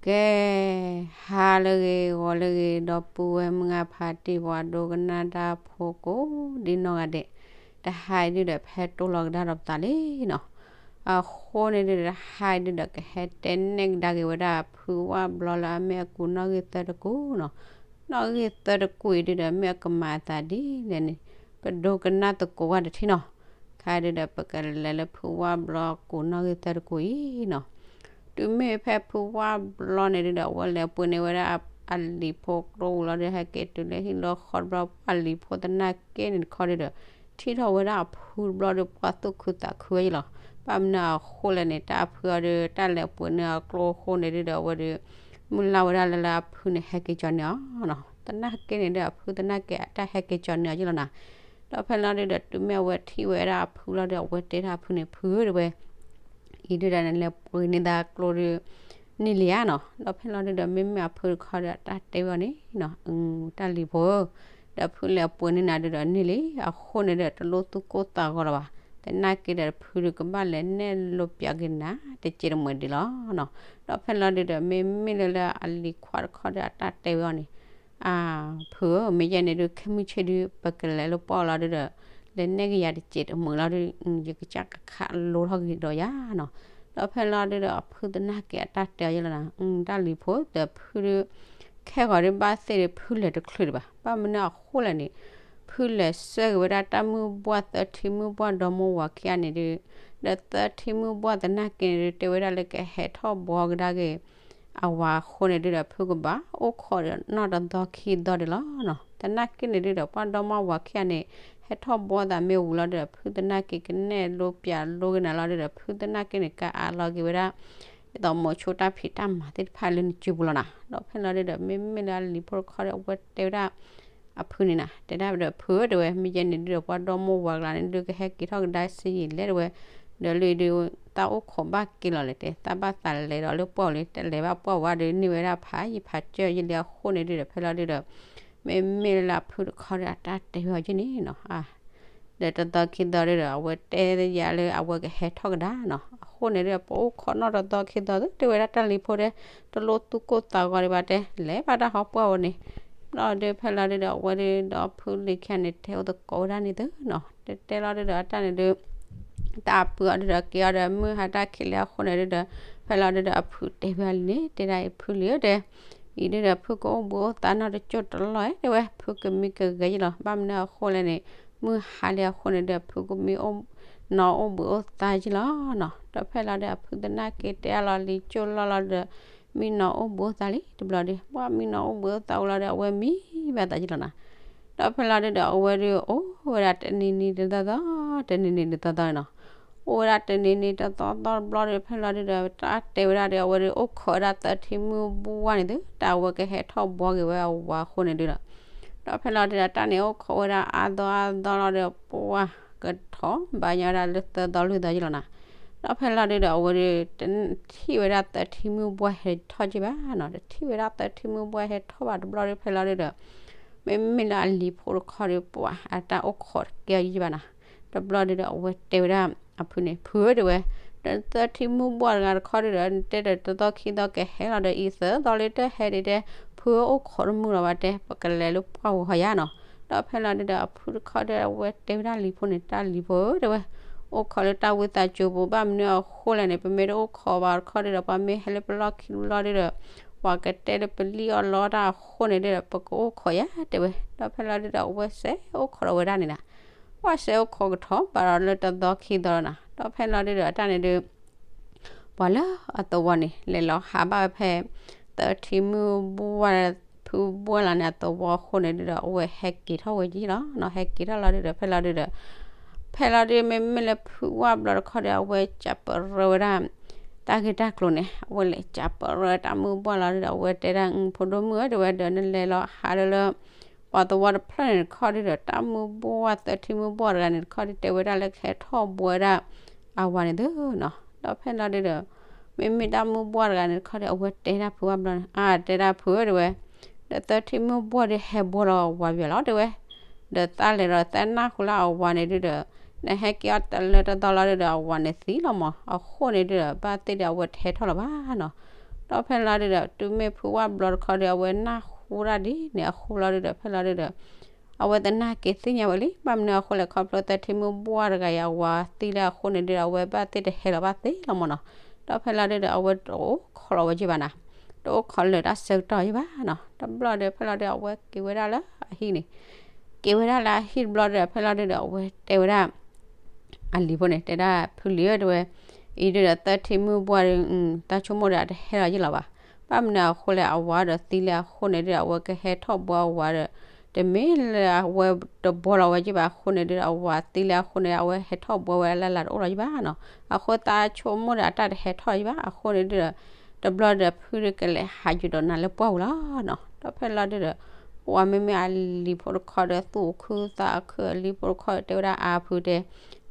ကဲ, ဟါလၢအဂ့ၤ ဂီၤလၢအဂ့ၤ ဒီပုၢ်ဝဲၢ်မုၢ်ဂၤဖးတံၢ် ပှၤဒိကနၣ်တၢ်ဖိကိးဒ်နီၢ်ဂၤဒဲး, တဟါအံၤဒုဒီး ဖဲတိၢ်လီၤကဒါဒီးပသးလံနီၤ. အဃိန့ၣ်ဒုဒီး တဟါအံၤဒုဒီး ကဟဲတဲနဲၣ်ကဒါက့ၤဝဲဒၣ် ဖုဝၣ်ဘျီလၢအမ့ၢ်အကူးနီၣ်ဂံၢ်သၢတကူၣ်နီၤ. နီၣ်ဂံၢ်သၢတကူၣ်အံၤဒုဒီး မ့ၢ်အကမၤအသးဒ်လဲၣ်န့ၣ် ပဒိကနၣ်သကိးဝဲတထံၣ်နီၤ. ခါဒုဒီး ပကလဲၤလၢဖုဝၣ်ဘျီအကူးနီၣ်ဂံၢ်သၢတကူၣ်အံၤနီၤ. တုၤမ့ၢ်ဖဲဖုဝၣ်ဘျီန့ၣ်ဒုဒီး အဝဲလဲၤပှ့ၤန့ၢ်ဝဲဒၣ်အလံၤဖိကျိပူၤလီၤဒု ဟဲက့ၤတုၤလၢဟံၣ်လီၤဃီတဘျီ ပှၢ်လံၤဖိသနာ်က့န့ၣ်တခီဒုဒီး ထံၣ်ထီၣ်ဝဲဒၣ်အဖုတဘျီဒီး ပှၢ်သူၣ်ခုသးခုဝဲယလီၤ. ဘၣ်မနုၤအဃိလဲၣ်န့ၣ် တၢ်အဖုအီၤဒု တၢ်လဲၤပှ့ၤန့ၢ်အကျိအဃိန့ၣ်ဒုဒီး အဝဲဒု မုၢ်လၢ်ဝဲဒၣ်လၢလၢအဖုန့ၣ် ဟဲက့ၤကၠီန့ၢ်အီၤနီၤ. သနာ်က့န့ၣ်ဒု အဖုသနာ်က့ အတၢ်ဟဲက့ၤကၠီန့ၢ်အီၤယလီၤနီၤ. ဒီးဖဲလီၤဒုဒီး တုၤမ့ၢ်အဝဲထံၣ်ဝဲဒၣ်အဖုလီၤဒီး အဝဲတဲဒၣ်အဖုန့ၣ် ဖုဧၢ တဲဝဲ အံၤဒုဒီး နလဲၤပှ့ၤန့ၢ်သးကျိဒု န့ၢ်လံဧါနီၤ. ဒီးဖဲလီၤဒုဒီး မ့မ့ၢ်အဖုတခီဒီး အတၢ်တဲဝဲအီၤန့ၣ်နီၤ, တၢ်လံၤဖိဧၢ, ဒီးဖုလဲၤပှ့ၤန့ၢ်နၤဒုဒီးန့ၢ်လံ, အဃိန့ၣ်ဒီး တလိၣ်သူၣ်ကိၢ်သးဂီၤလၢၤဘၣ်. သနာ်က့ဒီး ဖုဒုကဘၣ်လဲၤနဲၣ်လိပျးက့ၤနၤ တစဲးတမှဲၤဒံးလီၤနီၤ. ဒီးဖဲလီၤဒုဒီး မ့မ့ၢ်လၢလၢအလံၤခွါတခီဒီး အတၢ်တဲဝဲအီၤန့ၣ် အၢ ဖုဧၢ, မ့ၢ်ယဲန့ၣ်ဒု ခဲမုၢ်ဆ့ၣ်ဒု ပကလဲၤလၢပှၢ်လီၤဒုဒီး လဲၤနဲၣ်က့ၤယၤတစဲးတမှဲၤလီၤဒု ယကစၢ်ကခးလိထီၣ်က့ၤဒီးယၤနီၤ. ဒီးဖဲလီၤဒုဒီး အဖုသနာ်က့ အတၢ်တဲအီၤယလီၤနီၤ, တၢ်လံၤဖိဧၢ, ဒီးဖုဒု ခဲဂီၤဒုဘၣ်သ့ၣ်ဒု ဖုလဲၤတချုးဒံးဘၣ်. ဘၣ်မနုၤအဃိလဲၣ်န့ၣ် ဖုလဲၤဆှၢက့ၤဝဲဒၣ်တၢ်မုၢ်ဘှၢ်သၢထံမုၢ်ဘှၢ် ဒီမါဝၤခံဂၤန့ၣ်ဒု, ဒီးသၢထံမုၢ်ဘှၢ်သနာ်က့န့ၣ်ဒု တဲဝဲဒၣ်လၢကဟဲထီၣ်ဘှီကဒါက့ၤ အဝၤအဃိန့ၣ်ဒုဒီး ဖုကဘၣ်အိၣ်ခိးဒီးနီၢ်တသီခံသီဒံးလီၤနီၤ. သနာ်က့န့ၣ်ဒုဒီး ပှၤဒီမါဝၤခံဂၤန့ၣ် ဟဲထီၣ်ဘှီသးမ့ၢ်ဝံၤလီၤဒုဒီး ဖုသနာ်က့ကနဲၣ်လိပျးလိက့ၤနၤလီၤဒုဒီး ဖုသနာ်က့န့ၣ် ကအးလီၤက့ၤဝဲဒၣ် ဒ်သိးမိၤဆိတၢ်ဖံးတၢ်မၤသ့ၣ်တဖၣ်လၢနစုပူၤလီၤနီၤ. ဒီးဖဲလီၤဒုဒီး မ့မ့ၢ်လၢအလံၤဖိတခီဒီး အဝဲတဲဝဲဒၣ် အဖုန့ၣ်နီၤ, တဲဒၣ်ဒီး ဖုဧၢ တဲဝဲ, မ့ၢ်ယဲန့ၣ်ဒုဒီး ပှၤဒီမါဝၤကျါန့ၣ်ဒု ကဟဲက့ၤထီၣ်ကဒါစ့ယံာ်လဲၣ် တဲဝဲ, ဒီးလၢဒု သးအိၣ်ခိးဘၣ်က့ၤလီၤလဲၣ် တဲ, သးဘၣ်သးလဲၤဒီးလၢပှၢ်ဝဲလံ တလဲၤဘၣ်ပှၢ်ဝဲဒီး န့ၢ်ဝဲဒၣ်ဖးယံာ်ဖးစၢၢ်ယံာ်လံအဃိန့ၣ်ဒုဒီး ဖဲလီၤဒုဒီး မ့မ့ၢ်လၢအဖုတခီဒီး အတၢ်တဲဝဲအီၤက့န့ၣ်နီၤ ဒီးတသီခံသီဒုဒီး အဝဲတဲယၤလၢအဝဲကဟဲထီၣ်ကဒါနီၤ. အဃိန့ၣ်ဒု ပအိၣ်ခိးနီၢ်တသီခံသီသု တဲဝဲဒၣ်တၢ်လံၤဖိတဲ, တလိၣ်သူၣ်ကိၢ်သးဂီၤဒံးဘၣ်တဲ, လဲၤဘၣ်တၢ်ဟီပှၢ်ဝဲန့ၣ်. ဘျီဒုဖဲလီၤဒုဒီး အဝဲဒုဒီးဖုလံၤခံဂၤန့ၣ် တဲအိၣ်သကိးဝဲဒၣ်န့ၣ်သုနီၤ, တဲတဲလီၤဒုဒီး အတၢ်န့ၣ်ဒု တၢ်အဖုအီၤဒုဒီး က့ၤအီၤဒီးမုၢ်ဟါတၢ်ခံးလံအဃိန့ၣ်ဒုဒီး ဖဲလီၤဒုဒီးအဖုတဲဝဲလံန့ၣ် တဲဒၣ်အံၤဖုလံၤဧၢတဲ အံၤဒုဒီးဖုကအိၣ်ဘှံးအိၣ်သါနီတကၠိၢ်တလီၢ်ဧါ တဲဝဲ, ဖုကမံကဂဲၤယလီၤ. ဘၣ်မနုၤအဃိလဲၣ်န့ၣ် မုၢ်ဟါလံအဃိန့ၣ်ဒီး ဖုကမံနီၢ်အိၣ်ဘှံးအိၣ်သါယလီၤနီၤ. ဒီးဖဲလီၤဒုဒီးအဖုသနာ်က့တဲအလီၤလံကၠိၢ်လီၢ်လီၤဒုဒီး မံနီၢ်အိၣ်ဘှံးအိၣ်သါလံတဘျီဒု ပှၢ်မံနီၢ်အိၣ်ဘှံးအိၣ်သါဝံၤလီၤဒီး အဝဲမံဘၣ်သးယလီၤနီၤ. ဒီးဖဲလီၤဒုဒီးအဝဲဒုအိၣ်ဝဲဒၣ်တနံၤနံၤတသီသီ တနံၤနံၤတသီသီန့ၣ်နီၤ, အိၣ်ဝဲဒၣ်တနံၤနံၤတသီသီတဘျီဒု ဖဲလီၤဒုဒီး တၢ်တဲဝဲဒၣ်ဒီး အဝဲဒုအိၣ်ခိးဝဲဒၣ်သၢထံမုၢ်ဘှၢ်န့ၣ်သု တၢ်အဝဲကဟဲထီၣ်ဘှီက့ၤဝဲအဝၤအဃိန့ၣ်ဒုဒီး ဒီးဖဲလီၤဒုဒီးတၢ်န့ၣ်အိၣ်ခိးဝဲဒၣ်အါသီအါသီလီၤဒီး ပှၢ်ကထီၣ်ဘၣ်ညီဝဲဒၣ်လၢသၢသီလွံၢ်သီယလီၤနီၤ. ဒီးဖဲလီၤဒုဒီးအဝဲဒု တထံၣ်ဝဲဒၣ်သၢထံမုၢ်ဘှၢ်ဟဲထီၣ်က့ၤဘၣ်နီၤ, တထံၣ်ဝဲဒၣ်သၢထံမုၢ်ဘှၢ်ဟဲထီၣ်ဘၣ်တဘျီဒု ဖဲလီၤဒုဒီး မ့မ့ၢ်လၢအလံၤဖိတခီဒု ပှၢ်အတၢ်အိၣ်ခိးတကဲအီၤယံာ်ဘၣ်နီၤ. တဘျီဒုဒီးအဝဲတဲဝဲဒၣ် အဖုန့ၣ် ဖုဧၢ တဲဝဲ, ဒီးသၢထံမုၢ်ဘှၢ်တဂၤတခီဒုဒီး နတဲဒီးတသီခံသီကဟဲလီၤဒီး အံၤသၢသီလၢတဟဲဒံးတဲ, ဖုအိၣ်ခိးတမုာ်လီၤဘၣ်တဲ, ပကလဲၤလၢပှၢ်ဝဲဃီယါနီၤ. ဒီးဖဲလီၤဒုဒီးအဖုတခီဒီး အဝဲတဲဝဲဒၣ်လံၤဖိန့ၣ် တၢ်လံၤဖိဧၢ တဲဝဲ, အိၣ်ခိးလၢတၢ်ဝံသးစူၤပူၤ ဘၣ်မနုၤအဃိလဲၣ်န့ၣ် ပမ့ၢ်တအိၣ်ခိးဘၣ်တခီဒုဒီး ပှၤမ့ၢ်ဟဲလၢပလီၢ်ခံတဘျီဒုဒီး ပှၤကတဲလၢပလံၣ်အီၣ်လီတၢ်အဃိန့ၣ်ဒုဒီး ပကအိၣ်ခိးယါတဲဝဲ. ဒီးဖဲလီၤဒုဒီးအဝဲစဲးအိၣ်ခိးဒီးဝဲဒၣ်န့ၣ်နီၤ ပှၤစဲးအိၣ်ခိးကထီၣ်ဘၣ်ဒီးလၢတသီခံသီနီၤ. ဒီးဖဲလီၤဒုဒီးအတၢ်န့ၣ်ဒု ပှၤလၢအသဝီန့ၣ် လဲၤလီၤဟးဘၣ်ဝဲဖဲ သၢထံမုၢ်ဘှၢ် ဖုဘှၢ်လီၤန့ၣ် အသဝီအဃိန့ၣ်ဒုဒီး အဝဲဟဲက့ၤထီၣ်ဝဲက့ၤလီၤနီၤ. ဟဲက့ၤထီၣ်လီၤဒုဒီး ဖဲလီၤဒုဒီး ဖဲလီၤဒု မ့မ့ၢ်လၢဖုဝၣ်ဘျီတခီဒီး အဝဲကးပရၢဝဲဒၣ် တၢ်ဂ့ၢ်တၢ်ကျိၤန့ၣ် အဝဲလဲၤကးပရၢတၢ်မုၢ်ဘှၢ်လီၤဒုဒီး အဝဲတဲဒၣ် အဖိဒိၣ်မုၣ်ဧၢ တဲဝဲဒီး နလဲၤလီၤဟးဒီးလၢ ပှၤသဝီတဖျၢၣ်န့ၣ်တခီဒုဒီး တၢ်မုၢ်ဘှၢ်သၢထံမုၢ်ဘှၢ်တဂၤန့ၣ်တခီဒု တဲဝဲဒၣ်လၢကဟဲထီၣ်ဘှီဝဲဒၣ်အဝၤန့ၣ်သုနီၤ. ဒီးဖဲလီၤဒုဒီး မ့မ့ၢ်တၢ်မုၢ်ဘှၢ်တဂၤန့ၣ်တခီဒီး အဝဲတဲဒၣ်ဖုဝၣ်ဘျီန့ၣ် အါ တဲဒၣ်ဖုဧၢ တဲဝဲ, ဒီးသၢထံမုၢ်ဘှၢ်ဒု ဟဲဘှီလီၤအဝၤဝံၤလီၤ တဲဝဲ, ဒီးသးလဲၤဒီးသးနၢ်ဟူလၢအဝၤန့ၣ်ဒုဒီး နဟဲက့ၤအီၣ်တလၢတသီလီၤဒုဒီး အဝၤန့ၣ်သံလီၤမး အဃိန့ၣ်ဒုဒီး ဘၣ်သ့ၣ်ဒီးအဝဲတဟဲထီၣ်လၢၤဘၣ်နီၤ. ဒီးဖဲလီၤဒုဒီး တုၤမ့ၢ်ဖုဝၣ်ဘျီတခီဒီး အဝဲနၢ်ဟူဒၣ်ဒ်န့ၣ်အဃိလီၤဒုဒီး ဖဲလီၤဒုဒီး အဝဲသနာ်က့သ့ၣ်ညါဝဲလံ, ဘၣ်မနုၤအဃိလဲၣ် ခီဖျိသၢထံမုၢ်ဘှၢ်တဂၤအံၤ အဝၤသံလၢအဃိန့ၣ်ဒုဒီး အဝဲဘၣ်သ့ၣ်တဟဲလီၤဘၣ်သ့လီၤမၢ်နီၤ. ဒီးဖဲလီၤဒုဒီး အဝဲတအိၣ်ခိးလီၤဝဲက့ဘၣ်နၤ, တအိၣ်ခိးလၢာ်တၢ်ဆၢကတီၢ်ယ့ၢ်ဘၣ်နီၤ. တဘျီဒီး ဖဲလီၤဒုဒီး အဝဲက့ၤဝဲဒၣ်လၢအဟံၣ်န့ၣ်, က့ၤဝဲဒၣ်လၢအဟံၣ်တဘျီဒီး ဖဲလီၤဒုဒီး အဝဲတဲဝဲဒၣ် အလံၤဖိန့ၣ် တဲဒၣ်ဖုလံၤဧၢ တဲဝဲ, အံၤဒုဒီး သၢထံမုၢ်ဘှၢ်ဒီး တၢ်ဆိကမိၣ်ဒီးအတဟဲလီၤယ့ၢ်လီၤဘၣ်. ဘၣ်မနုၤအဃိလဲၣ် အဝၤဒီးသံလၢအဃိန့ၣ်ဒုဒီး အဝဲကဟဲထီၣ်ဘှီအဝၤဒီး တမ့ၢ်လၢအဝဲတဘှီလီၤဝဲက့ဘၣ်အဃိန့ၣ်ဒုဒီး အဝၤသံလၢအဃိန့ၣ် အဝဲဟဲထီၣ်ဘှီဝဲလၢ်လၢ်တအိၣ်လီၤယ့ၢ်ဘၣ်နီၤ. အဃိသးဆိကမိၣ်ဒီးအတၢ်တဟဲထီၣ်ယ့ၢ်ဘၣ်အဃိန့ၣ်ဒုဒီး တဘျီဒီးဖုဒီးကလဲၤဟးယုာ်ဒီးနၤလၢပှၢ်ပူၤလီၤနီၤ. ဒီးဖဲလီၤဒုဒီး ပှၤမ့မ့ၢ်အလံၤဖိတခီဒီး သူၣ်ခုသးခု အလံၤဖိတခီဒီး တဲဝဲဒၣ်အါဖုတဲ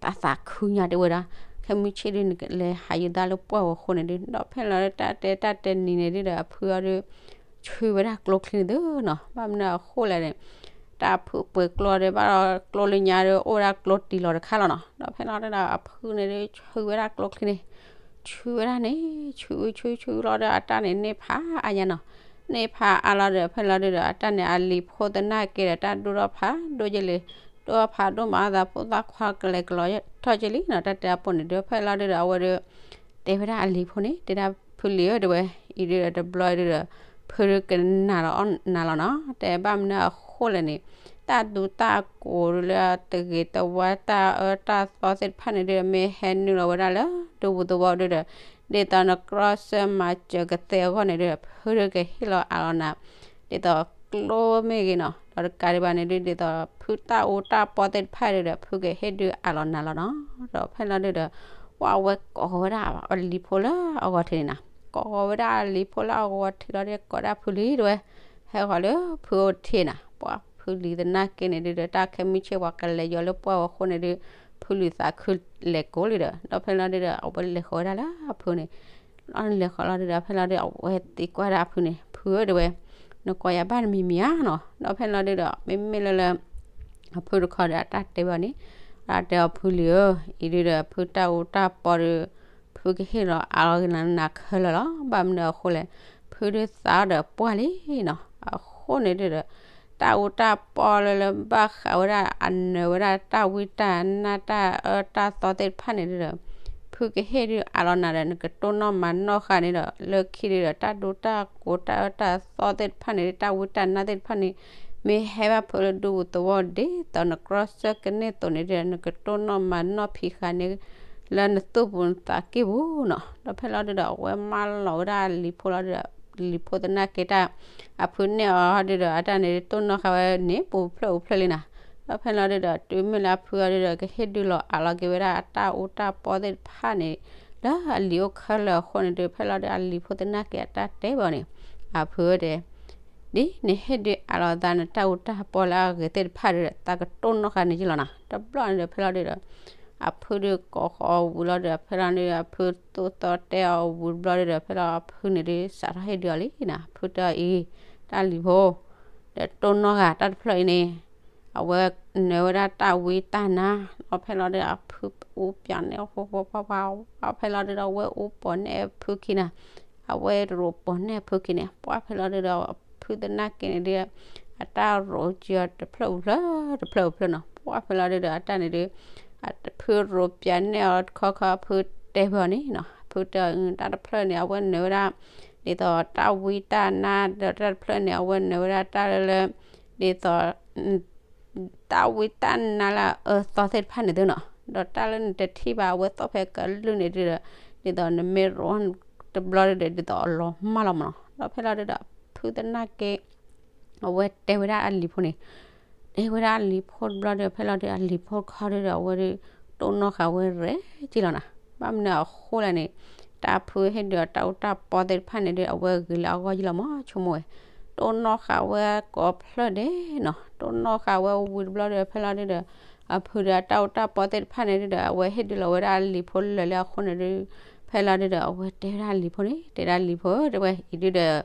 တၢ်သးခုညါတဲဝဲဒၣ်, ခဲမုၢ်ဆ့ၣ်ဒုန့ၣ် ကလဲၤဟးယုာ်သးလၢပှၢ်ပူၤအဃိန့ၣ်ဒု ဒီးဖဲလီၤဒုတၢ်တဲတၢ်တဲနံၤန့ၣ်ဒုဒီး အဖုအီၤဒု ဆူဝဲဒၣ်ကျိချံန့ၣ်သုနီၤ. ဘၣ်မနုၤအဃိလဲၣ်န့ၣ် တၢ်ဖုပှဲၤကျိဒီး ဘၣ်ဒီးကျိလၢညါဒီး အိၣ်ဝဲဒၣ်ကျိတံၢ်လီၤတခါလီၤနီၤ. ဒီးဖဲလီၤဒုဒီး အဖုန့ၣ်ဒု ဆူဝဲဒၣ်ကျိချံန့ၣ် ဆူဝဲဒၣ်န့ၣ် ဆူဆူဆူလီၤဒီး အတၢ်န့ၣ်န့ၢ်ဖးအါညါနီၤ. န့ၢ်ဖးအါလီၤဒီး ဖဲလီၤဒုဒီး အတၢ်န့ၣ်အလံၤဖိသနာ်က့ဒီး တၢ်ဒိၣ်ထီၣ်ဖးဒိၣ်က့လံ, ဒိၣ်ထီၣ်ဖးဒိၣ်မး အသးဖိသၣ်ခွါကလဲၤကလီၤထီၣ်က့လံနီၤ. တၢ်တဲအပိၢ်န့ၣ်ဒု ဖဲလီၤဒုဒီး အဝဲဒု တဲဝဲဒၣ်အလံၤဖိန့ၣ် တဲဒၣ်ဖုလံၤဧၢ တဲဝဲ, အံၤဒုဒီးတဘျီဒုဒီး ဖုဒုကနၣ်လီၤအီၣ်နၤလီၤနီၤ. တဲဘၣ်မနုၤအဃိလဲၣ်န့ၣ် တၢ်ဒူတၢ်ကိးဒုလၢတဂ့ၤတဝါ တၢ်အၢတၢ်သီသ့ၣ်တဖၣ်န့ၣ်ဒု မ့ၢ်ဟဲနုာ်လီၤဝဲဒၣ်လၢဒူပူၤသဝီဒုဒီး ဒ်သိးနကြီဆၢမၤစၢၤကသ့အဂီၢ်န့ၣ်ဒု ဖုဒုကဟ့ၣ်လီၤအးလီၤနၤ ဒ်သိးကျိမ့ၢ်ဂ့ၤနီၤ, ဒီးတကးဒံးဘၣ်န့ၣ်ဒု ဒ်သိးဖုတၢ်အူတၢ်ပီသ့ၣ်တဖၣ်ဒုဒီး ဖုကဟ့ၣ်ဒုးအးလီၤနၤလီၤနီၤ. ဒီးဖဲလီၤဒုဒီး ပှၤအဝဲကိးဝဲဒၣ်အလံၤဖိလၢအဂီၢ်ထံးန့ၣ်နီၤ, ကိးဝဲဒၣ်အလံၤဖိလၢအဂီၢ်ထံးလီၤဒီး ကိးဒၣ်ဖုလံၤတဲဝဲ, ဟဲဃီၤလၢဖုအိၣ်ထံးနီၤ. ပှၤဖုလံၤသနာ်က့န့ၣ်ဒုဒီး တၢ်ခဲမုၢ်ဆ့ၣ်ပှၤကလဲၤယီၤလၢပှၢ်ဝဲအဃိန့ၣ်ဒု ဖုလံၤသးခုလဲၤကိးလံဒီး ဒီးဖဲလီၤဒုဒီး အဝဲလဲၤဃီၤဝဲဒၣ်လၢအဖုန့ၣ် လီၤလဲၤဃီၤလီၤဒုဒီး ဖဲလီၤဒုဒီး အဝဲသံကွၢ်ဒၣ်အဖုန့ၣ် ဖုဧၢ တဲဝဲ, နကိးယၤဘၣ်တမံၤမံၤဧါနီၤ. ဒီးဖဲလီၤဒုဒီး မ့မ့ၢ်လၢလၢ အဖုတခီဒီး အတၢ်တဲဘၣ်န့ၣ် အတၢ်တဲအီၤ ဖုလံၤဧၢ, အံၤဒုဒီး ဖုတၢ်အူတၢ်ပီဒီး ဖုကဟ့ၣ်လီၤအးလီၤက့ၤနၤခဲလၢာ်လီၤ. ဘၣ်မနုၤအဃိလဲၣ်, ဖုဒုသးဒီးပှၢ်လံနီၤ. အဃိန့ၣ်ဒုဒီး တၢ်အူတၢ်ပီလၢလၢဘၣ်ဃးဝဲဒၣ် အနၢၤဝဲဒၣ်တၢ်ဝံတၢ်နါတၢ်အၢတၢ်သီသ့ၣ်တဖၣ်န့ၣ်ဒုဒီး ဖုကဟ့ၣ်ဒုးအးလီၤနၤဒီး နကတိၢ်နီၣ်မၤနီၣ်ဃာ်န့ၣ်ဒီး လၢခံဒုဒီး တၢ်ဒူတၢ်ကိးတၢ်အၢတၢ်သီသ့ၣ်တဖၣ်န့ၣ် တၢ်ဝံတၢ်နါသ့ၣ်တဖၣ်န့ၣ် မ့ၢ်ဟဲဘၣ်ဖုလၢဒူပူၤသဝီဒ်သိးနကြီဆၢကန့ၢ်အသိးန့ၣ်ဒုဒီး နကတိၢ်နီၣ်မၤနီၣ်ဖံးဃာ်န့ၣ် လၢနသူၣ်ပူၤနသးကံၢ်ပူၤနီၤ. ဒီးဖဲလီၤဒုဒီး အဝဲမၢလီၤဝဲဒၣ်အလံၤဖိလီၤဒုဒီး လံၤဖိသနာ်က့တၢ် အဖုန့ၢ်အီၤဒုဒီး အတၢ်န့ၣ်တိၢ်နီၣ်ဃာ်ဝဲန့ၣ် ပူၤဖျၢၣ်ပူၤဖျၢၣ်လံနီၤ. ဒီးဖဲလီၤဒုဒီး တုၤမ့ၢ်လၢအဖုအီၤဒုဒီး ကဟ့ၣ်ဒုးလီၤအးလီၤက့ၤဝဲဒၣ်အတၢ်အူတၢ်ပီသ့ၣ်တဖၣ်န့ၣ် လၢအလံၤအိၣ်ခဲလၢာ်အဃိန့ၣ်ဒု ဖဲလီၤဒုဒီး အလံၤဖိသနာ်က့အတၢ်တဲဘၣ်န့ၣ် အဖုဧၢ တဲ ဒ်နဟ့ၣ်ဒုးအးလီၤသး နတၢ်အူတၢ်ပီလၢအဂ့ၤသ့ၣ်တဖၣ်ဒုဒီး သးကတိၢ်နီၣ်ဃာ်န့ၣ်က့လီၤနီၤ. တဘျီန့ၣ်ဒီး ဖဲလီၤဒုဒီး အဖုဒုးကိးဃီၤဝံၤလီၤဒီး ဖဲလီၤဒုဒီး အဖုသိၣ်သီတဲအီၤဝံၤတဘျီဒုဒီး ဖဲလီၤအဖုန့ၣ်ဒုး စးထီၣ်ဟ့ၣ်ဒုးအီၤလံနီၤ. အဖုတဲအီၤအံၤ တၢ်လံၤဖိ ဒီးတိၢ်နီၣ်ဃာ်တၢ်တဖျၢၣ်အံၤန့ၣ် အဝဲနၢၤဝဲဒၣ်တၢ်ဝံတၢ်နါ ဒီးဖဲလီၤဒုဒီး အဖုအူပၠးန့ၢ်အီၤ ဖဲလီၤဒုဒီး အဝဲအူပိာ်န့ၢ်အဖုခံနီၤ. အဝဲရိးပိာ်န့ၢ်အဖုခံန့ၣ် ပှၢ်ဖဲလီၤဒုဒီး အဖုသနာ်က့န့ၣ်ဒု အတၢ်ရိးကံအီၤတဖျၢၣ်ဖျၢၣ် တဖျၢၣ်ဖျၢၣ်နီၤ. ပှၢ်ဖဲလီၤဒုဒီး အတၢ်န့ၣ်ဒု အဖုရိးပၠးန့ၢ်အီၤတခီခီ အဖုတဲဘၣ်အီၤန့ၣ်နီၤ. အဖုတဲအီၤ တၢ်တဖျၢၣ်န့ၣ် အဝဲနၢၤဝဲဒၣ် ဒ်သိးတၢ်ဝံတၢ်နါ ဒီးတၢ်တဖျၢၣ်န့ၣ် အဝဲနၢၤဝဲဒၣ်တၢ်လၢလၢ ဒ်သိး တၢ်ဝံတၢ်နါလၢအအၢသီသ့ၣ်တဖၣ်န့ၣ်သုနီၤ. ဒီးတၢ်လၢနတထံၣ်ဘၣ် အဝဲသီၣ်ဖဲကလုၢ်န့ၣ်ဒုဒီး ဒ်သိးနမ့ၢ်ရိးတဘျီဒုဒီး ဒ်သိးအလီၤမၢ်လီၤမၢ်နီၤ. ဒီးဖဲလီၤဒုဒီး ဖုသနာ်က့ အဝဲတဲဝဲဒၣ်အလံၤဖိန့ၣ် တဲဝဲဒၣ်အလံၤဖိတဘျီဒီး ဖဲလီၤဒုဒီး အလံၤဖိတခီဒုဒီး အဝဲဒု တိၢ်နီၣ်ဃာ်ဝဲရဲၣ်က့လီၤနီၤ. ဘၣ်မနုၤအဃိလဲၣ်န့ၣ် တၢ်ဖုဟ့ၣ်ဒုးအတၢ်အူတၢ်ပီသ့ၣ်တဖၣ်န့ၣ်ဒု အဝဲဂ့ၤလၢအဂီၢ်က့လီၤမၢ် ဆိကမိၣ်ဝဲ. တိၢ်နီၣ်ဃာ်ဝဲကိးဖျၢၣ်ဒဲးနီၤ. တိၢ်နီၣ်ဃာ်ဝဲဝံၤတဘျီဒီး ဖဲလီၤဒုဒီး အဖုဒီးအတၢ်အူတၢ်ပီသ့ၣ်တဖၣ်န့ၣ်ဒုဒီး အဝဲဟ့ၣ်ဒုးလီၤဝဲဒၣ်အလံၤဖိလၢာ်လံအဃိန့ၣ်ဒု ဖဲလီၤဒုဒီး အဝဲတဲဝဲဒၣ်အလံၤဖိန့ၣ် တဲဒၣ်လံၤဖိ တဲဝဲ အံၤဒုဒီး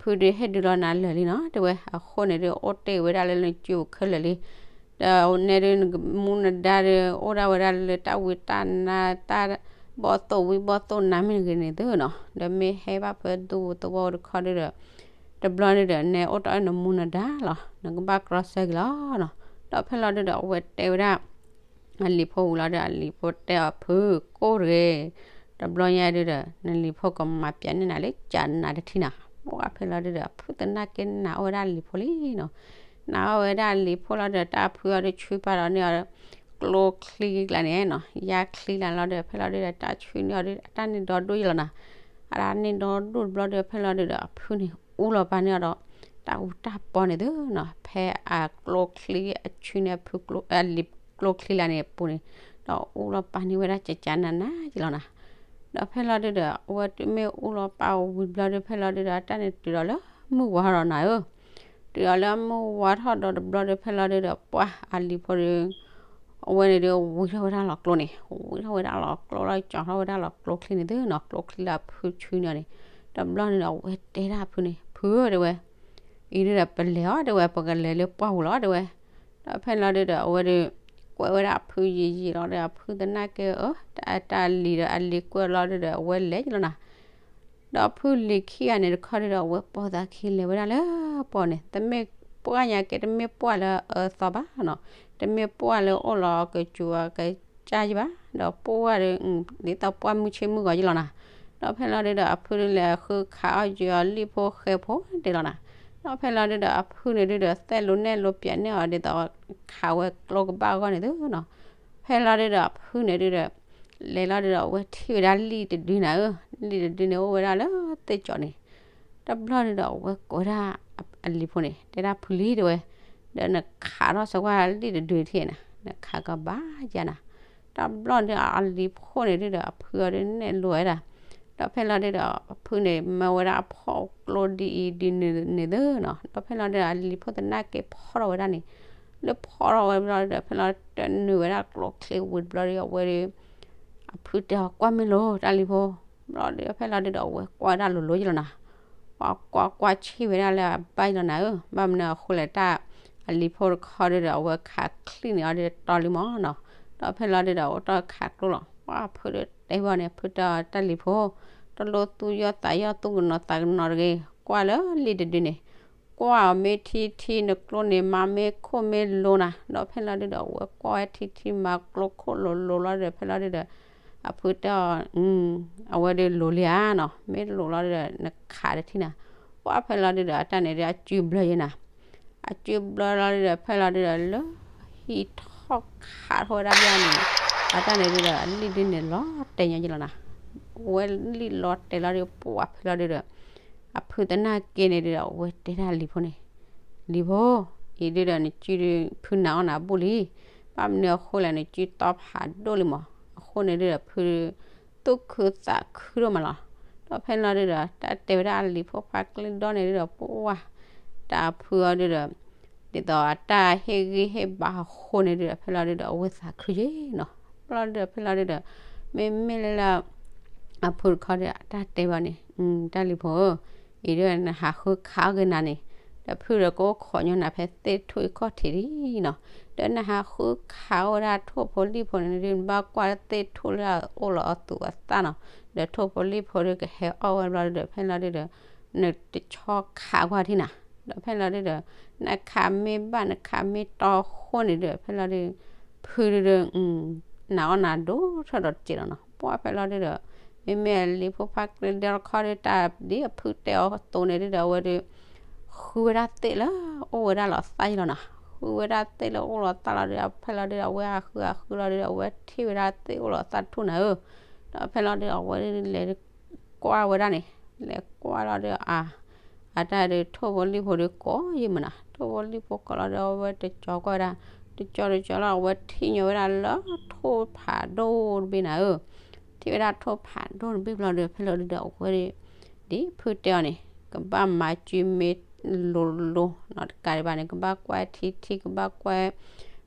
ဖုဒုဟ့ၣ်ဒုးလီၤနၤလၢာ်လံနီၤ တဲဝဲ. အဃိန့ၣ်ဒုအိၣ်တ့ၢ်ဝဲဒၣ်လၢနစုပူၤခဲလၢာ်လံ. ဒီးနဲဒု နမူနဒါဒု အိၣ်ဒၣ်ဝဲဒၣ်လၢတၢ်ဝံတၢ်နါတၢ် ဘီၣ်သိၣ်ဝံဘီၣ်သိၣ်နါမ့ၢ်ဂ့ၤန့ၣ်သုနီၤ, ဒီးမ့ၢ်ဟဲဘၣ်ဖဲဒူပူၤသဝီတခီဒီး, တဘျီန့ၣ်ဒီး နဲအိၣ်တ့ၢ်နမူနဒါလီၤ, နကဘၣ်ကြီဆၢက့ၤလီၤနီၤ. ဒီးဖဲလီၤဒုဒီး အဝဲတဲဝဲဒၣ် အလံၤဖိဝံၤလီၤဒီး အလံၤဖိတဲအီၤ ဖုကိၢ်တဂ့ၤ, တဘျီညါဒုဒီး နလံၤဖိကမၤပျးန့ၢ်နၤလၢကနးတထံၣ်နၤ. ပှၢ်ဖဲလီၤဒုဒီး အဖုသနာ်က့နးအီၣ်ဝဲဒၣ်အလံၤဖိလံနီၤ. နးအီၣ်ဝဲဒၣ်အလံၤဖိလီၤဒီး တၢ်ဖုအီၤဒီး ဆှံပာ်ဒီးန့ၢ်အီၤ ကျိချံကျါန့ၣ်နီၤ, ယါချံလၢ်လီၤဒီး ဖဲလီၤဒုဒီး တၢ်ဆှံန့ၢ်အီၤဒီး အတၢ်န့ၢ်ဒီဒိၣ်ယလီၤနၤ. အတၢ်န့ၢ်ဒီဒိၣ်တဘျီဒီး ဖဲလီၤဒုဒီး အဖုန့ၣ် အူလီၤပာ်န့ၢ်အီၤဒီး တၢ်အူတၢ်ပီန့ၣ်သုနီၤ, ဖဲအကျိချံအဆှံန့ၣ် အဖုကျိ အလံၤကျိချံလၢ်န့ၣ်အပူၤန့ၣ်, ဒီးအူလီၤပာ်န့ၢ်ဝဲဒၣ်ကကနးနးယလီၤနၤ. ဒီးဖဲလီၤဒုဒီး အဝဲတမ့ၢ်အူလီၤပာ်ဝံၤတဘျီဒီး ဖဲလီၤဒုဒီး အတၢ်န့ၣ်တုၤဒီးလၢမုၢ်ဝါထီၣ်ဒီးနၤဧၢ, တုၤဒီးလၢမုၢ်ဝါထီၣ်ဒီးတဘျီဒီး ဖဲလီၤဒုဒီး ပှၢ်အလံၤဖိဒီး အဝဲန့ၣ်ဒီး ဝံထီၣ်ဝဲဒၣ်လီၤကျိန့ၣ်, ဝံထီၣ်ဝဲဒၣ်လီၤကျိလီၤ ကၠီထီၣ်ဝဲဒၣ်လီၤကျိချံန့ၣ်သုနီၤ, ကျိချံလၢအဖုဆှံန့ၢ်အီၤန့ၣ်. တဘျီန့ၣ်ဒီး အဝဲတဲဒၣ်အဖုန့ၣ် ဖုဧၢ တဲဝဲ, အံၤဒုဒီး ပလဲၤအီၤ တဲဝဲ, ပကလဲၤလၢပှၢ်ပူၤလီၤ တဲဝဲ. ဒီးဖဲလီၤဒုဒီး အဝဲဒီး ကွဲးဝဲဒၣ်အဖုယံာ်ယံာ်လီၤဒီး အဖုသနာ်က့အၢ တၢ်လံၤဒီး အလံၤကွဲးလီၤဒုဒီး အဝဲလဲၤယလီၤနၤ. ဒီးဖုလံၤခံဂၤန့ၣ်တခီဒုဒီး အဝဲပိာ်သးခံလဲၤဝဲဒၣ်လၢပှၢ်န့ၣ်, တမ့ၢ်ပှၢ်ညါက့ တမ့ၢ်ပှၢ်လၢအအၢသီဘၣ်နီၤ, တမ့ၢ်ပှၢ်လၢအိၣ်လီၤကစူၤအကစၢ်ယံဘၣ်, ဒီးပှၢ်ဒီး ဒ်သိးပှၢ်မုၢ်ဆ့မုၢ်ဂီၤယလီၤနၤ. ဒီးဖဲလီၤဒုဒီး အဖုဒုလဲၤဃုခးအီၣ်ယီၤလံၣ်ဖိဃဲဖိဒဲးလီၤနၤ. ဒီးဖဲလီၤဒုဒီး အဖုန့ၣ်ဒုဒီး သဲလိာ်နဲၣ်လိာ်ပျးန့ၢ်အီၤဒ်သိး ခးဝဲကျိကဘၣ်အဂီၢ်န့ၣ်သုနီၤ. ဖဲလီၤဒုဒီး အဖုန့ၣ်ဒုဒီး လဲၤလီၤဒုဒီး အဝဲထံၣ်ဝဲဒၣ်လံၣ်တဒုနၤဧၢ, လံၣ်တဒုန့ၣ်အိၣ်ဝဲဒၣ်လၢသ့ၣ်ကၠီန့ၣ်. တဘျီဒုဒီး အဝဲကိးဝဲဒၣ်အလံၤဖိန့ၣ် တဲဒၣ်ဖုလံၤတဲဝဲ, ဒီးနခးထီၣ်စကွၢ်လံၣ်တဒုထံၣ်နၤ, နခးကဘၣ်ယါနၤ. တဘျီဒုဒီးအလံၤဖိန့ၣ်ဒုဒီး အဖုအီၤဒုနဲၣ်လိာ်ဝဲဒၣ်, ဒီးဖဲလီၤဒုဒီး အဖုန့ၣ် မၢဝဲဒၣ်အဖီၣ်ကျိဒ်အံၤဒ်န့ၣ်သုနီၤ. ဒီးဖဲလီၤဒုဒီး အလံၤဖိသနာ်က့ဖီထီၣ်ဝဲဒၣ်န့ၣ်, လၢဖီထီၣ်ဝဲဘျီဒီး ဖဲလီၤတနုာ်ဝဲဒၣ်ကျိချံဝံၤတဘျီဒီး အဝဲဒီး အဖုတဲအီၤ ကွၢ်မ့ၢ်လိၤ တၢ်လံၤဖိ. ဘျီဒီး ဖဲလီၤဒုဒီး အဝဲကွၢ်ဝဲဒၣ်လိၤလိၤယလီၤနၤ. ပှၤကွၢ်ကွၢ်ဆံၣ်ဝဲဒၣ်လၢအဘၣ်ယလီၤနၤဧၢ, ဘၣ်မနုၤအဃိလဲၣ် တၢ်အလံၤဖိတခီဒုဒီး အဝဲခးချံၣ်န့ၢ်အီၤဒုးတီလံမၢ်နီၤ. ဒီးဖဲလီၤဒုဒီး အိၣ်တ့ၢ်ခးကျိလီၤ. ပှၢ်ဖုဒီးတဲဘၣ်န့ၣ် ဖုတဲအီၤ တၢ်လံၤဖိ, တလိၣ်သူၣ်ယီၣ်သးယီၣ် သူၣ်ကနိးသးကနိးတဂ့ၤ, ကွၢ်လၢလံၣ်တဒုန့ၣ် ကွၢ်အီၤမ့ၢ်ထံထံ နကျိန့ၣ် မၤမ့ၢ်ခိၣ်မ့ၢ်လိၤနၤ. ဒီးဖဲလီၤဒုဒီး အဝဲကွၢ်ဝဲထံထံ မၤကျိခိၣ်လိၤလိၤလီၤဒီး ဖဲလီၤဒုဒီး အဖုတဲအီၤ အဝဲဒုးလိၤလံဧါနီၤ, မ့ၢ်လိၤလီၤဒီး နခးတထံၣ်နၤ. ပှၢ်ဖဲလီၤဒုဒီး အတၢ်န့ၣ်ဒုး အစုဘျၢယဲနၤ. အစုဘျၢလီၤဒုဒီး ဖဲလီၤဒုဒီး လၢဟံးထီၣ်ခးထီၣ်ဝဲဒၣ်ဘၣ်န့ၣ်, အတၢ်န့ၣ်ဒုဒီး အလံၣ်ဒုန့ၣ်လီၤတဲာ်ညီယလီၤနၤ. ဝဲလံၣ်လီၤတဲာ်လီၤဒီး ပှၢ်ဖဲလီၤဒုဒီး အဖုသနာ်က့န့ၣ်ဒုဒီး အဝဲတဲဒၣ်လံၤဖိန့ၣ်, လံၤဖိ, အံၤဒုဒီး နစုဒု ဖုနာ်အီၣ်နၤဘူၣ်လံ. ဘၣ်မနုၤအဃိလဲၣ် နစုတီဖးဒိၣ်လံမၢ်. အဃိန့ၣ်ဒုဒီး ဖု သူၣ်ခုသးခုဒိၣ်မးလီၤ. ဒီးဖဲလီၤဒုဒီး တၢ်တဲဝဲဒၣ်အလံၤဖိဖးကျ့ဒီန့ၣ်ဒုဒီး ပှၢ် တၢ်ဖုအီၤဒုဒီး ဒ်သိးအတၢ်ဟ့ၣ်ဂံၢ်ဟ့ၣ်ဘါအဃိန့ၣ်ဒုဒီး ဖဲလီၤဒုဒီး အဝဲသးခုယဲနီၤ. ဘျီဒုဒီး ဖဲလီၤဒုဒီး မ့မ့ၢ်လၢ အဖုတခီဒီး တၢ်တဲဘၣ်န့ၣ်, တၢ်လံၤဖိဧၢ, အံၤဒုဒီး နဟးဃုခးအီၣ်က့ၤနၤန့ၣ်, ဒီးဖုဒီးကအိၣ်ခိးညီနၤဖဲသ့ၣ်ထူၣ်အံၤခီၣ်ထံးဒံးနီၤ. ဒီးနဟးဃုခးအီၣ်ဝဲဒၣ်ထိၣ်ဖိလံၣ်ဖိန့ၣ်ဒု နဘၣ်ကွၢ်သ့ၣ်ထူၣ်လၢအအိၣ်လီၤအသူးအသၣ်နီၤ. ဒီးထိၣ်ဖိလံၣ်ဖိဒုကဟဲအီၣ်ဝဲဘျီဒုဒီး ဖဲလီၤဒုဒီး နတဆီခးကွၢ်ထံၣ်နၤ. ဒီးဖဲလီၤဒုဒီး နခးမ့ၢ်ဘၣ်နခးမ့ၢ်တီအဃိန့ၣ်ဒုဒီး ဖဲလီၤဒု ဖုဒုဒီး နာ်အီၣ်နၤဒိၣ်ထီၣ်ဒီးတစဲးလီၤနီၤ. ပှၢ်ဖဲလီၤဒုဒီး မ့မ့ၢ်အလံၤဖိဖးကျ့ဒီတခီဒု တၢ်ဒ်အဖုတဲအီၤအသိးန့ၣ်ဒုဒီး အဝဲဒု ဃုဝဲဒၣ်သ့ၣ်လၢအိၣ်ဝဲဒၣ်လီၤသၣ်ယလီၤနီၤ. ဃုဝဲဒၣ်သ့ၣ်လၢအိၣ်လီၤသၣ်လီၤဒု ဖဲလီၤဒုဒီး အဝဲအဃုအဃုလီၤဒုဒီး အဝဲထံၣ်ဝဲဒၣ်သ့ၣ်အိၣ်လီၤသၣ်ထူၣ်နၤဧၢ. ဒီးဖဲလီၤဒုဒီး အဝဲလဲၤကွၢ်ဝဲဒၣ်န့ၣ်, လဲၤကွၢ်လီၤဒုဒီး အ အတၢ်ဒုးထိၣ်ဖိလံၣ်ဖိဒုးကိးယံာ်မးနီၤ. ထိၣ်ဖိလံၣ်ဖိကိးလီၤဒီး အဝဲတကၠီၤကွၢ်ဝဲဒၣ်, တကၠီၤတကၠီၤလီၤ အဝဲထံၣ်ညီဝဲဒၣ်လၢထိၣ်ဖးဒိၣ်တဘ့ၣ်နၤဧၢ. ထံၣ်ဝဲဒၣ်ထိၣ်ဖးဒိၣ်တဘ့ၣ်ဘျီဒီး ဖဲလီၤဒုဒီး အဝဲ ဒ်ဖုတဲအီၤန့ၣ် ကဘၣ်မၤစုမ့ၢ်လိၤလိၤနီၤ, တကးဒံးဘၣ်န့ၣ် ကဘၣ်ကွၢ်ထံထံ ကဘၣ်ကွၢ်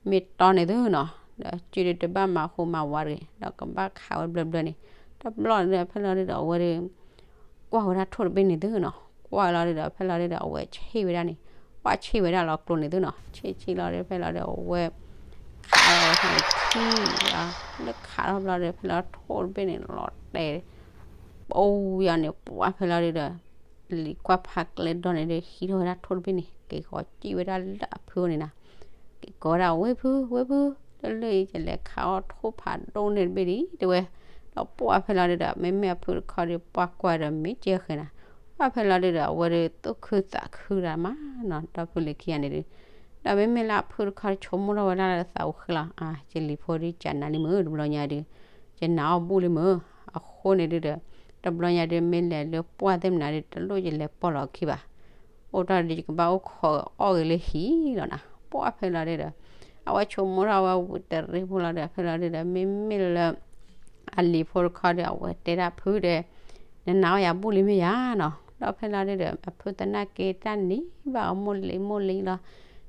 မ့ၢ်တီန့ၣ်သုနီၤ, ဒီးစုဒုးတဘၣ်မၤဃူမၤဝါတဂ့ၤ, ဒီးကဘၣ်ခးဝဲဘျၢဘျၢန့ၣ်. တဘျီဒုဒီး ဖဲလီၤဒုဒီး အဝဲဒုး ကွၢ်ဝဲဒၣ်ထိၣ်တဘ့ၣ်န့ၣ်သုနီၤ, ကွၢ်လီၤဒုဒီး ဖဲလီၤဒုဒီး အဝဲဆ့ၣ်ဝဲဒၣ်န့ၣ်, ကွၢ်ဆ့ၣ်ဝဲဒၣ်လီၤကျိန့ၣ်သုနီၤ, ဆ့ၣ်ဆ့ၣ်လီၤဒု ဖဲလီၤဒု အဝဲ ခးလီၤဝဲဖဲန့ၣ်ခံလီၤ, လၢခးထီၣ်ဘျီဒီး ဖဲလီၤထိၣ်တဘ့ၣ်န့ၣ် လီၤတဲာ် ပူၤယီၤန့ၣ် ပှၢ်ဖဲလီၤဒုဒီး လံၤကွၢ်ဖးကျဲဒီန့ၣ်ဒီး ဟံးထီၣ်ဝဲဒၣ်ထိၣ်တဘ့ၣ်န့ၣ် က့ၤဃီၤစံၣ်ဝဲဒၣ်လၢအဖုန့ၣ်နီၤ, က့ၤကိးဝဲဒၣ် ဝ့ၢ်ဖု ဝ့ၢ်ဖု, တၢ်လၢယလဲၤခးအီၣ်ထိၣ်ဖးဒိၣ်န့ၣ်တဘ့ၣ်ဒံး တဲဝဲ, ဒီးပှၢ်ဖဲလီၤဒုဒီး မ့မ့ၢ်အဖုတခီဒီး ပှၢ်ကွၢ်ဒီးမ့ၢ်ကဲဃဲၤနီၤ, ပှၢ်ဖဲလီၤဒုဒီး အဝဲဒီးသူၣ်ခုသးခုဒၣ်မးနီၤ ဒီဖုလံၤခံဂၤန့ၣ်ဒု ဒီးမ့မ့ၢ်လၢအဖုတခီ ဆိကမိၣ်ထီၣ်ဝဲဒၣ်လၢသးအူဃ့လီၤ, အါ ယလံၤဖိဒု ကနၤလံမ့ၢ် တဘျီညါဒု, ယနာ်အီၣ်ဘူၣ်လံမ့ၢ်, အဃိန့ၣ်ဒုဒီး တဘျီညါဒု မ့ၢ်လဲၤလၢပှၢ်သ့ၣ်မနုၤဒု တလိၣ်ယလဲၤပိာ်လီၤအခံဘၣ်, အိၣ်တ့ၢ်ဒု ယကဘၣ်အိၣ်ခိးအီၣ်ဂ့ၤလၢဟံၣ်လီၤနီၤ, ပှၢ်ဖဲလီၤဒုဒီး အဝဲဆိကမိၣ်ထီၣ်ဝဲဝံၤတရံးဖိလီၤဒီး ဖဲလီၤဒုဒီး မ့မ့ၢ်လၢ အလံၤဖိတခီဒီး အဝဲတဲဒၣ်ဖုဒီး နနာ်အီၣ်ယၤဘူၣ်လံမ့ၢ်ယၤနီၤ, ဒီးဖဲလီၤဒုဒီး အဖုသနာ်က့တၢ်နံၤဘၣ်အီၤမိၢ်လံၤမိၢ်လံၤလီၤ,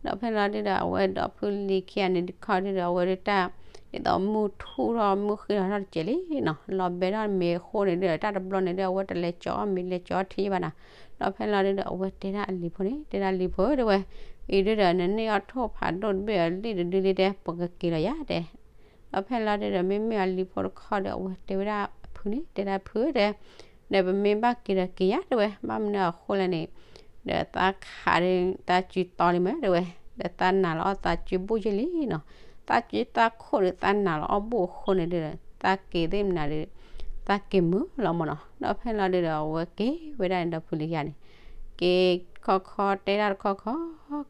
ဒီးဖဲလီၤဒုဒီး အဝဲဒီးဖုလံၤခံဂၤန့ၣ်တခီဒုဒီး အဝဲဒုတၢ် ဒ်သိးမုၢ်ထူၣ်ထီၣ်မုၢ်ဃ့ထီၣ်ထီၣ်တစဲးလံနီၤ, လီၤဘဲထီၣ်မ့ၤအဃိန့ၣ်ဒုဒီး တၢ်တဘျီန့ၣ်ဒု အဝဲတလဲၤကၠီအီၣ်မ့ၤလဲၤကၠီအီၣ်ထံဘၣ်နီၤ, ဒီးဖဲလီၤဒုဒီး အဝဲတဲဒၣ်အလံၤဖိန့ၣ် တဲဒၣ်လံၤဖိဧၢ တဲဝဲ, အံၤဒုဒီး နန့ၢ်အီၣ်ထိၣ်ဖးဒိၣ်တဘ့ၣ်အလံၣ်တဒုလံတဲ ပကက့ၤလီၤယၤတဲ ဒီးဖဲလီၤဒုဒီး မ့မ့ၢ်အလံၤဖိတခီဒီး အဝဲတဲဝဲဒၣ်အဖုန့ၣ် တဲဒၣ်ဖုဧၢတဲ, ဒီးပမ့ၢ်ဘၣ်က့ၤဒီးက့ၤယၤတဲဝဲ, ဘၣ်မနုၤအဃိလဲၣ်န့ၣ် ဒီးသးခးဒီး သးစုတီလံမ့ၢ်တဲဝဲ, ဒီးသးနာ်လီၤအီၣ်သးစုဘူၣ်ယဲၢ်လံနီၤ, သးစုသးခိၣ်ဒီးသးနာ်လီၤအီၣ်ဘူၣ်အဃိန့ၣ်ဒုဒီး သးက့ၤသ့ၣ်မနုၤဒီး သးက့ၤမုာ်လီၤမ့ၢ်နီၤ, ဒီးဖဲလီၤဒုဒီး အဝဲက့ၤဝဲဒၣ်န့ၣ်ဒီးဖုလံၤခံဂၤန့ၣ် က့ၤတခီခီတဲဒၣ်တခီခီ,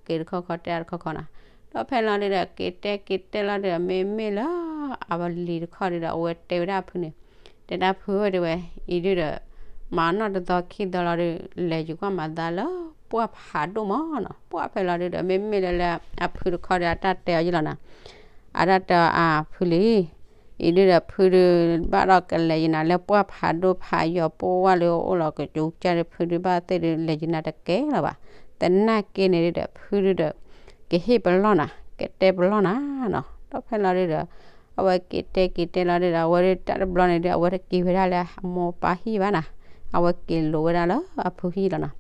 က့ၤတခီခီတဲဒၣ်တခီခီနီၤ, ဒီးဖဲလီၤဒုဒီး က့ၤတဲက့ၤတဲလီၤဒုဒီး မ့မ့ၢ်လၢ အဝဲလံၤတခီဒုဒီး အဝဲတဲဝဲဒၣ်ဖုန့ၣ်, တဲဒၣ်ဖုဧၢတဲဝဲ, အံၤဒုဒီး မၤနီၣ်တသီခံသီလီၤဒု လဲၤယကွၢ်မၤသးလၢပှၢ်ဖးဒိၣ်မ့ၢ်နီၤ, ပှၢ်ဖဲလီၤဒုဒီး မ့မ့ၢ်လၢလၢအဖုတခီဒီး အတၢ်တဲအီၤယဲၢ်လီၤနီၤ, အတၢ်တဲအီၤအဖုလံၤ အံၤဒုဒီးဖုဒု ဘၣ်ဒီးကလဲၤယနၤလၢပှၢ်ဖးဒိၣ်ဖးယီၤပှၢ်လၢအိၣ်လီၤကစူၤကစၢ်ဒီး ဖုဒုဘၣ်သ့ၣ်ဒု လဲၤယနၤတကဲလၢၤဘၣ်, သနာ်က့န့ၣ်ဒုဒီး ဖုဒုဒီး ကဟ့ၣ်ပလီၢ်နၤ ကတဲပလီၢ်နၤနီၤ, ဒီးဖဲလီၤဒုဒီး အဝဲက့ၤတဲက့ၤတဲလီၤဒုဒီး အဝဲဒုတၢ်တဘျီန့ၣ်ဒု အဝဲတက့ၤဝဲဒၣ်လၢအမိၢ်ပၢ်ဟံၣ်ဘၣ်နီၤ, အဝဲက့ၤလိာ်ဝဲဒၣ်လၢအဖုဟံၣ်လီၤနီၤ,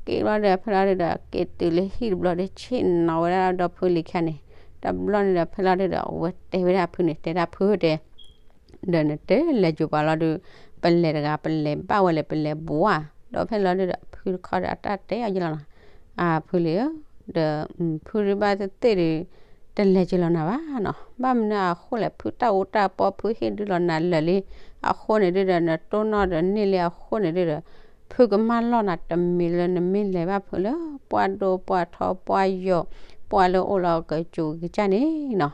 က့ၤလီၤဒုးဖဲလီၤဒုဒီး က့ၤတုၤလၢဟံၣ်တဘျီဒီး ဆ့ၣ်နီၤဝဲဒၣ်ဒီဖုလံၤခံဂၤန့ၣ်, တဘျီန့ၣ်ဒီးဖဲလီၤဒုဒီး အဝဲတဲဝဲဒၣ်အဖုန့ၣ် တဲဒၣ်ဖုတဲ ဒီးနတဲလဲၤကၠိၤပှၤလီၤဒုး ပလဲၤတဂၤ ပလဲၤဘၣ်ဝဲလဲၣ် ပလဲၤဘှါ, ဒီးဖဲလီၤဒုဒီး ဖုတခီဒီး အတၢ်တဲအီၤယဲၢ်လီၤနီၤ, အဖုလံၤဧၢ, ဒီး ဖုဒုဘၣ်သ့ၣ်သ့ၣ်ဒုး တလဲၤကၠိၤလီၤနၤဘၣ်နီၤ, ဘၣ်မနုၤအဃိလဲၣ် ဖုတၢ်အူတၢ်ပီ ဖုဟ့ၣ်ဒုးလီၤနၤလၢာ်လံ, အဃိန့ၣ်ဒုဒီး နတိၢ်နီၣ်ဒီးန့ၢ်လံအဃိန့ၣ်ဒုဒီး ဖုကမၢလီၢ်နၤတမံၤလၢနမ့ၢ်လဲၤဘၣ်ဖုလၢ ပှၢ်ဒိပှၢ်ထီပှၢ်ယီၤ ပှၢ်လၢအိၣ်လီၤကစူၤကစၢ်န့ၣ်နီၤ,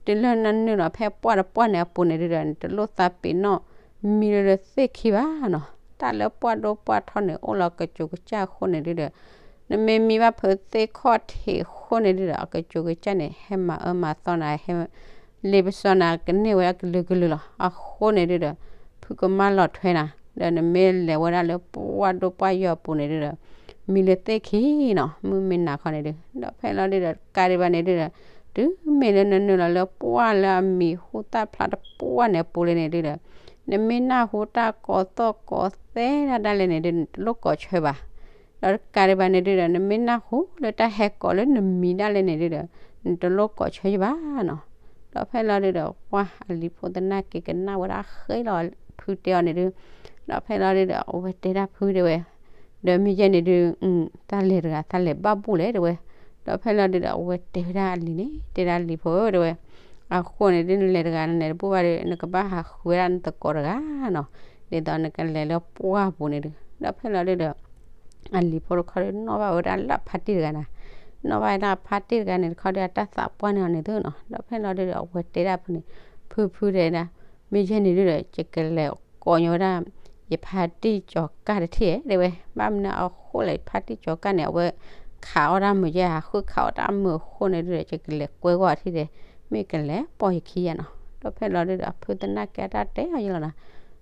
ဒီး တုၤလၢနနုာ်လီၤဖဲပှၢ်တပှၢ်န့ၣ်အပူၤန့ၣ်ဒုဒီး နတလိၣ်သးပ့ၤနီၣ်မံလၢလၢသ့ၣ်ခံဘၣ်နီၤ, တၢ်လၢပှၢ်ဒိပှၢ်ထီန့ၣ် အိၣ်လီၤကစူၤကစၢ်အဃိန့ၣ်ဒုဒီး နမ့ၢ်မံဘၣ်ဖုသ့ၣ်ခီၣ်ထံးအဃိန့ၣ်ဒုဒီး အကစူၤကစၢ်န့ၣ် ဟဲမၤအၢမၤသီနၤ ဟဲ လ့ပစီနၤကန့ၢ်ဝဲဒၣ်ကလုာ်ကလုာ်လီၤ. အဃိန့ၣ်ဒုဒီး ဖုကမၢလီၤထွဲနၤ ဒီးနမ့ၢ်လဲၤဝဲဒၣ်လၢပှၢ်ဒိပှၢ်ယီၤအပူၤန့ၣ်ဒုဒီး မံလၢသ့ၣ်ခံနီၤ မုၢ်မ့ၢ်နၤခီန့ၣ်ဒု, ဒီးဖဲလီၤဒုဒီး တကးဒံးဘၣ်န့ၣ်ဒုဒီး တုၤမ့ၢ်လၢနနုာ်လီၤလၢပှၢ်လၢအမံၤဟူသၣ်ဖျါတပှၢ်န့ၣ်အပူၤလံန့ၣ်ဒုဒီး နမ့ၢ်နၢ်ဟူတၢ်ကိးသီၣ်ကိးသဲဒၣ်ဒၣ်လဲာ်န့ၣ်ဒု နတလိၣ်ကိးဆၢဘၣ် ဒီးတကးဒံးဘၣ်န့ၣ်ဒုဒီး နမ့ၢ်နၢ်ဟူလၢတၢ်ဟဲကိးလၢနမံၤဒၣ်လဲာ်န့ၣ်ဒုဒီး နတလိၣ်ကိးဆၢယဘၣ်နီၤ. ဒီးဖဲလီၤဒုဒီး ပှၢ်အလံၤဖိသနာ်က့ကနၣ်ဝဲဒၣ်ဃဲလီၤ ဖုတဲအီၤန့ၣ်ဒု, ဒီးဖဲလီၤဒုဒီး အဝဲတဲဒၣ်ဖုတဲဝဲ, ဒီးမ့ၢ်ယဲန့ၣ်ဒု တၢ်လဲၤတဂၤ တၢ်လဲၤဘၣ်ဘူၣ်လဲၣ်တဲဝဲ, ဒီးဖဲလီၤဒုဒီး အဝဲတဲဝဲဒၣ်အလံၤန့ၣ် တဲဒၣ်လံၤဖိတဲဝဲ, အဃိန့ၣ်ဒု နလဲၤတဂၤ နလဲၤတဘူၣ်ဘၣ်ဒီး နကဘၣ်ဟးဃုဝဲဒၣ်နသကိးတဂၤနီၤ, ဒ်သိးနကလဲၤလၢပှၢ်ပူၤန့ၣ်ဒု, ဒီးဖဲလီၤဒုဒီး အလံၤဖိတခီဒီး နီၣ်ဘၣ်ဝဲဒၣ်လၢဖါတံၢ်တဂၤနီၤ, နီၣ်ဘၣ်ဝဲဒၣ်ဖါတံၢ်တဂၤန့ၣ်တခီဒီး အတၢ်သးပှၢ်န့ၢ်အီၤန့ၣ်သုနီၤ, ဒီးဖဲလီၤဒုဒီး အဝဲတဲဒၣ်ဖုန့ၣ်, ဖုဖုတဲဒၣ်, မ့ၢ်ယဲန့ၣ်ဒုဒီး ယကလဲၤကိးညီဝဲဒၣ် ယဖါတံၢ်ကၠီၤကၢ်တထံၣ်တဲဝဲ, ဘၣ်မနုၤအဃိလဲၣ် ယဖါတံၢ်ကၠီၤကၢ်န့ၣ် အဝဲခးအီၣ်တၢ်မုာ်ယဲ ဟးဃုခးအီၣ်တၢ်မုာ်အဃိန့ၣ်ဒုဒီး ယကလဲၤကွဲဂီၢ်ထံၣ်တဲ, မ့ၢ်ကလဲၤပိာ်ယခံယဲနီၤ, ဒီးဖဲလီၤဒုဒီး ဖုသနာ်က့အတၢ်တဲအီၤယဲလီၤနီၤ,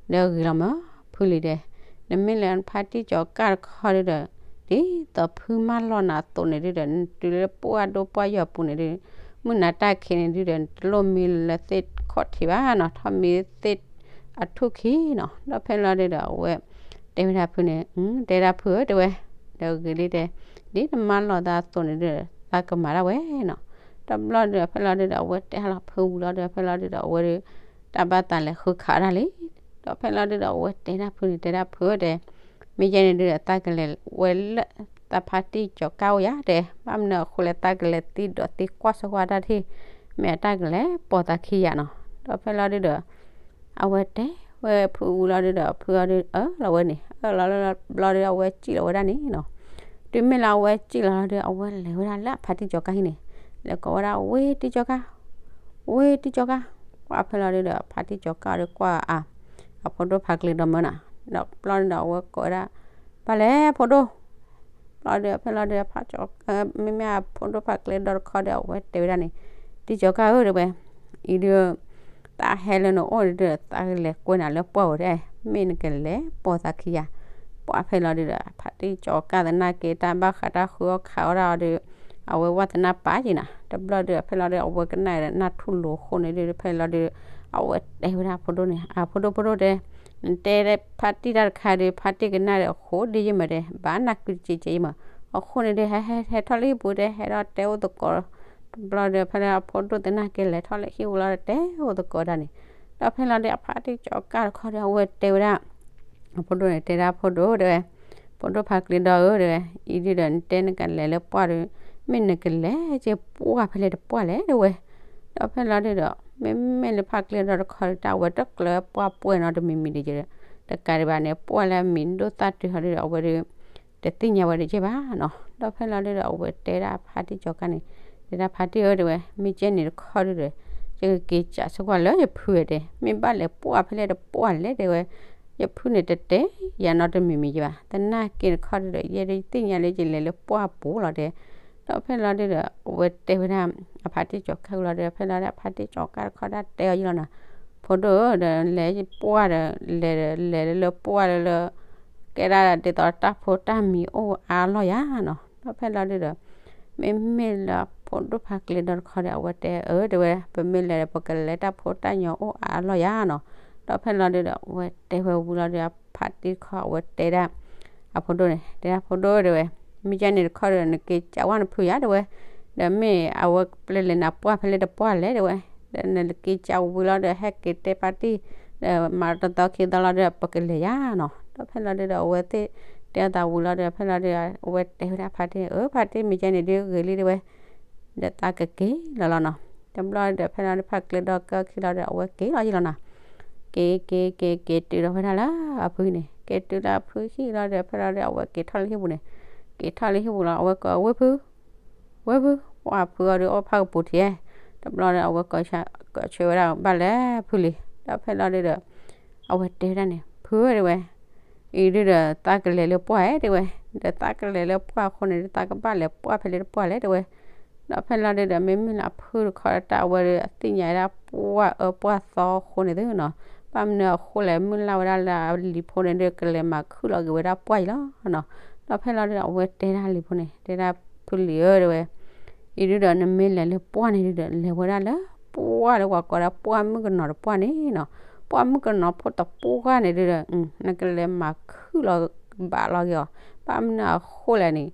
ဒီးဂ့ၤလီၤမး ဖုလံၤတဲ နမ့ၢ်လဲၤဖါတံၢ်ကၠီၤကၢ်တခီဒုဒီး ဒ်သိးဖုမၢလီၤနၤအသိးန့ၣ်ဒုဒီး နတုၤလၢပှၢ်ဒိပှၢ်ယီၤပူၤန့ၣ်ဒု, မုၢ်နၤတၢ်ခံးန့ၣ်ဒုဒီး နတလိၣ်မံလၢသ့ၣ်ခီၣ်ထံးဘၣ်နီၤ, ထီၣ်မံသ့ၣ်အထူၣ်ခံနီၤ, ဒီးဖဲလီၤဒုဒီး အဝဲတဲဝဲဒၣ်ဖုန့ၣ်, တဲဒၣ်ဖုဧၢတဲဝဲ, ဒီးဂ့ၤလံတဲ, ဒ်နမၢလီၤသးအသိးန့ၣ်ဒုဒီး သးကမၤဒၣ်ဝဲနီၤ, တဘျီဒုးဒီးဖဲလီၤဒုးဒီး အဝဲတဲဟးလီၤဖုဝံၤလီၤဒုးဒီး ဖဲလီၤဒုးဒီး အဝဲဒုး တၢ်ဘၣ်သးလဲၤဃုခးဒၣ်လံ. ဒီးဖဲလီၤဒုးဒီး အဝဲတဲဒၣ်ဖုန့ၣ် တဲဒၣ်ဖုဧၢ တဲ မ့ၢ်ယဲန့ၣ်ဒုးဒီး သးကလဲၤဝဲလၢ သးဖါတံၢ်ကၠီၤကၣ်အိၣ်ယၤ တဲ ဘၣ်မနုၤအဃိလဲၣ် သးကလဲၤသံဒီးသံကွၢ်ဆိကွၢ်တၢ်ထံၣ် မ့ၢ်အတၢ်ကလဲၤပိာ်သးခံယၤနီၤ. ဒီးဖဲလီၤဒုးဒီး အဝဲတဲဝဲဖုဝံၤလီၤဒုးဒီး ဖုအီၤဒုး အၢၣ်လီၤဝဲန့ၣ် အၢၣ်လီၤလၢဘျီဒုး အဝဲစံၣ်လီၤဝဲဒၣ်န့ၣ်နီၤ. တုၤမ့ၢ်လၢအဝဲစံၣ်လီၤလီၤဒုး အဝဲလဲၤဝဲဒၣ်လၢအဖါတံၢ်ကၠီၤကၣ်ဟံၣ်န့ၣ် လဲၤကိးဝဲဒၣ် ဝ့ၢ်တံၢ်ကၠီၤကၣ် ဝ့ၢ်တံၢ်ကၠီၤကၣ်. ပှၢ်ဖဲလီၤဒုးဒီး ဖါတံၢ်ကၠီၤကၣ်အီၤဒုးကွၢ်အါ အဖိဒိၣ်ဖါကျ့ဒီမၢနီၤ. ဒီးဘျီဒုးဒီး အဝဲကိးဝဲဒၣ် ဘၣ်လဲၣ်ဖိဒိၣ် ဘျီဒုးဖဲလီၤဒုး ဖါကၠီၤ မ့မ့ၢ်အဖိဒိၣ်ဖါကျ့ဒီတခီဒီး အဝဲတဲဝဲဒၣ်န့ၣ် တံၢ်ကၠီၤကၣ်ဧၢ တဲဝဲ အံၤဒုး သးဟဲလၢနအိၣ်ဒုးဒီး သးကလဲၤကွဲနၤလၢပှၢ်ဧိၤ တဲ မ့ၢ်နကလဲၤပိာ်သးခံယၤ. ပှၢ်ဖဲလီၤဒုးဒီး ဖါတံၢ်ကၠီၤကၣ်သနာ်က့ တၢ်ဘၣ်ဃးတၢ်ဃုအီၣ်ခးအီၣ်ဒၣ်အီၤဒီး အဝဲဝံသနၢ်ပာ်က့ၤနၤ. တဘျီဒုးဖဲလီၤဒုး အဝဲကနၣ်ဒီးနၢ်ထူၣ်လိၤအဃိန့ၣ်ဒုး ဖဲလီၤဒုး အဝဲတဲဝဲဒၣ်ဖိဒိၣ်န့ၣ် အဖိဒိၣ်ဖိဒိၣ်တဲ နတဲဖါတံၢ်တၢ်တခါဒီး ဖါတံၢ်ကနၣ်ဒီးအဃိဒ်ယဲၢ်မး တဲ ဘၣ်နၢ်ကွံာ်တကဲးကဲးယဲၢ်မး. အဃိန့ၣ်ဒုး ဟဲဟဲဟဲထီၣ်လၢဟံၣ်ပူၤ တဲ ဟဲထီၣ်တဲအိၣ်သကိး တဘျီဒီး ဖဲလၢအဖိဒိၣ်သနာ်က့ လဲၤထီၣ်လၢဟံၣ်ပူၤလီၤဒီး တဲအိၣ်သကိးဒၣ်န့ၣ်. ဒီးဖဲလီၤဒုး အဖါတံၢ်ကၠီၤကၣ်တခီဒီး အဝဲတဲဝဲဒၣ် အဖိဒိၣ်န့ၣ် တဲဒၣ်ဖိဒိၣ် တဲဝဲ ဖိဒိၣ်ဖါကျ့ဒီဧၢ တဲဝဲ အံၤဒုးဒီး နတဲနကလဲၤလၢပှၢ်ဒီး မ့ၢ်နကလဲၤက့ၤပိာ်ဖဲလဲၣ်တပှၢ်လဲၣ် တဲဝဲ. ဒီးဖဲလီၤဒုးဒီး မ့မ့ၢ်လၢဖါကျ့ဒီတခီဒီး တၢ်ဝဲတကျၢၤပှၢ်ပှဲၤနီတမံၤမံၤဒံး တကးဒံးဘၣ်န့ၣ် ပှၢ်လၢအမံၤဒိၣ်သၣ်တုၤဟီဒုးဒီး အဝဲဒုး တသ့ၣ်ညါဝဲဒၣ်ကဲဘၣ်နီၤ. ဒီးဖဲလီၤဒုးဒီး အဝဲတဲဒၣ်ဖါတံၢ်ကၠီၤကၣ်န့ၣ် တဲဒၣ်ဖါတံၢ်ဧၢ တဲဝဲ မ့ၢ်ကဲန့ၣ်တခီဒုးဒီး ယကက့ၤစးဆိကွၢ်လၢယဖုတဲ မ့ၢ်ဘၣ်လဲၤပိာ်ဖဲလဲၣ်တပှၢ်လဲၣ် တဲဝဲ. ယဖုန့ၣ်တတဲယၤနီတမံၤမံၤကဲဘၣ် သနာ်က့တခီဒုးဒီး ယဲဒုးသ့ၣ်ညါလၢယလဲၤလၢပှၢ်ပူၤလီၤ တဲ ဒီးဖဲလီၤဒုးဒီး အဝဲတဲဝဲဒၣ် အဖါတံၢ်ကၠီၤကၣ်လီၤဒီး ဖဲလီၤဒုး အဖါတံၢ်ကၠီၤကၣ်တခီဒၣ်တဲအီၤယလီၤနီၤ. ဖိဒိၣ်ဧၢ ဒီးလဲၤပှၢ်ဒီး လဲၤဒီး လဲၤလၢပှၢ်လၢလၢ ကဲဒၣ်ဒ်သိးတၢ်ဖိတၢ်မံၤအိၣ်အါလီၢ်ယၤနီၤ. ဒီးဖဲလီၤဒုးဒီး မ့မ့ၢ်လၢဖိဒိၣ်ဖါကျ့ဒီတခီဒီး အဝဲတဲအၢ တဲဝဲ ပမ့ၢ်လဲၤဒီး ပကလဲၤတၢ်ဖိတၢ်မံၤအိၣ်အါလီၢ်ယၤနီၤ. ဒီးဖဲလီၤဒုးဒီး အဝဲတဲဝဲဝံၤလီၤဒီး အဖါတံၢ်တခီ အဝဲတဲဒၣ် အဖိဒိၣ်န့ၣ် တဲဒၣ်ဖိဒိၣ် တဲဝဲ မ့ၢ်ကဲန့ၣ်တခီဒီး နက့ၤစးဝဲနဖုယၤ တဲဝဲ ဒီးမ့ၢ်အဝဲပျဲလဲၤနၤပှၢ်ဖဲလဲၣ်တပှၢ်လဲၣ် တဲဝဲ ဒီးနက့ၤစးဝံၤလီၤဒီး ဟဲက့ၤတဲဖါတံၢ် ဒီးမၤတသီခံသီလီၤဒီး ပကလဲၤယၤနီၤ. ဒီးဖဲလီၤဒုးဒီး အဝဲသ့ၣ်တဲအသးဝံၤလီၤဒီး ဖဲလီၤဒုး အဝဲတဲဝဲဒၣ်ဖါတံၢ်န့ၣ် အၢ ဖါတံၢ် မ့ၢ်ကဲန့ၣ်ဒုးဂ့ၤလံ တဲဝဲ ဒီးသးကက့ၤလီၤလီၤနီၤ. တဘျီဒီး ဖဲလီၤဒုး ဖါကျ့ဒီကၢခံလီၤဒီး အဝဲက့ၤလီၤယလီၤနီၤ. က့ၤက့ၤက့ၤက့ၤတုၤလီၤဝဲဒၣ်လၢအဖုန့ၣ် က့ၤတုၤလၢအဖုဟံၣ်လီၤဒီး ဖဲလီၤဒုး အဝဲက့ၤထီၣ်လၢဟံၣ်ပူၤန့ၣ် က့ၤထီၣ်လၢဟံၣ်ပူၤလီၤ အဝဲကိးဝ့ၢ်ဖု ဝ့ၢ်ဖု ပှၢ်ဖုအီၤဒုးအိၣ်ဖးကပူၤထံး တဘျီဒီး အဝဲကိးဆၢဝဲဒၣ် ဘၣ်လဲၣ်ဖုလံၤ ဒီးဖဲလီၤဒုးဒီး အဝဲတဲဝဲဒၣ်န့ၣ် ဖုဧၢ တဲဝဲ အံၤဒုးဒီး သးကလဲၤလၢပှၢ်ဧၢ တဲဝဲ ဒီးသးကလဲၤလၢပှၢ်အဃိန့ၣ်ဒုး သးကဘၣ်လဲၤပှၢ်ဖဲလဲၣ်တပှၢ်လဲၣ် တဲဝဲ. ဒီးဖဲလီၤဒုးဒီး မ့မ့ၢ်လၢအဖုတခီဒီး တၢ်ဝဲဒုးအသ့ၣ်ညါဝဲဒၣ်ပှၢ်အၢပှၢ်သီအဃိန့ၣ်သုနီၤ ဘၣ်မနုၤအဃိလဲၣ် မုၢ်လၢ်ဝဲဒၣ်လၢအလံၤဖိန့ၣ်ဒုး ကလဲၤမၤခုၣ်လီၤက့ၤဝဲဒၣ်ပှၢ်အံၤလီၤနီၤ. ဒီးဖဲလီၤဒုးဒီး အဝဲတဲဒၣ်လံၤဖိန့ၣ် တဲဒၣ်ဖုလံၤဧၢ တဲဝဲ အံၤဒုးဒီး နမ့ၢ်လဲၤလၢပှၢ်န့ၣ်ဒုးဒီး လဲၤဝဲဒၣ်လၢပှၢ်လၢပှၤကိးဒၣ်ပှၢ်မုၣ်ကနီၤတပှၢ်န့ၣ်နီၤ ပှၢ်မုၣ်ကနီၤဖိတပှၢ်န့ၣ်ဒုးဒီး နကလဲၤမၤခုၣ်လီၤကဘးလီၤက့ၤအီၤ ဘၣ်မနုၤအဃိလဲၣ်န့ၣ်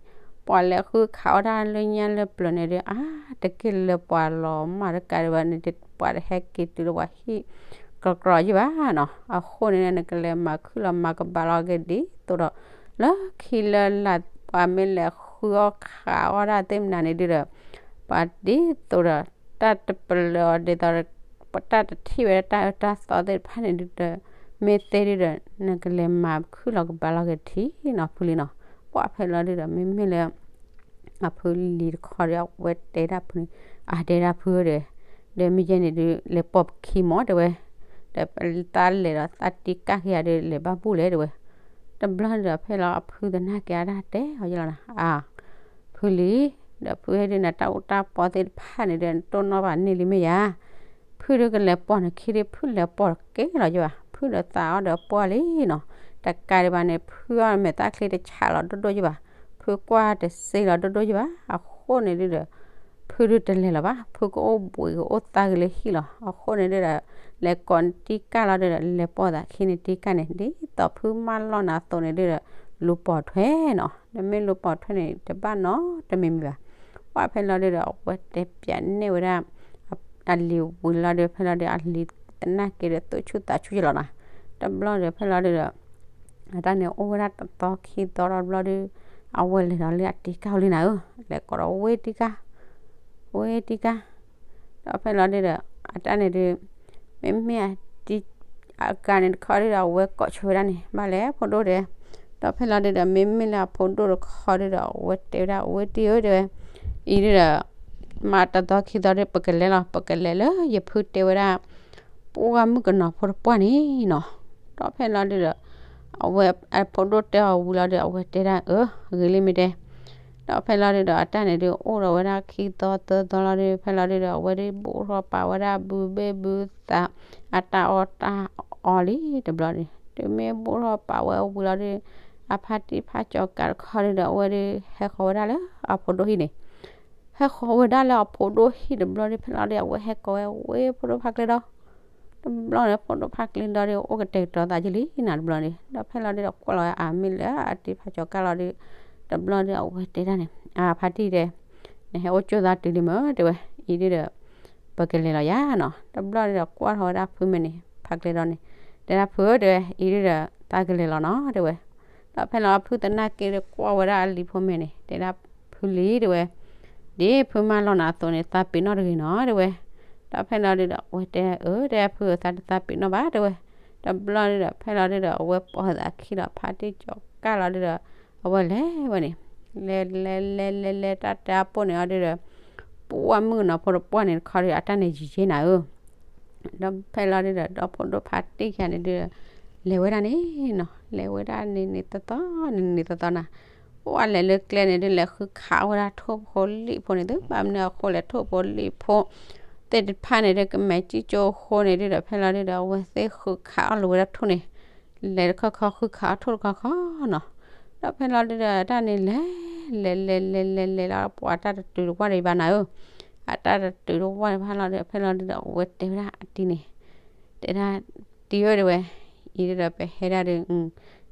ပှၤလဲၤဃုခးအီၣ်တၢ်လၢညါလၢပျၢၤန့ၣ်ဒုး အါတက့ၢ်လၢပှၤလီၤမၢ်တကးဒံးဘၣ်န့ၣ် ပှၤတဟဲက့ၤတုၤလၢပှၤဟံၣ်ကြီကြီယံၤဘၣ်နီၤ. အဃိန့ၣ် နကလဲၤမၤခုၣ်လီၤမၤကဘးလီၤက့ၤဒ်သိးဒီး လၢခံလၢလာ် ပှၤမ့ၢ်လဲၤဃုအီၣ်ခးအီၣ်ဒၣ်သ့ၣ်မနုၤန့ၣ်ဒုးဒီး ပှၤဒ်သိးဒီး တၢ်တပလၢၤအီၤဒ်သိးဒီး တၢ်တထံၣ်ဝဲဒၣ်တၢ်အၢတၢ်သီသ့ၣ်တဖၣ်န့ၣ်ဒုးဒီး မ့ၢ်သ့ဒုးဒီး နကလဲၤမၤခုၣ်လီၤကဘးလီၤက့ၤထံနီၤ ဖုလံၤနီၤ. ပှၢ်ဖဲလီၤဒုးဒီး မ့မ့ၢ်လၢ အဖုလံၤတခီဒီး အဝဲတဲဒၣ်ဖုန့ၣ် အတဲဒၣ်ဖုဧၢဒီး ဒီးမ့ၢ်ယဲန့ၣ်ဒုး လဲၤပိာ်ပခံမီၤ တဲဝဲ ဒီးသးလဲၤဒီးသးတံၢ်ကၢ်ခံဂၤဒီး လဲၤဘၣ်ဘူၣ်လဲၣ် တဲဝဲ. တဘျီဒီး ဖဲလီၤအဖုသနာ်က့ၤအတၢ်တဲအီၤယလီၤနီၤ အါ ဖုလံၤ ဒီးဖုဟဲဒုးနတၢ်အိၣ်တၢ်ပီသ့ၣ်တဖၣ်န့ၣ်ဒီး နတိၢ်နီၣ်ဘၣ်န့ၢ်လံမ့ၢ်ယါ ဖုဒုးကလဲၤပိာ်နခံဒုး ဖုလဲၤပိာ်တကဲလီၤယဘၣ် ဖုဒီးသးအီၤဒီးပှၢ်လံနီၤ. တကးဒံးဘၣ်န့ၣ် ဖုအီၣ်မဲာ်သၣ်ချ့တဆးလီၤဒိၣ်ဒိၣ်ယဘၣ် ဖုကွၢ်တစ့လီၤဒိၣ်ဒိၣ်ယဘၣ် အဃိန့ၣ်ဒုးဒီး ဖုဒုးတလဲၤလီၤဘၣ် ဖုကအိၣ်ဘှံးကအိၣ်သါက့ၤလၢဟံၣ်လီၤ. အဃိန့ၣ်ဒုးဒီး လဲၤကိးနတံၢ်ကၢ်လီၤဒုးဒီး လဲၤပိာ်သးခံနတံၢ်ကၢ်န့ၣ် ဒ်သိးဖုမၢလီၢ်နၤအသိးန့ၣ်ဒုးဒီး လူၤပိာ်ထွဲနီၤ နမ့ၢ်လူၤပိာ်ထွဲန့ၣ် တဘၣ်နီတမံၤမံၤဘၣ်. ပၢ်ဖဲလီၤဒုဒီး အဝဲတဲပၠးနဲၣ်ဝဲဒၣ် အလံၤဝံၤလီၤဒု ဖဲလီၤဒု အလံၤသနာ်က့ဒီး သူၣ်ဆူၣ်သးဆူၣ်ယလီၤနီၤ. တဘျီဒီး ဖဲလီၤဒုဒီး အတၢ်န့ၣ်အိၣ်ဝဲဒၣ်တသီခံသီဒီးတဘျီဒု အဝဲလဲၤဒီးလၢအတံၤကၢ်အိၣ်လံနၤဧၢ, လဲၤကိးဒီးဝ့ၢ်တံၤကၢ် ဝ့ၢ်တံၤကၢ် ဒီးဖဲလီၤဒုဒီး အတၢ်န့ၣ်ဒု မ့မ့ၢ်အတံၤ အကၤန့ၣ်တခီဒုဒီး အဝဲကိးဆၢဝဲဒၣ်န့ၣ် ဘၣ်လဲၣ်ဖိဒိၣ်တဲ, ဒီးဖဲလီၤဒုဒီး မ့မ့ၢ်လၢအဖိဒိၣ်တခီဒုဒီး အဝဲတဲဝဲဒၣ် ဝ့ၢ်တံၤဧၢ တဲဝဲ, အံၤဒုဒီး မ့ၢ်တသီခံသီဒု ပကလဲၤလီၤ ပကလဲၤလၢယဖုတဲဝဲဒၣ် ပှၢ်မုၣ်ကနီၤဖိတပှၢ်န့ၣ်နီၤ. ဒီးဖဲလီၤဒုဒီး အဝဲအဖိဒိၣ်တဲအီၤဝံၤလီၤဒု အဝဲတဲဒၣ်အၢ ဂ့ၤလံမ့ၢ်တဲ ဒီးဖဲလီၤဒုဒီး အတၢ်န့ၣ်ဒု အိၣ်ဒီးဝဲဒၣ်ခံသီသၢသီလီၤဒု ဖဲလီၤဒုဒီး အဝဲဒုဘိၣ်ထီၣ်ပာ်ဝဲဒၣ်ဘုဘ့ၣ်ဘုသး အတၢ်အီၣ်တၢ်အီလံတဘျီဒု, တုၤမ့ၢ်ဘိၣ်ထီၣ်ပာ်ဝဲဝံၤလီၤဒု အဖါတံၢ်ဖါကၠီၤကးတခီဒုဒီး အဝဲဒု ဟဲဃီၤဝဲဒၣ်လၢအဖိဒိၣ်ဟံၣ်န့ၣ်, ဟဲဃီၤဝဲဒၣ်လၢအဖိဒိၣ်ဟံၣ်တဘျီဒု ဖဲလီၤဒု အဝဲဟဲကိးဝဲ ဝ့ၢ်ဖိဒိၣ်ဖါကျဲဒီး တဘျီန့ၣ် ဖိဒိၣ်ဖါကျဲဒီးဒု အိၣ်ကတဲာ်ကတီၤသးကလံနၤတဘျီန့ၣ်, ဒီးဖဲလီၤဒုဒီးကွၢ်လီၤဝဲအမ့ၢ်လၢအတံၢ်ဖါကၠီၤကးလီၤဒု, တဘျီဒုဒီးအဝဲတဲဒၣ်န့ၣ် အဖါတံၢ်တဲ, နဟဲအိၣ်ကၠိၣ်သးတုၤလံမ့ၢ်တဲဝဲ, အံၤဒုဒီး ပကလဲၤလီၤယၤနီၤ, တဘျီဒုဒီးကွၢ်ထီၣ်ဝဲဒၣ်ဖုမဲာ်န့ၣ် ဖါကျဲဒီးန့ၣ်, တဲဒၣ်ဖုဧၢတဲဝဲ, အံၤဒုဒီး တၢ်ကလဲၤလီၤနီၤတဲဝဲ, ဒီးဖဲလီၤဖုသနာ်က့ဒီးကွၢ်ဝဲဒၣ်အလံၤဖိမဲာ်န့ၣ် တဲဒၣ်ဖုလံၤတဲဝဲ, ဒ်ဖုမၢလီၤနၤအသိးန့ၣ် သးပ့ၤနီၣ်တဂ့ၤနီၤတဲဝဲ, ဒီးဖဲလီၤဒုဒီး အဝဲတဲအၢ တဲဖုသးတသးပ့ၤနီၣ်ဘၣ်တဲဝဲ, တဘျီဒုဒီး ဖဲလီၤဒုဒီး အဝဲပိာ်သးခံဒီးဖါတံၢ်ကၠီၤကးလီၤဒုဒီး အဝဲလဲၤဝဲန့ၣ်, လဲၤလဲၤလဲၤလဲၤလဲၤတၢ်တဲအပိၢ်န့ၣ်အီၤဒုဒီး ပှၢ်မုၣ်ကနီၤဖိတပှၢ်န့ၣ်တခီဒု အတၢ်န့ၣ်ယံာ်ယံာ်နၤဧၢ ဒီးဖဲလီၤဒုဒီး ဒီဖိဒိၣ်ဖါတံၢ်ခံဂၤန့ၣ်ဒု လဲၤဝဲဒၣ်န့ၣ်နီၤ, လဲၤဝဲဒၣ်န့ၣ်န့ၣ်သီသီန့ၣ်န့ၣ်သီသီနၤ, ပှၢ်လဲၤလၢကျဲန့ၣ်ဒု လဲၤဃုခးအီၣ်ဝဲဒၣ်ထိၣ်ဖိလံၣ်ဖိန့ၣ်သု, ဘၣ်မနုၤအဃိလဲၣ် ထိၣ်ဖိလံၣ်ဖိသ့ၣ်တဖၣ်န့ၣ်ဒု ကမဲာ်ကံၣ်ကၠိအဃိန့ၣ်ဒုဒီး ဖဲလီၤဒုဒီး အဝဲသ့ၣ်ဃုခးအီၣ်လီၤဝဲဒၣ်ထိၣ်န့ၣ်, လဲၤတခီခီဃုခးအီၣ်ထိၣ်တခီခီနီၤ, ဒီးဖဲလီၤဒုဒီး အတၢ်န့ၣ်လဲၤ လဲၤလဲၤလဲၤလဲၤလဲၤလီၤ ပှၢ်အတၢ်တတုၤတဝၢ်ဒံးဘၣ်နၤဧၢ အတၢ်တတုၤတဝၢ်ဘၣ်လီၤဒီး ဖဲလီၤဒုဒီး အဝဲတဲဝဲဒၣ်အတံၤန့ၣ်, တဲဒၣ်, တံၤဧၢတဲဝဲ, အံၤဒုဒီး ပဟဲဒၣ်ဒု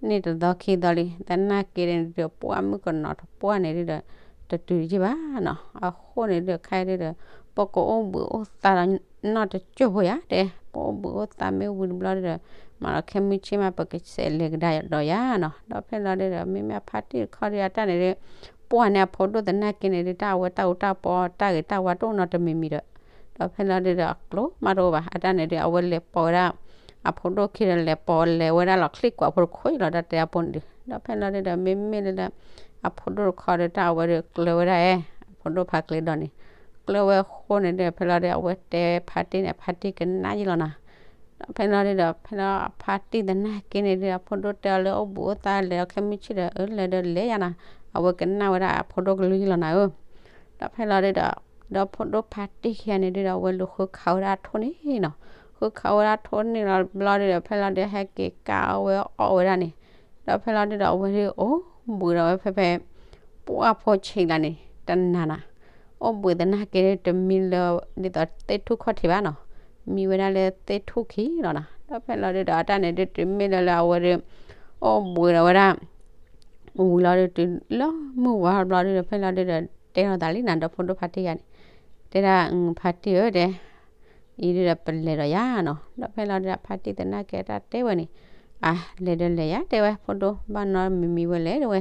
န့ၢ်တသီခံသီလံ, သနာ်က့န့ၣ်ဒုဒီး ပှၢ်မုၣ်ကနီၤတပှၢ်န့ၣ်ဒုဒီး တတုၤယံာ်ဘၣ်နီၤ, အဃိန့ၣ်ဒုဒီး ခဲအံၤဒုဒီး ပကအိၣ်ဘှံးအိၣ်သါဒီးနီၢ်တကၠိၢ်ဖိယၤတဲ, ပအိၣ်ဘှံးအိၣ်သါမ့ၢ်ဝံၤတဘျီဒုဒီး မၤလီၤခဲမုၢ်ဆ့ၣ်မး ပကစဲးလဲၤကဒါဒီးယၤနီၤ, ဒီးဖဲလီၤဒုဒီး မ့မ့ၢ်အဖါတံၢ်တခီဒု အတၢ်န့ၣ်ဒု ပှၢ်န့ၣ်အဖိဒိၣ်သနာ်က့န့ၣ်ဒု တၢ်အဝဲတၢ်အူတၢ်ပီ တၢ်ဂ့ၤတၢ်ဝါတအိၣ်နီတမံၤမံၤဒီး, ဒီးဖဲလီၤဒုဒီး အကျိၤမးတအိၣ်ဘၣ်, အတၢ်န့ၣ်ဒု အဝဲလဲၤပိာ်ဝဲဒၣ် အဖိဒိၣ်ခံဒီးလဲၤပိာ်လဲၤဝဲဒၣ်လီၤချံကွၢ်ဖိတခိၣ်လီၤ တၢ်တဲအပိၢ်န့ၣ်ဒု, ဒီးဖဲလီၤဒုဒီး မ့မ့ၢ်လၢ အဖိဒိၣ်တခီဒီး တၢ်အဝဲဒု ကျၢၤဝဲဒၣ်အဲ အဖိဒိၣ်ဖါကျဲဒီးန့ၣ်, ကျၢၤဝဲအဃိန့ၣ်ဒု ဖဲလီၤဒု အဝဲတဲဖါတံၢ်န့ၣ် အဖါတံၢ်ကနၣ်ယံာ်လီၤနၤ ဒီးဖဲလီၤဒုဒီး ဖဲလီၤအဖါတံၢ်သနာ်က့န့ၣ်ဒု အဖိဒိၣ်တဲအီၤလၢအိၣ်ဘှံးအိၣ်သါလဲၤလီၤခဲမုၢ်ဆ့ၣ်ဒီး အၢ လဲၤဒီးလဲၤယၤနၤ, အဝဲကနၣ်ဝဲဒၣ်အဖိဒိၣ်ကလုၢ်ယံာ်လီၤနၤဧၢ, ဒီးဖဲလီၤဒုဒီး ဒီးဖိဒိၣ်ဖါတံၢ်ခံဂၤန့ၣ်ဒုဒီး အဝဲလူၤဃုခးဝဲဒၣ်ထိၣ်န့ၣ်နီၤ, ဃုခးဝဲဒၣ်ထိၣ်န့ၣ်လီၤဘျီဒုဒီး ဖဲလီၤဒုဟဲက့ၤကၢ်အီၣ်ဝဲအီၣ်ဝဲဒၣ်န့ၣ်, ဒီးဖဲလီၤဒုဒီး အဝဲဒုအိၣ်ဘှံးဒီးဝဲဖဲဖဲ ပှၢ်ဖိဆံးလၢန့ၣ် တနၤနၤ, အိၣ်ဘှံးသနာ်က့ဒု တမံလၢ ဒ်သိးသ့ၣ်ထူၣ်ခီၣ်ထံးဘၣ်နီၤ, မံဝဲဒၣ်လၢသ့ၣ်ထူၣ်ခံလီၤနၤ, ဒီးဖဲလီၤဒုဒီး အတၢ်န့ၣ်ဒု တမ့ၢ်လၢလၢအဝဲဒု အိၣ်ဘှံးဒီးဝဲဒၣ် ဝံၤလီၤဒု တုၤလၢမုၢ်ဝါဘျီဒုဒီး ဖဲလီၤဒုဒီး တဲထီၣ်သးလံနၤ ဒီးဖိဒိၣ်ဖါတံၢ်ယၤန့ၣ်, တဲဒၣ် ဖါတံၢ်ဧၢတဲ အံၤဒုဒီးပလဲၤဒီးယၤနီၤ, ဒီးဖဲလီၤဒုဒီး ဖါတံၢ်သနာ်က့တၢ်တဲဝဲန့ၣ်, အါ လဲၤဒီးလဲၤယၤတဲဝဲ ဖိဒိၣ် ဘၣ်နီတမံၤမံၤဝဲလဲၣ်တဲဝဲ,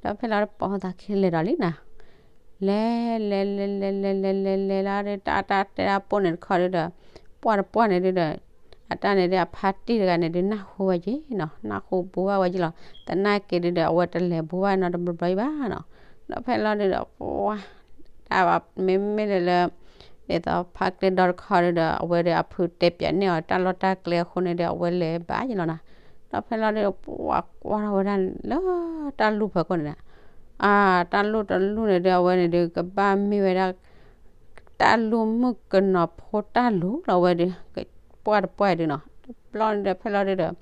ဒီးဖဲလီၤဒုပိာ်သးခံလဲၤဒီးလံနၤ, လဲၤ လဲၤ လဲၤ လဲၤ လဲၤ လဲၤ လဲၤ လဲၤလီၤဒု တၢ်တၢ်တဲတၢ်ပိၢ်န့ၣ်တခီဒုဒီး ပှၢ်တပှၢ်န့ၣ်ဒုဒီး အတၢ်န့ၣ်ဒု အဖါတံၢ်တဂၤန့ၣ်ဒု နၢ်ဟူဝဲက့ၤနီၤ, နၢ်ဟူဘူးဘၣ်ဝဲက့ၤလီၤ, သနာ်က့ဒုဒီး အဝဲတလဲၤဘူးဘၣ်နီတဘျီဘျီအံၤဘၣ်နီၤ, ဒီးဖဲလီၤဒုဒီး ပှၢ် တၢ်ဘၣ်မ့မ့ၢ်လၢလၢ ဒ်သိးဖါကျဲဒီတခီဒုဒီး အဝဲဒုအဖုတဲပၠးန့ၢ်အီၤတၢ်လီၢ်တၢ်ကျဲအဃိန့ၣ်ဒု အဝဲလဲၤဘၣ်ယ့ၣ်လီၤနၤ, ဒီးဖဲလီၤဒု ပှၢ်ကွၢ်ထီၣ်ဝဲဒၣ်လၢတၢ်လူၢ်ဖီခိၣ်န့ၣ်နၤ, အါ တၢ်လူၢ်တလူၢ်န့ၣ်ဒု အဝဲန့ၣ်ဒု ကဘၣ်မ့ၢ်ဝဲဒၣ် တၢ်လူၢ်မုၣ်ကနီၤဖိတၢ်လူၢ်လီၤဝဲဒု ပှၢ်တပှၢ်ဒုနီၤ, တဘျီန့ၣ်ဒီး ဖဲလီၤဒုဒီး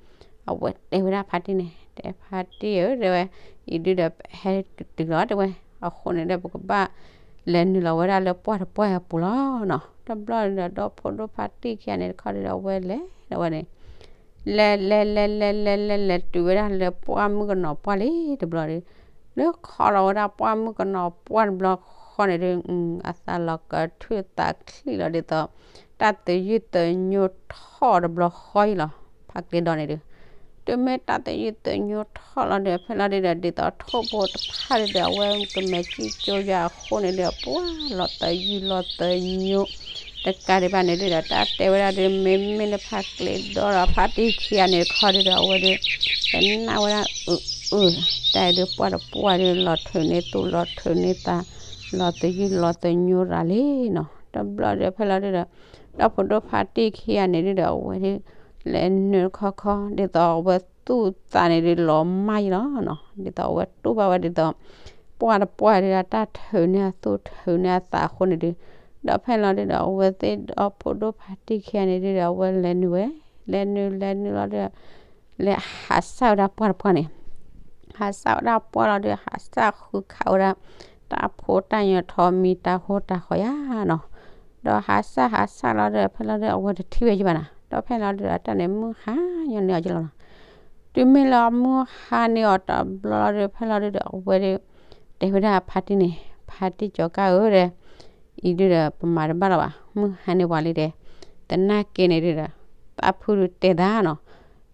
အဝဲတဲဝဲဒၣ်ဖါတံၢ်န့ၣ် တဲဖါတံၢ်ဧၢ တဲဝဲ အံၤဒုဒီး ဟဲတုၤလီၤတဲဝဲ အဃိန့ၣ်ဒီး ပကဘၣ်လဲၤနုာ်လီၤဝဲဒၣ်လၢပှၢ်တပှၢ်အပူၤလီၤနီၤ, တဘျီန့ၣ်ဒီး ဒီဖိဒိၣ်ဖါတံၢ်ခံဂၤန့ၣ်တခီဒုဒီး အဝဲလဲၤဒီးဝဲန့ၣ် လဲၤလဲၤလဲၤလဲၤလဲၤလဲၤလဲၤတုၤဝဲဒၣ်လၢပှၢ်မုၣ်ကနီၤပှၢ်လံတဘျီဒု လၢခီလီၤဝဲဒၣ်ပှၢ်မုၣ်ကနီၤပှၢ်တဘျီ ဖါတံၢ်တခီန့ၣ်ဒုး အသးလီၤကထုးသးချံလီၤဒ်သိး တၢ်သယုၢ်သညိထီၣ်တဘျီဃီအံၤလီၤ. ဖါကျ့ဒီန့ၣ်ဒုး တုၤမ့ၢ်တၢ်သယုၢ်သညိထီၣ်လီၤဒီး ဖဲလီၤဒုးဒီး ဒ်သိးထိၣ်ဖိတဖၣ်ဒုးဒီး အဝဲကမဲာ်စံၣ်ကၠိယၤအဃိန့ၣ်ဒုး ပှၤလီၤသယုၢ်လီၤသညိ တကးဒံးဘၣ်န့ၣ်ဒုးဒီး တၢ်တဲဝဲဒၣ်ဒုး မ့မ့ၢ်လၢဖါကျ့ဒီဒီး ဖါတံၢ်ခံဂၤန့ၣ်တခီဒုးဒီး အဝဲဒုး ကနၣ်ဝဲဒၣ်အုးအုး တၢ်အံၤဒုးပှၢ်တပှၢ်ဒုး လီၤထုးန့ၢ်သူၣ်လီၤထုးန့ၢ်သး လီၤသယုၢ်လီၤသညိရၤလံနီၤ. တဘျီဒီးဖဲလီၤဒုးဒီး ဒီဖိဒိၣ်ဖါတံၢ်ခံဂၤန့ၣ်ဒုးဒီး အဝဲဒုး လဲၤနုာ်ခီခီ ဒ်သိးအဝဲသူၣ်သးန့ၣ်ဒုးလီၤမၢ်ယံလီၤနီၤ. ဒ်သိးအဝဲတူၢ်ဘၣ်ဝဲဒ်သိး ပှၢ်တပှၢ်ဒုး တၢ်ထုးန့ၢ်အသူၣ်ထုးန့ၢ်အသးအဃိန့ၣ်ဒုး ဒီးဖဲလီၤဒုးဒီး အဝဲသ့ၣ်ဒီဖိဒိၣ်ဖါတံၢ်ခံဂၤန့ၣ်ဒုးဒီး အဝဲလဲၤနုာ်ဝဲ လဲၤနုာ်လဲၤနုာ်လီၤဒီး လဲၤဟးစၢ်ဝဲဒၣ်ပှၢ်တပှၢ်န့ၣ် ဟးစၢ်ဝဲဒၣ်ပှၢ်လီၤဒီး ဟးစၢ်ဃုခးဝဲဒၣ် တၢ်ဖိတၢ်ညၣ်ထီၣ်မံၤတၢ်ဃိတၢ်ဃီယါနီၤ. ဒီးဟးစၢ်ဟးစၢ်လီၤဒီး ဖဲလီၤဒုးဒီး အဝဲတထံၣ်ဝဲယံဘၣ်နီၤ. ဒီးဖဲလီၤဒုးဒီး တၢ်န့ၣ်မုၢ်ဟါညီန့ၢ်အီၤယံလီၤနီၤ. တုၤမ့ၢ်လၢအမုၢ်ဟါန့ၢ်အီၤတဘျီလီၤဒီး ဖဲလီၤဒုးဒီး အဝဲဒုး တဲဝဲဒၣ်ဖါတံၢ်န့ၣ် ဖါတံၢ်ကၠီၤကၢ်ဧၢဒီး အံၤဒုးဒီး ပမၤတဘၣ်လၢၤဘၣ် မုၢ်ဟါန့ၢ်ပှၤလံဒီး သနာ်က့န့ၣ်ဒုးဒီး သးဖုဒုးတဲသးနီၤ.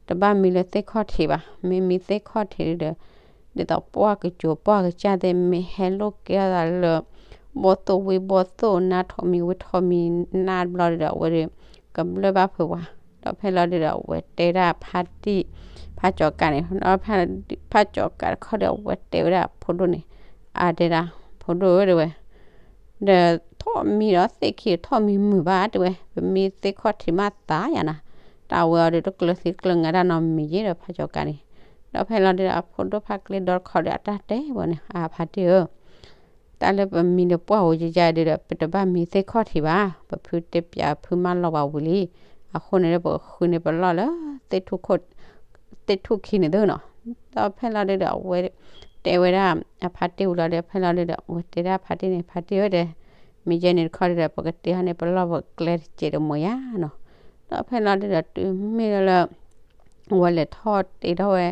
တဘၣ်မံလၢသ့ၣ်ခီၣ်ထံးဘၣ် မ့ၢ်မံသ့ၣ်ခီၣ်ထံးဒုးဒီး ဒ်သိးပှၢ်ကစၢၤပှၢ်ကစၢ်သ့ၣ် မ့ၢ်ဟဲလိာ်ကဲထီၣ်သးလၢ ဘီၣ်သိၣ်ဝံၤဘီၣ်သိၣ် နါထီၣ်မံၤဝံၤထီၣ်မံၤနါတဘျီဒုးဒီး အဝဲဒုး ကဘျၢၣ်ဘၣ်ဖုးပှၤ. ဒီးဖဲလီၤဒုးဒီး အဝဲတဲဒၣ်ဖါတံၢ် ဖါကၠီၤကၢ်န့ၣ် ဒီးဖါကၠီၤကၢ်တခီဒီး အဝဲတဲဝဲဒၣ်ဖိဒိၣ်န့ၣ် အတဲဒၣ် ဖိဒိၣ်ဧၢတဲဝဲ ဒီးထီၣ်မံဒီးသ့ၣ်ခံထီၣ်မံမုာ်ဘၣ်တဲဝဲ ပမံသ့ၣ်ခီၣ်ထံးမးသးယါနၤ, တၢ်ဝဲအီၤဒီးတကျၢၤသံကျၢၤငါတၢ်နီတမံၤယဲဒီးဖါကၠီၤကၢ်န့ၣ်, ဒီးဖဲလီၤဒုးဒီးအဖိဒိၣ်ဖါကျ့ဒီတခီဒီးအတၢ်တဲဝဲန့ၣ် အဖါတံၢ်ဧၢ, တၢ်လၢပမံဒီးပှၢ်ဝဲယယါဒုးဒီး ပတဘၣ်မံသ့ၣ်ခီၣ်ထံးဘၣ်, ပဖုတဲပၠးဖုမၢလီၤပှၤဝံၤလံ,အဃိန့ၣ်ဒီးပဃုန့ၢ်ပလီၢ်လၢ သ့ၣ်ထူၣ်ခံန့ၣ်သုနီၤ, ဒီးဖဲလီၤဒုးဒီးအဝဲ တဲဝဲဒၣ် အဖါတံၢ်ဝံၤလီၤဒီး ဖဲလီၤဒုးဒီး အဝဲတဲဒၣ်ဖါတံၢ်န့ၣ် ဖါတံၢ်ဧၢဒီး မ့ၢ်ယဲန့ၣ်တခီဒုးဒီး ပကတ့ဟီန့ၣ်ပလီၢ်ပကျဲတစဲးတမိာ်ယါနီၤ, ဒီးဖဲလီၤဒုးဒီးတုၤမ့ၢ်လၢ အဝဲလဲၤထီၣ်တ့ထီၣ်ဝဲ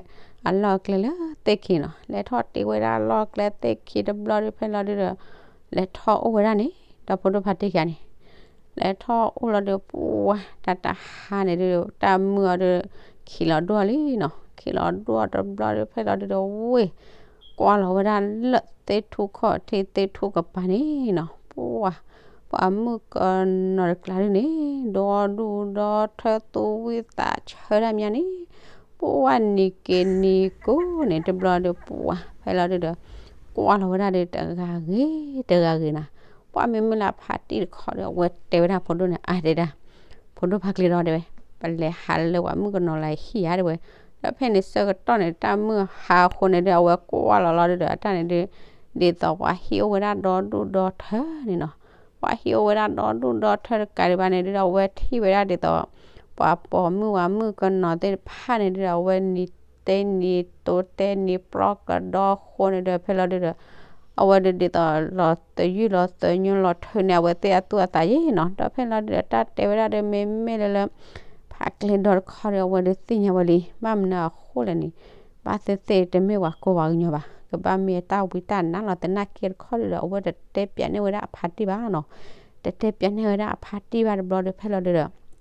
အလီၢ်အကျဲလၢသ့ၣ်ခံနီၤ, လဲၤထီၣ်တ့ဝဲဒၣ်အလီၢ်အကျဲသ့ၣ်ခံတဘျီဒုး ဖဲလီၤဒုးဒီး လဲၤထီၣ်အိၣ်ဝဲဒၣ်န့ၣ် ဒီးဖိဒိၣ်ဖါတံၢ်ခံဂၤန့ၣ် လဲၤထီၣ်အိၣ်လီၤဒုး ပှၢ်တၢ်တဟါန့ၣ်ဒုး တၢ်မုၢ်အီၤဒုး ခံးလီၤဒိၣ်လံနီၤ, ခံးလီၤဒိၣ်တဘျီဒုး ဖဲလီၤဒုးဒီးဝ့ၢ် ကွၢ်လီၤဝဲဒၣ်လၢသ့ၣ်ထူၣ်ခီၣ်ထံးသ့ၣ်ထူၣ်ကပၤန့ၣ်နီၤ, ပှၢ် ပှၤမုၣ်ကနီၤတကျါဒုးန့ၣ် ဒီဒူၣ်ဒီထၢသူၣ်ဝံၣ်သးဆၢဒၣ်မးန့ၣ် ပှၢ်နံၤက့ၤနံၤကိးန့ၣ် တဘျီဒုးပှၢ် ဖဲလီၤဒုးဒီး ကွၢ်လီၤဝဲဒၣ်ဒုး တဂၤဂ့ၤ တဂၤဂ့ၤနၤ, ပှၢ်မ့မ့ၢ်လၢအဖါတံၢ်တခီဒီး အဝဲတဲဝဲဒၣ်ဖိဒိၣ်န့ၣ် အါတဲဒၣ် ဖိဒိၣ်ဖါကျ့ဒီတဲဝဲ ပလဲၤဟးလၢပှၤမုၣ်ကနီၤလၢဟံၣ်ဧါတဲဝဲ, ဒီးဖဲန့ၣ်ဆၢကတီၢ်န့ၣ် တၢ်မုၢ်ဟါအဃိန့ၣ်ဒုး အဝဲကွၢ်လီၤလီၤဒုးဒီး အတၢ်န့ၣ်ဒုး ဒ်သိးပှၤဟံၣ်အိၣ်ဝဲဒၣ်ဒီဒူၣ်ဒီထၢန့ၣ်နီၤ, ပှၤဟံၣ်အိၣ်ဝဲဒၣ်ဒီဒူၣ်ဒီထၢတကးဒံးဘၣ်န့ၣ်ဒုးဒီး အဝဲထံၣ်ဝဲဒၣ်ဒ်သိး ပှၤပိာ်မုၣ်ဝၤမုၣ်ကနီၤသ့ၣ်တဖၣ်န့ၣ်ဒုးဒီး အဝဲနံၤတဲနံၤတိတဲနံၤပြီကဒီအဃိန့ၣ်ဒီး ဖဲလီၤဒုးဒီး အဝဲဒုးဒ်သိးလီၤသယုၢ်လီၤသညိလီၤထုးန့ၢ်အဝဲသ့ၣ်အသူၣ်အသးယဲနီၤ, ဒီးဖဲလီၤဒုးဒီး တၢ်တဲဝဲဒၣ်ဒီး မ့မ့ၢ်လၢလၢ ဖါကျ့ဒီတခီဒီး အဝဲဒုးသ့ၣ်ညါဝဲလံ ဘၣ်မနုၤအဃိလဲၣ်န့ၣ် ဘၣ်သ့ၣ်သ့ၣ်တမ့ၢ်ပှၤကိးပှၤကညီဘၣ်, ကဘၣ်မ့ၢ်တၢ်ဝံတၢ်နါလီၤသနာ်က့တခီဒုးဒီး အဝဲတတဲပၠးန့ၢ်ဝဲဒၣ်အဖါတံၢ်ဘၣ်နီၤ, တတဲပၠးန့ၢ်ဝဲဒၣ်အဖါတံၢ်ဘၣ်တဘျီဒီး ဖဲလီၤဒုးဒီး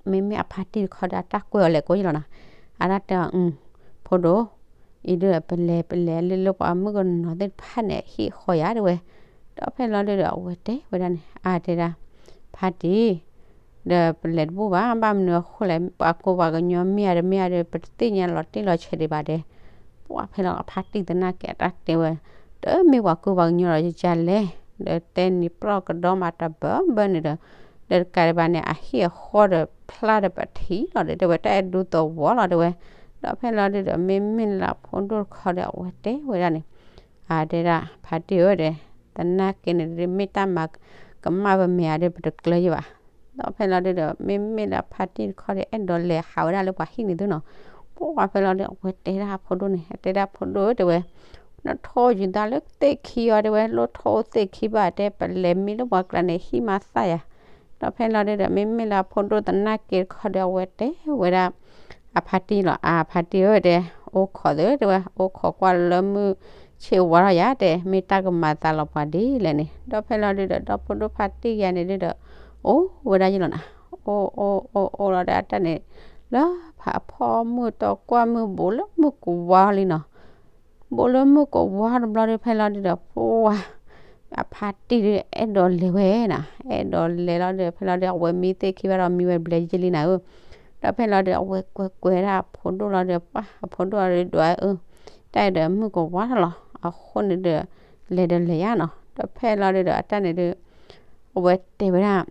မ့မ့ၢ်အဖါတံၢ်တခီဒီး အတၢ်ကွဲးအီၤလဲၤကိးယလီၤနီၤ, အတၢ်တဲအီၤ ဖိဒိၣ် အံၤဒုးဒီး ပလဲၤပလဲၤလၢလၢပှၤမုၣ်ကနီၤသ့ၣ်တဖၣ်န့ၣ် ဟံၣ်ဃီယါတဲဝဲ, ဒီးဖဲလီၤဒုးဒီး အဝဲတဲဝဲဒၣ်န့ၣ် အါတဲဒၣ် ဖါတံၢ် ဒီးပလဲၤတဘူၣ်ဘၣ် ဘၣ်မနုၤအဃိလဲၣ် ပှၤကိးပှၤကညီမ့ၢ်ဧါတမ့ၢ်ဧါဒီး ပတသ့ၣ်ညါလီၤတံၢ်လီၤဆဲးဒံးဘၣ်ဒီး ပှၢ်ဖဲလီၤအဖါတံၢ်သနာ်က့အတၢ်တဲဝဲ, တမ့ၢ်ပှၤကိးပှၤကညီလီၤယကလဲၣ်, ဒီးတဲနံၤပြီကဒီမးတဘၢဘၢန့ၣ်ဒီး ဒီးတကးဒံးဘၣ်န့ၣ် အဟံၣ်အဃီဒီးဖျါဒီးပထံၣ်လီၤဒီး တဲဝဲတၢ်အဲၣ်ဒူသဝီလီၤတဲဝဲ, ဒီးဖဲလီၤဒုးဒီး မ့မ့ၢ်လၢအဖိဒိၣ်တခီဒီး အဝဲတဲဝဲဒၣ်န့ၣ် အါတဲဒၣ် ဖါတံၢ်ဧၢဒီး သနာ်က့န့ၣ် မ့ၢ်တၢ်မၤကမၣ်ပမဲာ်ဧါဒီး ပတကျၢၤယဘၣ်, ဒီးဖဲလီၤဒုးဒီး မ့မ့ၢ်လၢအဖါတံၢ်တခီဒီး အဲၣ်ဒိးလဲၤဟးဝဲဒၣ်လၢပှၤဟံၣ်န့ၣ်သုနီၤ, ပှၢ်ဖဲလီၤဒုး အဝဲတဲဒၣ်အဖိဒိၣ်န့ၣ် အတဲဒၣ်ဖိဒိၣ်ဧၢတဲဝဲ, နထိၣ်ယုာ်သးလၢသ့ၣ်ခံအီၤတဲဝဲ လိၣ်ထိၣ်သ့ၣ်ခံဘၣ်တဲ ပလဲၤမံလၢပှၤကျါန့ၣ် ဟံၣ်မၤသၣ်ယၤ, ဒီးဖဲလီၤဒုးဒီး မ့မ့ၢ်လၢအဖိဒိၣ်သနာ်က့တခီဒီး အဝဲတဲဝဲဒၣ် အဖါတံၢ်လီၤ အါဖါတံၢ်ဧၢတဲ, အိၣ်ခိးသ့တဲဝဲ အိၣ်ခိးကွၢ်လၢမုၢ် ဆ့ၣ်ဝါထီၣ်ယၤတဲ မ့ၢ်တၢ်ကမၤသးလီၤပှၤဒ်လဲၣ်န့ၣ် ဒီးဖဲလီၤဒုဒီး ဒီဖိဒိၣ်ဖါတံၢ်ယၤန့ၣ်ဒုဒီး အိၣ်ဝဲဒၣ်ယလီၤနၤ, အိၣ်အိၣ်အိၣ်အိၣ်လီၤဒီးအတၢ်န့ၣ် လၢဖးဖီမုၢ်တီကွၢ်မုၢ်ဘူးလၢမုၢ်ကဝါလံနီၤ ဘူးလၢမုၢ်ကဝါတဘျီဒီး ဖဲလီၤဒုဒီး ပှၤ အဖါတံၢ်ဒုအဲၣ်ဒိးလဲၤဝဲနၤ, အဲၣ်ဒိးလဲၤလီၤဒီး ဖဲလီၤဒု အဝဲမံသ့ၣ်ခံဘၣ်ဒီး မံဝဲဘျဲယလံနၤဧၢ, ဒီးဖဲလီၤဒု အဝဲကွဲးကွဲးဒၣ်အဖိဒိၣ်လီၤဒီး ပှၤအဖိဒိၣ်အီၤဒုဒွးအၢ, တၢ်အံၤဒီးမုၢ်ကဝါထီၣ်လီၤ, အဃိန့ၣ်ဒီး လဲၤဒီးလဲၤယါနီၤ, ဒီးဖဲလီၤဒုဒီး အတၢ်န့ၣ်ဒု အဝဲတဲဝဲဒၣ်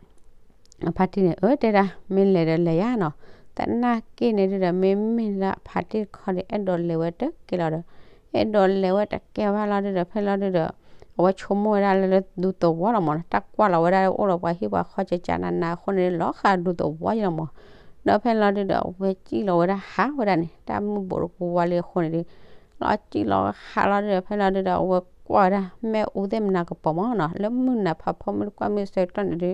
အဖါတံၢ်န့ၣ် အၢ တဲဒၣ် မ့ၢ်လဲၤဒီးလဲၤယါနီၤ, သနာ်က့န့ၣ်ဒုဒီး မ့မ့ၢ်လၢအဖါတံၢ်တခီဒီး အဲၣ်ဒိးလဲၤဝဲတကဲလီၤဒီး အဲၣ်ဒိးလဲၤဝဲတကဲဘၣ်လီၤဒုဒီး ဖဲလီၤဒုဒီး အဝဲဆိကမိၣ်ဝဲဒၣ်လၢ လၢဒူသဝီလီၤမးနီၤ, တၢ်ကွၢ်လီၤဝဲဒၣ်အိၣ်လီၤပှၤဟံၣ်ပှၤဃီကကးနးနးအဃိန့ၣ် လီၤဃာ်ဒူသဝီယလီၤမး, ဒီးဖဲလီၤဒုဒီး အဝဲစံၣ်လီၤဝဲဒၣ်ဟးဝဲဒၣ်န့ၣ် တၢ်မုၢ်ဘူးတကဝါလံအဃိန့ၣ်ဒု လီၤစံၣ်လီၤဟးလီၤဒုဒီး ဖဲလီၤဒုဒီး အဝဲကွၢ်ဝဲဒၣ် မ့ၣ်အူသ့ၣ်မနၤကပီၤမးနီၤ, လၢမုၢ်နၤဖးဖီမုၢ်တကွၢ်မုၢ်ဆၢကတီၢ်န့ၣ်ဒု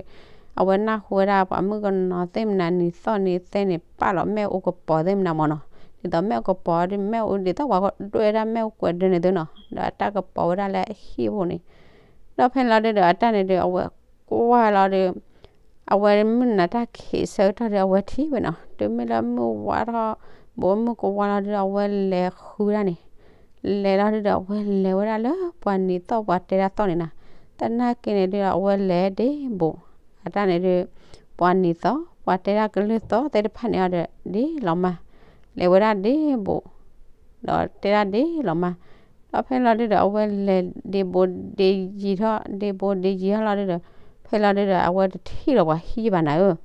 အဝဲနၢ်ဟူဝဲဒၣ်ပှၤမုၣ်ကနီၤသ့ၣ်မနၤနံၤသီၣ်နံၤသဲန့ၣ် ပာ်လီၤမ့ၣ်အူကပီၤသ့ၣ်မနၤမးနီၤ, ဒ်သိးမ့ၣ်အူကပီၤဒု မ့ၣ်အူဒ်သိးပှၤဒွဲၣ်ဝဲဒၣ်မ့ၣ်အူကွဲးဒၢန့ၣ်သုနီၤ, ဒီးအတၢ်ကပီၤဝဲဒၣ်လၢအဟံၣ်ဖိန့ၣ်, ဒီးဖဲလီၤဒုဒီး အတၢ်န့ၣ်ဒု အဝဲကွၢ်လီၤဒု အဝဲမုၢ်နၤတၢ်ခံးဆၢကတီၢ်ဒီး အဝဲထံၣ်ဝဲနီၤ, တုၤမ့ၢ်လၢမုၢ်ဝါထီၣ် ဘူးမုၢ်ကဝါလီၤဒုဒီး အဝဲလဲၤဃုဒၣ်န့ၣ်, လဲၤလီၤဒုဒီး အဝဲလဲၤဝဲဒၣ်လၢပှၤနံၤသီၣ်ပှၤတဲဒၣ်သီၣ်န့ၣ်နၤ, သနာ်က့န့ၣ်ဒုဒီး အဝဲလဲၤဒ့ဘူး, အတၢ်န့ၣ်ဒု ပှၤနံၤသီၣ် ပှၤတဲဒၣ်ကလုၢ်သီၣ်သ့ၣ်တဖၣ်န့ၣ်အီၤဒီး ဒ့လီၤမၢ်, လဲၤဝဲဒၣ်ဒ့ဘူး ဒီးတဲဒၣ်ဒ့လီၤမၢ်, ဒီးဖဲလီၤဒုဒီး အဝဲလဲၤဒ့ဘူးဒ့ယံၤထီၣ် ဒ့ဘူးဒ့ယံၤထီၣ်လီၤဒုဒီး ဖဲလီၤဒုဒီး အဝဲတထံၣ်လီၤပှၤဟံၣ်ဘၣ်နၤဧၢ,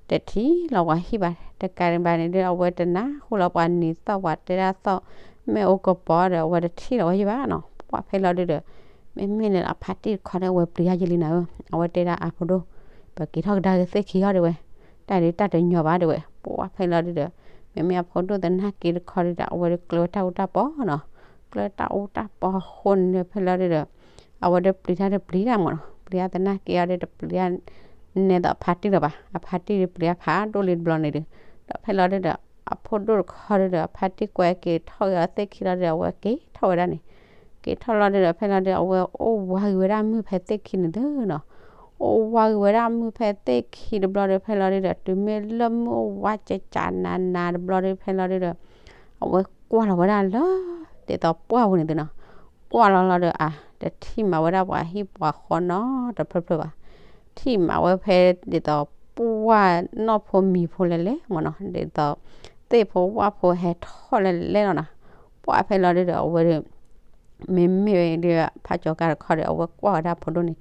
တထံၣ်လီၤပှၤဟံၣ်ဘၣ်, တကးဒံးဘၣ်န့ၣ်ဒု အဝဲတနၢ်ဟူလီၤပှၤနံၤသီၣ်ပှၤတဲဒၣ်သီၣ် မ့ၣ်အူကပီၤဒီး အဝဲတထံၣ်လီၤဝဲယဘၣ်နီၤ, ပှၤဖဲလီၤဒုဒီး မ့မ့ၢ်လၢအဖါတံၢ်တခီဒီး အဝဲပျံၤယါယလံနၤဧၢ, အဝဲတဲဒၣ်အဖိဒိၣ် ပက့ၤထီၣ်ကဒါက့ၤသ့ၣ်ခံအီၤဒဲဝဲ, တၢ်ဒုတၢ်တညီဘၣ်ဒဲဝဲ, ပှၤဖဲလီၤဒုဒီး မ့မ့ၢ်အဖိဒိၣ်သနာ်က့တခီဒုဒီး အဝဲဒုကျၢၤဝဲတၢ်အူတၢ်ပီနီၤ, ကျၢၤတၢ်အူတၢ်ပီအဃိန့ၣ်ဒီး ဖဲလီၤဒုဒီး အဝဲဒုပျံၤတၢ်တပျံၤတၢ်မးနီၤ, ပျံၤတၢ်သနာ်က့အီၤဒုတပျံၤတၢ် နဲသိးအဖါတံၢ်လၢၤဘၣ်, အဖါတံၢ်ဒုပျံၤတၢ်ဖးဒိၣ်လံတဘျီန့ၣ်ဒု, ဒီးဖဲလီၤဒုဒီး အဖိဒိၣ်တခီဒုဒီး အဖါတံၢ်ကွဲက့ၤထီၣ်က့ၤအီၤသ့ၣ်ခံလီၤဒုဒီး အဝဲက့ၤထီၣ်ဝဲဒၣ်န့ၣ်, က့ၤထီၣ်လီၤဒုဒီး ဖဲလီၤဒု အဝဲအိၣ်ဝါဂ့ၤဝဲဒၣ်မုၢ်ဖဲသ့ၣ်ခံန့ၣ်သုနီၤ, အိၣ်ဝါဂ့ၤဝဲဒၣ်မုၢ်ဖဲသ့ၣ်ခံတဘျီဒီး ဖဲလီၤဒုဒီး တုၤမ့ၢ်လၢမုၢ်ဝါကကးနးနးတဘျီဒီး ဖဲလီၤဒုဒီး အဝဲကွၢ်လီၤဝဲဒၣ်လၢ ဒ်သိးပှၢ်ပူၤန့ၣ်သုနီၤ, ကွၢ်လီၤလီၤဒီး အါ တထံၣ်မးဝဲဒၣ်ပှၤဟံၣ်ပှၤဃီနီတဖျၢၣ်ဖျၢၣ်ဘၣ်, ထံၣ်မးဝဲဖဲဒ်သိးပှၢ်နီၢ်ဖိမံၤဖိလဲၤလဲၤမးနီၤ, ဒ်သိးသ့ၣ်ဖိဝၣ်ဖိဟဲထီၣ်လဲၤလဲၤလီၤနီၤ, ပှၢ်ဖဲလီၤဒုဒီး အဝဲဒု မ့မ့ၢ်ဒု ဖးကၠီၤကါတခီဒီး အဝဲကွၢ်ဝဲဒၣ်ဖိဒိၣ်န့ၣ်,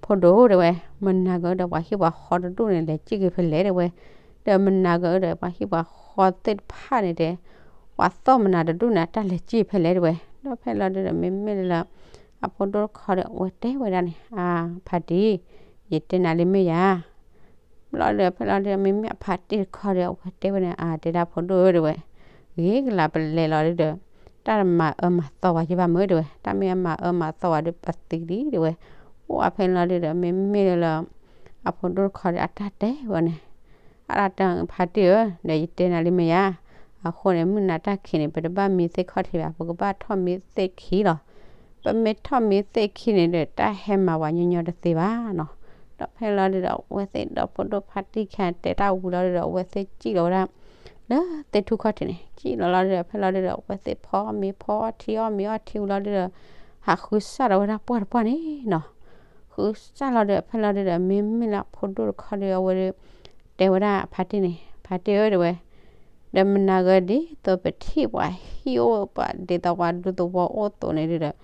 ဖိဒိၣ်တဲဝဲ, မနၤကဒီးပှၤဟံၣ်ပှၤဃီတဒူၣ်န့ၣ် လဲၤစံၣ်က့ၤဖဲလဲၣ်တဲဝဲ, ဒီးမနၤကဒီး ပှၤဟံၣ်ပှၤဃီသ့ၣ်တဖၣ်န့ၣ်တဲ, ပှၤသီၣ်မနၤတဒူၣ်န့ၣ် အတၢ်လဲၤစံၣ်ဖဲလဲၣ်တဲဝဲ, ဒီးဖဲလီၤဒုဒီး မ့မ့ၢ်လၢ အဖိဒိၣ်တခီဒီး အဝဲတဲဝဲဒၣ်န့ၣ်, အါ ဖါတံၢ်, ယတဲနၤလံမ့ၢ်ယါ ဘျီဒီး ဖဲလီၤဒုဒီး မ့မ့ၢ်အဖါတံၢ်တခီဒီး အဝဲတဲဝဲန့ၣ်, အါ တဲဒၣ်ဖိဒိၣ်ဧၢတဲဝဲ, ဂ့ၤကလးပလဲၤလီၤဒုဒီး တၢ်မၤအၢမၤသီဝဲယဘၣ်မ့ၢ်တဲဝဲ, တၢ်မ့ၢ်အမၤအၢမၤသီဝဲဒု ပသံလံတဲဝဲ, အိၣ်အဖဲလီၤဒုဒီး မ့မ့ၢ်လၢ အဖိဒိၣ်တခီဒီး အတၢ်တဲဝဲန့ၣ်, အါ ဖါတံၢ်ဧၢ, ဒီးယတဲနၤလံမ့ၢ်ယါ, အဃိန့ၣ် မုၢ်နၤတၢ်ခံးန့ၣ် ပတဘၣ်မံသ့ၣ်ခီၣ်ထံးဘၣ်, ပကဘၣ်ထီၣ်မံသ့ၣ်ခံလီၤ. ပမ့ၢ်ထီၣ်မံသ့ၣ်ခံန့ၣ်ဒီး တၢ်ဟဲမၤဝဲညီညီတသ့ဘၣ်နီၤ. ဒီးဖဲလီၤဒုဒီး အဝဲသ့ၣ်ဒီးဖိဒိၣ်ဖါတံၢ်ခံဂၤ တဲတၢ်ဝံၤလီၤဒုဒီး အဝဲသ့ၣ်စံၣ်လီၤဝဲဒၣ် လၢသ့ၣ်ထူၣ်ခီၣ်ထံးန့ၣ်, စံၣ်လီၤလီၤဒုဒီး ဖဲလီၤဒုဒီး အဝဲသ့ၣ်ဖီမ့ၤဖီထံ အီၣ်မ့ၤအီထံဝံၤလီၤဒုဒီး ဟးဃုစၢ်လီၤဝဲဒၣ်ပှၢ်တပှၢ်န့ၣ်နီၤ. ဃုစၢ်လီၤဒီး ဖဲလီၤဒုဒီး မ့မ့ၢ်လၢအဖိဒိၣ်တခီဒီး အဝဲဒု တဲဝဲဒၣ်ဖါတံၢ်န့ၣ်, ဖါတံၢ်ဧၢ တဲဝဲ, ဒီးမနၤဂၤဒ်သိးပထံၣ်ပှၤဟံၣ်အိၣ်ပှၤဒ်သိးပှၤဒူသဝီအိၣ်အသိးန့ၣ်ဒုဒီး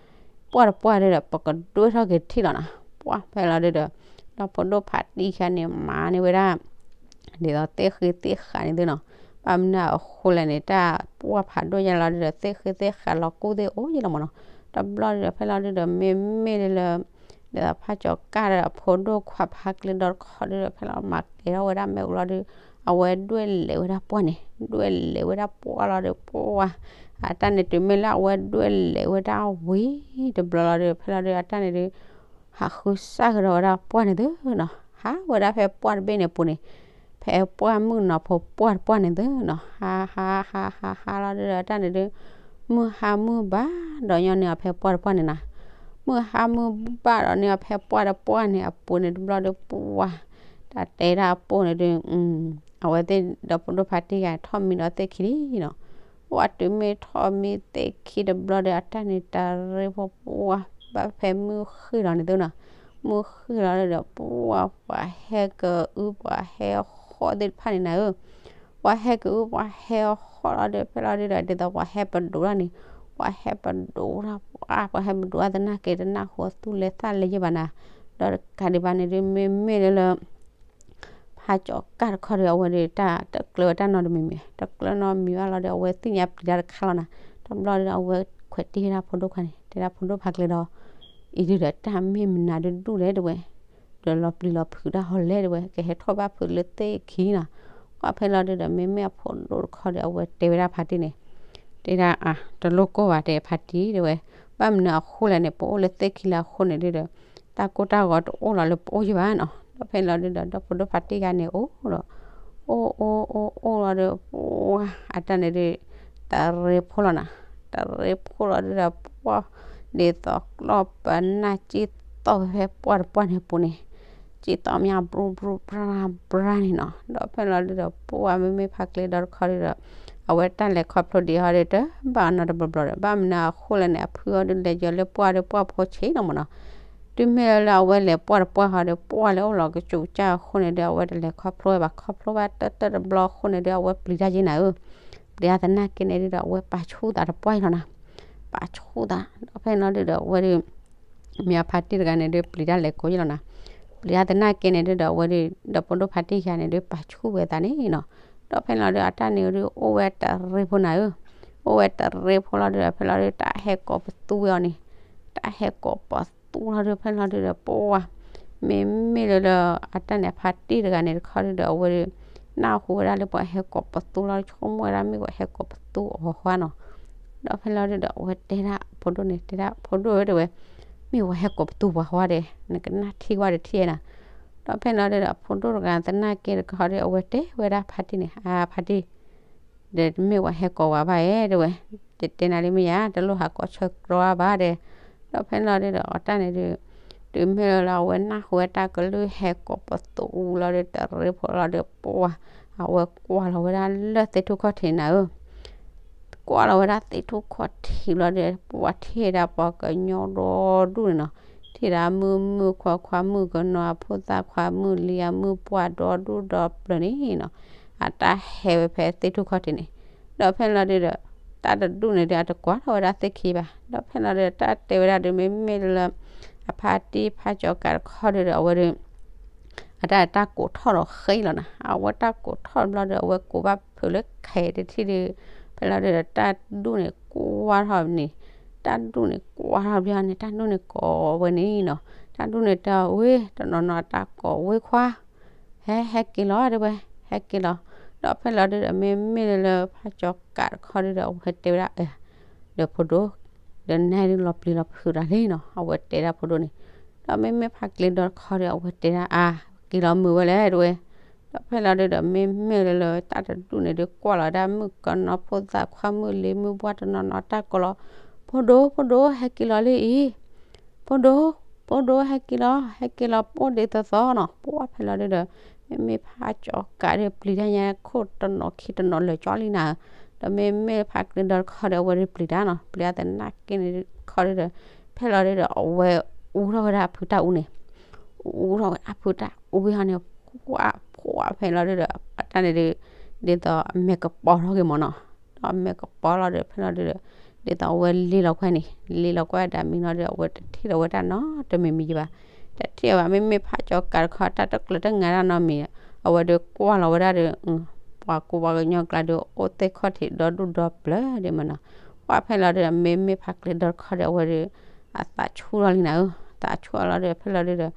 ပှၢ်တပှၢ်ဒုဒီး ပကဒွဲၣ်ထီၣ်က့ၤထံၣ်လီၤနီၤ. ပှၢ်ဖဲလီၤဒုဒီး ဒီးဖိဒိၣ်ဖါတံၢ်ခံဂၤန့ၣ် မၤန့ၢ်ဝဲဒၣ် ဒ်သိးသ့ၣ်ဃ့သ့ၣ်ဃးန့ၣ်သုနီၤ. ဘၣ်မနုၤအဃိလဲၣ်န့ၣ် တၢ်ပှၢ်ဖးဒိၣ်ယါလီၤဒုဒီး သ့ၣ်ဃ့သ့ၣ်ဃးလီၤကူၣ်သ့ၣ်အိၣ်ယါလီၤမးနီၤ. တဘျီဒုဒီး ဖဲလီၤဒုဒီး မ့မ့ၢ်လၢ ဒ်သိးဖးကၠီၤကၢ်ဒီးအဖိဒိၣ်ခွါဖါကျ့ဒီတခီဒုဒီး ဖဲလီၤမၤကဲၤထီၣ်ဝဲဒၣ်မ့ၣ်အူလီၤဒု အဝဲဒွဲၣ်လဲၤဝဲဒၣ်ပှၢ်န့ၣ်, ဒွဲၣ်လဲၤဝဲဒၣ်ပှၢ်လီၤဒု ပှၢ် အတၢ်န့ၣ်တုၤမ့ၢ်လၢအဝဲဒွဲၣ်လဲၤဝဲဒၣ်ဝံၤတဘျီလီၤဒု ဖဲလီၤဒု အတၢ်န့ၣ်ဒု ဟးဃုစၢ်ကဒီးဝဲဒၣ်ပှၢ်န့ၣ်သုနီၤ. ဟးဝဲဒၣ်ဖဲပှၢ်တဘ့ၣ်န့ၣ်ပူၤန့ၣ်, ဖဲပှၢ်မုၣ်ကနီၤဖိပှၢ်တပှၢ်န့ၣ်သုနီၤ. ဟး ဟး ဟး ဟး ဟးလီၤဒုဒီး အတၢ်န့ၣ်ဒု မုၢ်ဟါမုၢ်ဘၣ်ဒီးညီန့ၢ်အီၤဖဲပှၢ်တပှၢ်န့ၣ်နီၤ, မုၢ်ဟါမုၢ်ဘၣ်ဒီးန့ၢ်အီၤဖဲပှၢ်တပှၢ်န့ၣ် အပူၤန့ၣ်တဘျီဒီး ပှၢ် တၢ်တဲဒၣ်အပိၢ်န့ၣ်ဒီး အဝဲသ့ၣ်ဒီဖိဒိၣ်ဖါတံၢ်ဂၤထီၣ်မံဒီးသ့ၣ်ခံလံနီၤ, ပှၢ်တုၤမ့ၢ်ထီၣ်မံသ့ၣ်ခံတဘျီဒီး အတၢ်န့ၣ်တရ့ဖိ ပှၢ် ဘၣ်ဖဲမုၢ်ဃ့ၢ်လီၤန့ၣ်သုနီၤ, မုၢ်ဃ့ၢ်လီၤဒီး ပှၢ် ပှၤဟဲကအု ပှၤဟဲအဃီသ့ၣ်တဖၣ်န့ၣ်နၤဧၢ ပှၤဟဲကအု ပှၤဟဲအဃီလီၤဒီး ဖဲလီၤဒုဒီး ဒ်သိးပှၤဟဲပဒိးတၢ်န့ၣ်, ပှၤဟဲပဒိးတၢ် ပှၤ ပှၤဟဲပဒိးတၢ်သနာ်က့ တနၢ်ဟူသူၣ်လဲၤသးလဲၤယဲၢ်ဘၣ်နၤ, ဒီးတကးဒံးဘၣ်န့ၣ်ဒီး မ့မ့ၢ်လၢလၢ ဖါကၠီၤကၣ်တခီဒီး အဝဲဒီးတၢ်တကျၢၤဝဲတၢ်နီတမံၤမံၤ တကျၢၤနီတမံၤဘၣ်လီၤဒီး အဝဲသ့ၣ်ညါပျံၤတၢ်တခါလီၤနၤ, တဘျီဒီး အဝဲခွဲးတ့ၢ်ဒၣ်ဖိဒိၣ်ခွါန့ၣ် တဲဒၣ်ဖိဒိၣ်ဖါကျဲဒီး အံၤဒုဒီး တၢ်မ့ၢ်မနုၤဒုဒူၣ်လဲၣ်တဲဝဲ, ဒီးလီၤပျံၤလီၤဖုးတၢ်ဟီလဲၣ်တဲဝဲ ကဟဲထီၣ်ဘၣ်ဖုးလၢသ့ၣ်ခံနီၤ, ပှၢ်ဖဲလီၤဒုဒီး မ့မ့ၢ်အဖိဒိၣ်တခီဒီး အဝဲတဲဝဲဒၣ်ဖါတံၢ်န့ၣ်, တဲဒၣ်အါ တလိၣ်ကိၢ်ဘၣ်တဲဖါတံၢ်တဲဝဲ, ဘၣ်မနုၤအဃိလဲၣ်န့ၣ် ပအိၣ်လၢသ့ၣ်ခံလၢအဃိန့ၣ်ဒုဒီး တၢ်ကိၢ်တၢ်ဂီၤတအိၣ်လီၤလၢပအိၣ်ယဲၢ်ဘၣ်နီၤ, ဒီးဖဲလီၤဒုဒီး ဒီဖိဒိၣ်ဖါတံၢ်ဂၤန့ၣ်အိၣ်ဒီး အိၣ်အိၣ်အိၣ်အိၣ်လီၤဒီး ပှၢ် အတၢ်န့ၣ်ဒု တရ့ဖိလီၤနၤ, တရ့ဖိလီၤဒုဒီး ပှၢ် ဒ်သိးကျီၢ်ပနၢ်ကၠံၣ်သီၣ်ဖဲပှၢ်တပှၢ်န့ၣ်အပူၤန့ၣ်, ကၠံၣ်သီၣ်မး ဘြူၤဘြူၤဘြၢ်ဘြၢ်န့ၣ်နီၤ, ဒီးဖဲလီၤဒုဒီး ပှၢ်မ့မ့ၢ်ဖါကျဲဒီးတခီဒုဒီး အဝဲတၢ်လဲၤခီဖျိဒံးဟီဒီး တဘၣ်နီတဘျီဘျီဒီး ဘၣ်မနုၤအဃိလဲၣ်န့ၣ် အဖုအီၤဒုလဲၤယီၤလၢပှၢ်ဒီးပှၢ်ဖိဆံးနီၤမ့ၢ်နီၤ, တုၤမ့ၢ်လၢအဝဲလဲၤပှၢ်တပှၢ်ဟီဒီး ပှၢ်လၢအိၣ်လီၤကစူးကစၢ်အဃိန့ၣ်ဒီး အဝဲတလဲၤခီဖျိဝဲဘၣ် ခီဖျိဘၣ်တၢၢ်တၢၢ်တဘျီအဃိန့ၣ်ဒီး အဝဲပျံၤတၢ်ယဲၢ်နၤဧၢ, ပျံၤတၢ်သနာ်က့န့ၣ်ဒုဒီး အဝဲပာ်ဆူၣ်သးတပှၢ်အံၤလီၤနၤ, ပာ်ဆူၣ်သး ဒီးဖဲလီၤဒုဒီး အဝဲဒု မ့ၢ်အဖါတံၢ်တဂၤန့ၣ်ဒု ပျံၤတၢ်လဲၤကိးယဲၢ်လီၤနၤ, ပျံၤတၢ်သနာ်က့န့ၣ်ဒုဒီး အဝဲဒု ဒီဖိဒိၣ်ဖါတံၢ်ယၤန့ၣ်ဒု ပာ်ဆူၣ်ဝဲသးန့ၣ်နီၤ, ဒီးဖဲလီၤဒု အတၢ်န့ၣ်ဒု အိၣ်ဝဲတရ့ဖိနၤဧၢ, အိၣ်ဝဲတရ့ဖိလီၤဒုဒီး ဖဲလီၤဒု တၢ်ဟဲကိးပသူဝဲအီၤန့ၣ်, တၢ်ဟဲကိးပသူလီၤဒု ဖဲလီၤဒုဒီး ပှၢ် မ့မ့ၢ်လၢလၢ အတၢ်န့ၣ် အဖါတံၢ်တဂၤန့ၣ်တခီဒုဒီး အဝဲဒု နၢ်ဟူဝဲဒၣ်လၢပှၤဟဲကိးပသူလီၤ ဆိကမိၣ်ဝဲဒၣ်မ့ၢ်ပှၤဟဲကိးပသူအီၤဃီနီၤ, ဒီးဖဲလီၤဒုဒီး အဝဲတဲဒၣ်ဖိဒိၣ်န့ၣ် တဲဒၣ်ဖိဒိၣ်ဝဲတဲဝဲ, မ့ၢ်ပှၤဟဲကိးပသူပှၤဃီဒီး နကနၣ်ထံၣ်ဝဲတထံၣ်နၤ, ဒီးဖဲလီၤဒုဒီး အဖိဒိၣ်တဂၤသနာ်က့တခီဒီး အဝဲတဲဝဲဒၣ်ဖါတံၢ်န့ၣ် အဖါတံၢ် ဒီးတမ့ၢ်ပှၤဟဲကိးဝဲဘၣ်ဧါတဲဝဲ, ယတဲနၤလံမ့ၢ်ယါ တလိၣ်ဟးကိးဆၢကတီၢ်ဘၣ်ဒီး, ဒီးဖဲလီၤဒုဒီး အတၢ်န့ၣ်ဒု တုၤမ့ၢ်လၢအဝဲနၢ်ဟူဝဲတၢ်ကလုၢ်ဟဲကိးပသူလီၤဒီး တရ့ဖိလီၤဒီး ပှၢ် အဝဲကွၢ်လီၤဝဲဒၣ်လၢသ့ၣ်ထူၣ်ခီၣ်ထံးနၤဧၢ ကွၢ်လီၤဝဲဒၣ်သ့ၣ်ထူၣ်ခီၣ်ထံးလီၤဒီး ပှၢ်ထံၣ်ဒၣ်ပှၤကညီဒီဒူၣ်န့ၣ်နီၤ, ထံၣ်ဒၣ်မုၣ်မုၣ်ခွါခွါ မုၣ်ကနီၤ အဖိသၣ်ခွါ မုၣ်လံၤ အမုၣ်ပှၢ်ဒီဒူၣ်ဒီပျၢၤန့ၣ်နီၤ, အတၢ်ဟဲဝဲဖဲသ့ၣ်ထူၣ်ခီၣ်ထံးန့ၣ်, ဒီးဖဲလီၤဒုဒီး တၢ်တဒူၣ်န့ၣ်ဒီး အတကွၢ်ထီၣ်ဝဲဒၣ်သ့ၣ်ခံဘၣ်, ဒီးဖဲလီၤဒုဒီး တၢ်တဲဝဲဒၣ်ဒုး မ့မ့ၢ်လၢ အဖါတံၢ်ဖါကၠီၤကးတခီဒုဒီး အဝဲဒုး အတၢ်တၢ်ကိးထီၣ်ဒီးဃ့လီၤနၤ, အဝဲတၢ်ကိးထီၣ်ဘျီဒီး အဝဲကိးဘၣ်ဖုးလၢခဲတထံၣ်ဒီး ဖဲလီၤဒုဒီး တၢ်ဒူၣ်န့ၣ်ကွၢ်ထီၣ်န့ၣ်, တၢ်ဒူၣ်န့ၣ်ကွၢ်ထီၣ်ဘျီန့ၣ် တၢ်ဒူၣ်န့ၣ်ကိးဝဲန့ၣ်နီၤ, တၢ်ဒူၣ်န့ၣ်တဲဝဲ တနီၤနီၤတၢ်ကိးဝဲခွါ ဟဲ ဟဲက့ၤလီၤတဲဝဲ, ဟဲက့ၤလီၤ, ဒီးဖဲလီၤဒုဒီး မ့မ့ၢ်လၢလၢဖါကၠီၤကးတခီဒုဒီး အဝဲတဲဝဲဒၣ် ဒီးဖိဒိၣ်, ဒီးနၤဒုးလီၤပျံၤလီၤဖုးတၢ်လံနီၤ, အဝဲတဲဒၣ်ဖိဒိၣ်န့ၣ်, ဒီးမ့မ့ၢ်ဖါကျဲဒီတခီဒီး အဝဲတဲဒၣ်အါ က့ၤလီၤမုာ်ဝဲလဲၣ်တဲဝဲ, ဒီးဖဲလီၤဒုဒီး မ့မ့ၢ်လၢလၢတၢ်တဒူၣ်န့ၣ်ဒုးကွၢ်လီၤဝဲဒၣ်မုၣ်ကနီၤ ဖိသၣ်ခွါ မုၣ်လံၤ မုၣ်ပှၢ် တနီၤနီၤတၢ်ကိးလီၤ, ဖိဒိၣ် ဖိဒိၣ် ဟဲက့ၤလီၤလံအံၤ, ဖိဒိၣ် ဖိဒိၣ် ဟဲက့ၤလီၤ ဟဲက့ၤလီၤ ပိၢ်ဒ့သိးသိးနီၤ, ပှၢ်ဖဲလီၤဒုဒီး မ့မ့ၢ်ဖါကၠီၤကးဒီးပျံၤတၢ်ညါခိၣ်တနီၤခံတနီၤလၢာ်ကၠီလံနၤ, ဒီးမ့မ့ၢ်ဖါကျဲဒီတခီဒီး အဝဲဒုးပျံၤတၢ်နီၤ, ပျံၤတၢ်သနာ်က့န့ၣ်တခီဒုဒီး ဖဲလီၤဒုဒီး အဝဲအူထီၣ်ဝဲဒၣ်အဖုတၢ်အူန့ၣ်, အူထီၣ်ဝဲဒၣ်အဖုတၢ်အူဟီန့ၣ်, ပှၢ် ပှၢ်ဖဲလီၤဒုဒီး အတၢ်န့ၣ်ဒုး ဒ်သိးအမဲာ်ကပီၤထီၣ်က့ၤမ့ၢ်နီၤ, ဒီးအမဲာ်ကပီၤလီၤဒီး ဖဲလီၤဒုဒီး ဒ်သိးအဝဲလ့လီၤကွၢ်န့ၣ် လ့လီၤကွၢ်ဒၣ်မံၤလီၤဒီး အဝဲတထံၣ်လီၤဝဲဒၣ်နီတမံၤမံၤယဘၣ်, တထံၣ်ဘၣ် မ့မ့ၢ်ဖါကၠီၤကးတခီ တၢ်တကျၢၤတၢ်ငါတၢ်နီတမံၤ, အဝဲဒုးကွၢ်လီၤဝဲဒၣ်ဒီး ပှၤကူပှၤကညီကျါဒီး အိၣ်သ့ၣ်ခီၣ်ထံးဒီဒူၣ်ဒီပျၢၤဒ်မ့ၢ်နီၤ, ပှၢ်ဖဲလီၤဒုဒီး မ့မ့ၢ်ဖါကျဲဒီတခီဒီး အဝဲဒုး အသးဆူၣ်လီၤလံနၤဧၢ, သးဆူၣ်လီၤဒီး ဖဲလီၤဒုဒီး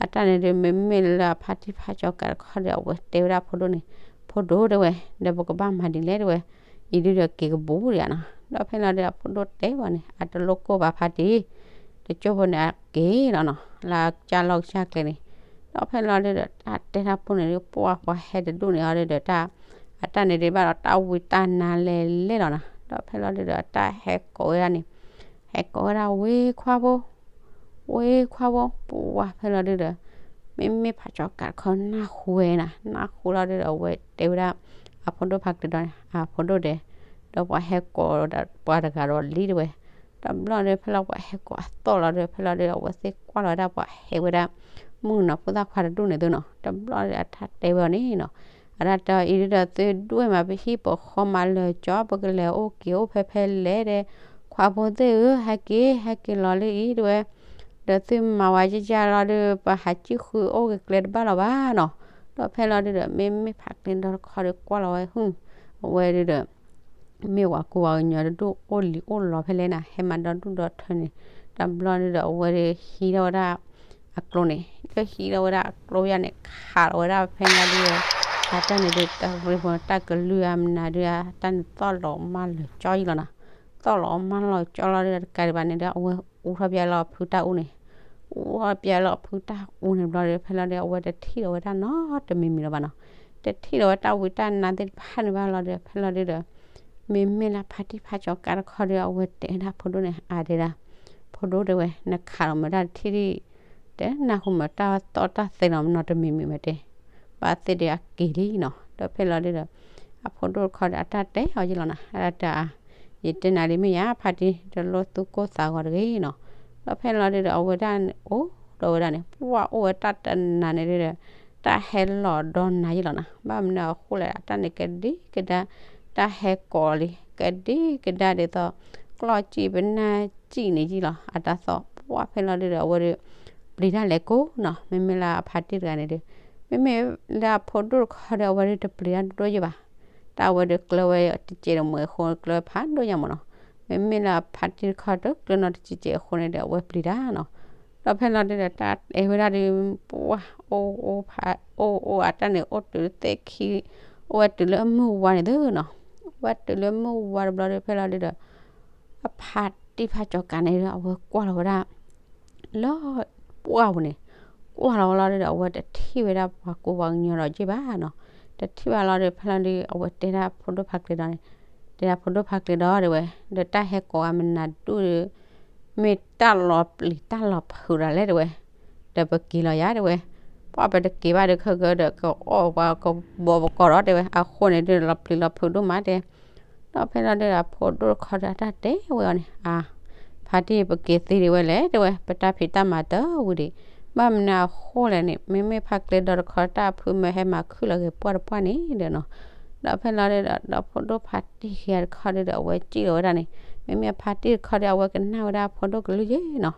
အတၢ်န့ၣ်ဒုး မ့မ့ၢ်လၢအဖါတံၢ်ဖါကၠီၤကးတခီဒီး အဝဲတဲဝဲဒၣ်ဖိဒိၣ်န့ၣ်, ဖိဒိၣ်တဲဝဲ, ဒီးပကဘၣ်မၤဒ်လဲၣ်တဲဝဲ, အံၤဒုဒီးက့ၤကဘူးဒံးဧါနီၤ, ဒီးဖဲလီၤဒုဒီး အဖိဒိၣ်တဲဝဲန့ၣ် အတလိၣ်ကိၢ်ဘၣ်ဖါတံၢ်, တကၠိဖိန့ၣ်အက့ၤလီၤနီၤ, လၢကၢ်လီၢ်ကစၢ်ကျဲန့ၣ်, ဒီးဖဲလီၤဒုဒီး တၢ်တဲတၢ်ဖိန့ၣ်ဒုး ပှၢ်ပှၤဟဲတဒူၣ်န့ၣ်အီၤဒုဒီး တၢ် အတၢ်န့ၣ်ဒုးဘၣ်ဒီးတၢ်ဝံတၢ်နါလဲၤလဲၣ်လီၤနီၤ, ဒီးဖဲလီၤဒုဒီး အတၢ်ဟဲကိးဝဲဒၣ်န့ၣ်, ဟဲကိးဝဲဒၣ်ဝ့ခွါဖိ, ဝ့ခွါဖိ, ပှၢ်ဖဲလီၤဒုဒီး မ့မ့ၢ်ဖးကၠီၤကးတခီနၢ်ဟူဝဲနၤ, နၢ်ဟူလီၤဒုဒီး အဝဲတဲဝဲဒၣ် အဖိဒိၣ်ဖးကျဲဒီးန့ၣ်, အဖိဒိၣ်တဲ, ဒီးပှၤဟဲကိးဒီးပှၤတဂၤဒီးလံတဲဝဲ, တဘျီဒီး ဖဲလီၤပှၤဟဲကိးအသီၣ်လီၤဒီး ဖဲလီၤဒုဒီး အဝဲသ့ၣ်ကွၢ်လီၤဝဲဒၣ်ပှၤဟဲဝဲဒၣ် မုၣ်ကနီၤဖိသၣ်ခွါတဒူၣ်န့ၣ်သုနီၤ, တဘျီဒီးအတၢ်တဲဝဲအီၤန့ၣ်နီၤ, အတၢ်တဲအီၤအံၤဒုဒီး သုဒွဲၣ်မးပဟံၣ်ပဃီမးလၢာ်ကၠီ ပကလဲၤအိၣ်က့ၤအိၣ်ဖဲဖဲလဲၣ်ဒီး, ခွါဖိသ့ၣ်ဧၢ ဟဲက့ၤ ဟဲက့ၤလီၤလၢအံၤတဲဝဲ, ဒီးသုမၤဝဲကကၢ်လီၤဒီး ပဟးစံၣ်ဃုအိၣ်ဂ့ၤကျဲတဘၣ်လီၤဘၣ်နီၤ, ဒီးဖဲလီၤဒုဒီး မ့မ့ၢ်ဖးကျဲဒီတခီဒီးကွၢ်လီၤဝဲဟုၣ်, အဝဲဒုဒီး မ့ၢ်ဝၤကူဝၤကညီတဒူၣ်အိၣ်လံၤအိၣ်လီၤဖဲလဲၣ်နၤ, ဟဲမၤဒီဒူၣ်ဒီထၢန့ၣ်, တဘျီဒုဒီး အဝဲဒုးဟံးထီၣ်ဝဲဒၣ် အကျိန့ၣ်, လၢဟံးထီၣ်ဝဲဒၣ်အကျိယါန့ၣ် ခးလီၤဝဲဒၣ်ဖဲညါဒုဒီး အတၢ်န့ၣ်ဒုး တရံးဖိတၢ်ကလုၢ်အမနၤဒုး အတၢ်န့ၣ်သီၣ်လီၤမၢ်လီၤကၠီယံလီၤနၤ, သီၣ်လီၤမၢ်လီၤကၠီလီၤဒုဒီး တကးဒံးဘၣ်န့ၣ်ဒီး အဝဲအူထီၣ်ပျဲလီၤဖုတၢ်အူန့ၣ်, အူထီၣ်ပျဲလီၤဖုတၢ်အူန့ၣ်တဘျီဒီး ဖဲလီၤဒုဒီး အဝဲတထံၣ်လီၤဝဲဒၣ်နီတမံၤမံၤလီၤဘၣ်နီၤ, တထံၣ်လီၤဝဲတၢ်ဝံတၢ်နါသ့ၣ်တဖၣ်န့ၣ်ဘၣ်လီၤဒီး ဖဲလီၤဒုဒီး မ့မ့ၢ်လၢဖါတံၢ်ဖါကၠီၤကးတခီဒီး အဝဲတဲဒၣ်ဖိဒိၣ်န့ၣ် အါဒဲဒၣ်, ဖိဒိၣ်တဲဝဲ နခးလီၤမတၢ်တထံၣ်ဒံး, တဲနၢ်ဟူမတၢ်သီၣ်တၢ်သဲလီၤနီတမံၤမံၤမတဲ, ဘၣ်သ့ၣ်ဒီးအက့ၤလံနီၤ, ဒီးဖဲလီၤဒုဒီး အဖိဒိၣ်တခီဒီး အတၢ်တဲအီၤယံလီၤနၤ, အတၢ်တဲအါ, ယတဲနၤဒ်မ့ၢ်ယါ ဖါတံၢ် တလိၣ်သူၣ်ကိၢ်သးဂီၤတဂ့ၤနီၤ, ဒီးဖဲလီၤဒုဒီး အဝဲဒၣ်အိၣ်ဒီးဝဲဒၣ်န့ၣ် ပှၢ်အိၣ်ဝဲတၢ်တနၤန့ၣ်ဒုဒီး တၢ်ဟဲလီၤဒီးနၤယံလီၤနၤ, ဘၣ်မနုၤအဃိလဲၣ် အတၢ်န့ၣ်ကဒံကဒါ, တၢ်ဟဲကိးလံ ကဒံကဒါဒ်သိး ကျီၢ်စံၣ်ပနၢ်စံၣ်န့ၣ်ယံလီၤ, အတၢ်သီၣ် ပှၢ်ဖဲလီၤဒုဒီး အဝဲဒုး ပျံၤတၢ်လဲၤကိးနီၤ, မ့မ့ၢ်လၢအဖါတံၢ်တဂၤန့ၣ်ဒုး, မ့မ့ၢ်လၢအဖိဒိၣ်တခီဒီး အဝဲဒုးတပျံၤတၢ်ဒိၣ်ဒိၣ်ယံဘၣ်, တၢ်အဝဲဒုးကျၢၤဝဲတစဲးတမှဲၤအဃိ ကျၢၤဖးဒိၣ်ညါမ့ၢ်နီၤ, မ့မ့ၢ်လၢအဖါတံၢ်တခီဒီး ကျၢၤနီတစဲးစဲးအဃိန့ၣ်ဒီး အဝဲပျံၤတၢ်နီၤ, ဒီးဖဲလီၤဒုဒီး တၢ်တဲဝဲဒၣ်ဒုး ပှၢ် အိၣ်အိၣ်ဖး အိၣ်အိၣ်အတၢ်န့ၣ် အိၣ်တုၤလၢသ့ၣ်ခံ, အိၣ်ဝဲတုၤလၢအမုၢ်ဝါန့ၣ်သုနီၤ, အိၣ်ဝဲတုၤလၢမုၢ်ဝါတဘျီဒီး ဖဲလီၤဒုဒီး အဖါတံၢ်ဖါကၠီၤကးန့ၣ်ဒီး အဝဲကွၢ်လီၤဝဲဒၣ် လၢပှၢ်ပူၤန့ၣ်, ကွၢ်လီၤဝဲလီၤဒုဒီး အဝဲတထံၣ်ဝဲဒၣ်ပှၤကူပှၤကညီဒီးက့ၢ်ဘၣ်နီၤ, တထံၣ်ဘၣ်လီၤဒီး ဖဲလီၤဒု အဝဲတဲဒၣ်ဖိဒိၣ်ဖါကျဲဒီးန့ၣ်, တဲဒၣ်ဖိဒိၣ်ဖါကျဲဒီးတဲဝဲ, ဒီးတၢ်ဟဲကိးဂၤမနၤဒိၣ်ဒီး မ့ၢ်တၢ်လီၤပျံၤတၢ်လီၤဖုးဒီးလဲၣ်တဲဝဲ, ဒီးပက့ၤလီၤယါတဲဝဲ, ပှၢ်ပတက့ၤဘၣ်ဒီးခဲကဒီး ကအီၣ်ပှၤကဘီပကီၢ်ဒီးတဲဝဲ, အဃိန့ၣ်ဒုးလီၤပျံၤလီၤဖုးဒိၣ်မးတဲ ဒီးဖဲလီၤဒုဒီး အဖိဒိၣ်တခီဒီး အတၢ်တဲဝဲအီၤန့ၣ် အါ, ဖါတံၢ် ပက့ၤသ့ဒံးဝဲလဲၣ်တဲဝဲ, ပတၢ်ဖံးတၢ်မၤတဝံၤဒံး, ဘၣ်မနုၤအဃိလဲၣ်န့ၣ် မ့မ့ၢ်ဖါကျဲဒီးတခီ တၢ်ဖုမ့ၢ်ဟဲမၤခုၣ်လီၤဂ့ၤပှၢ်တပှၢ်န့ၣ်ဒီးနီၤ, ဒီးဖဲလီၤဒုဒီး ဒီးဖိဒိၣ်ဖါတံၢ်ခံဂၤတခီဒုဒီး အဝဲစံၣ်လီၤဝဲဒၣ်န့ၣ်, မ့မ့ၢ်ဖါတံၢ်တခီဒီး အဝဲကနၣ်ဝဲဒၣ်ဖိဒိၣ်ကလုၢ်ယဲနီၤ,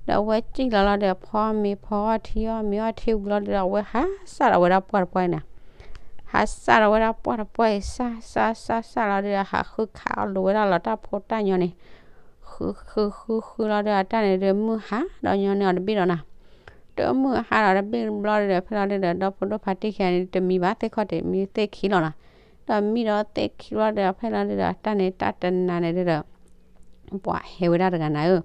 ဒီးအဝဲစံၣ်လီၤလီၤဒီး ဖီမ့ၤဖီအီထံအီၣ်မ့ၤအီထံဝံၤလီၤဒီး အဝဲဟးစၢ်လီၤဝဲဒၣ်ပှၢ်တပှၢ်န့ၣ် ဟးစၢ်လီၤဝဲဒၣ်ပှၢ်တပှၢ်အံၤ စၢ်စၢ်စၢ်စၢ်လီၤဒီး ဟးဃုခးအီၣ်လိာ်ဝဲဒၣ်လီၤတၢ်ဖိတၢ်ညီန့ၣ်, ဃုဃုဃုဃုလီၤဒီး အတၢ်န့ၣ်ဒီး မုၢ်ဟါဒီးညီန့ၢ်အီၤတဘ့ၣ်ဒီးနၤ, တမုၢ်ဟါဒီးတဘ့ၣ်တဘျီဒီး ဖဲလီၤဒုဒီး ဒီးဖိဒိၣ်ဖါတံၢ်ခံဂၤန့ၣ် တမံဘၣ်သ့ၣ်ခီၣ်ထံး မံသ့ၣ်ခံလီၤနၤ, ဒီးမံဒီးသ့ၣ်ခံလီၤဒီး ဖဲလီၤဒုဒီး အတၢ်န့ၣ်တၢ်တနၤန့ၣ်ဒုဒီး ပှၤဟဲဝဲဒၣ်တဂၤနၤဧၢ,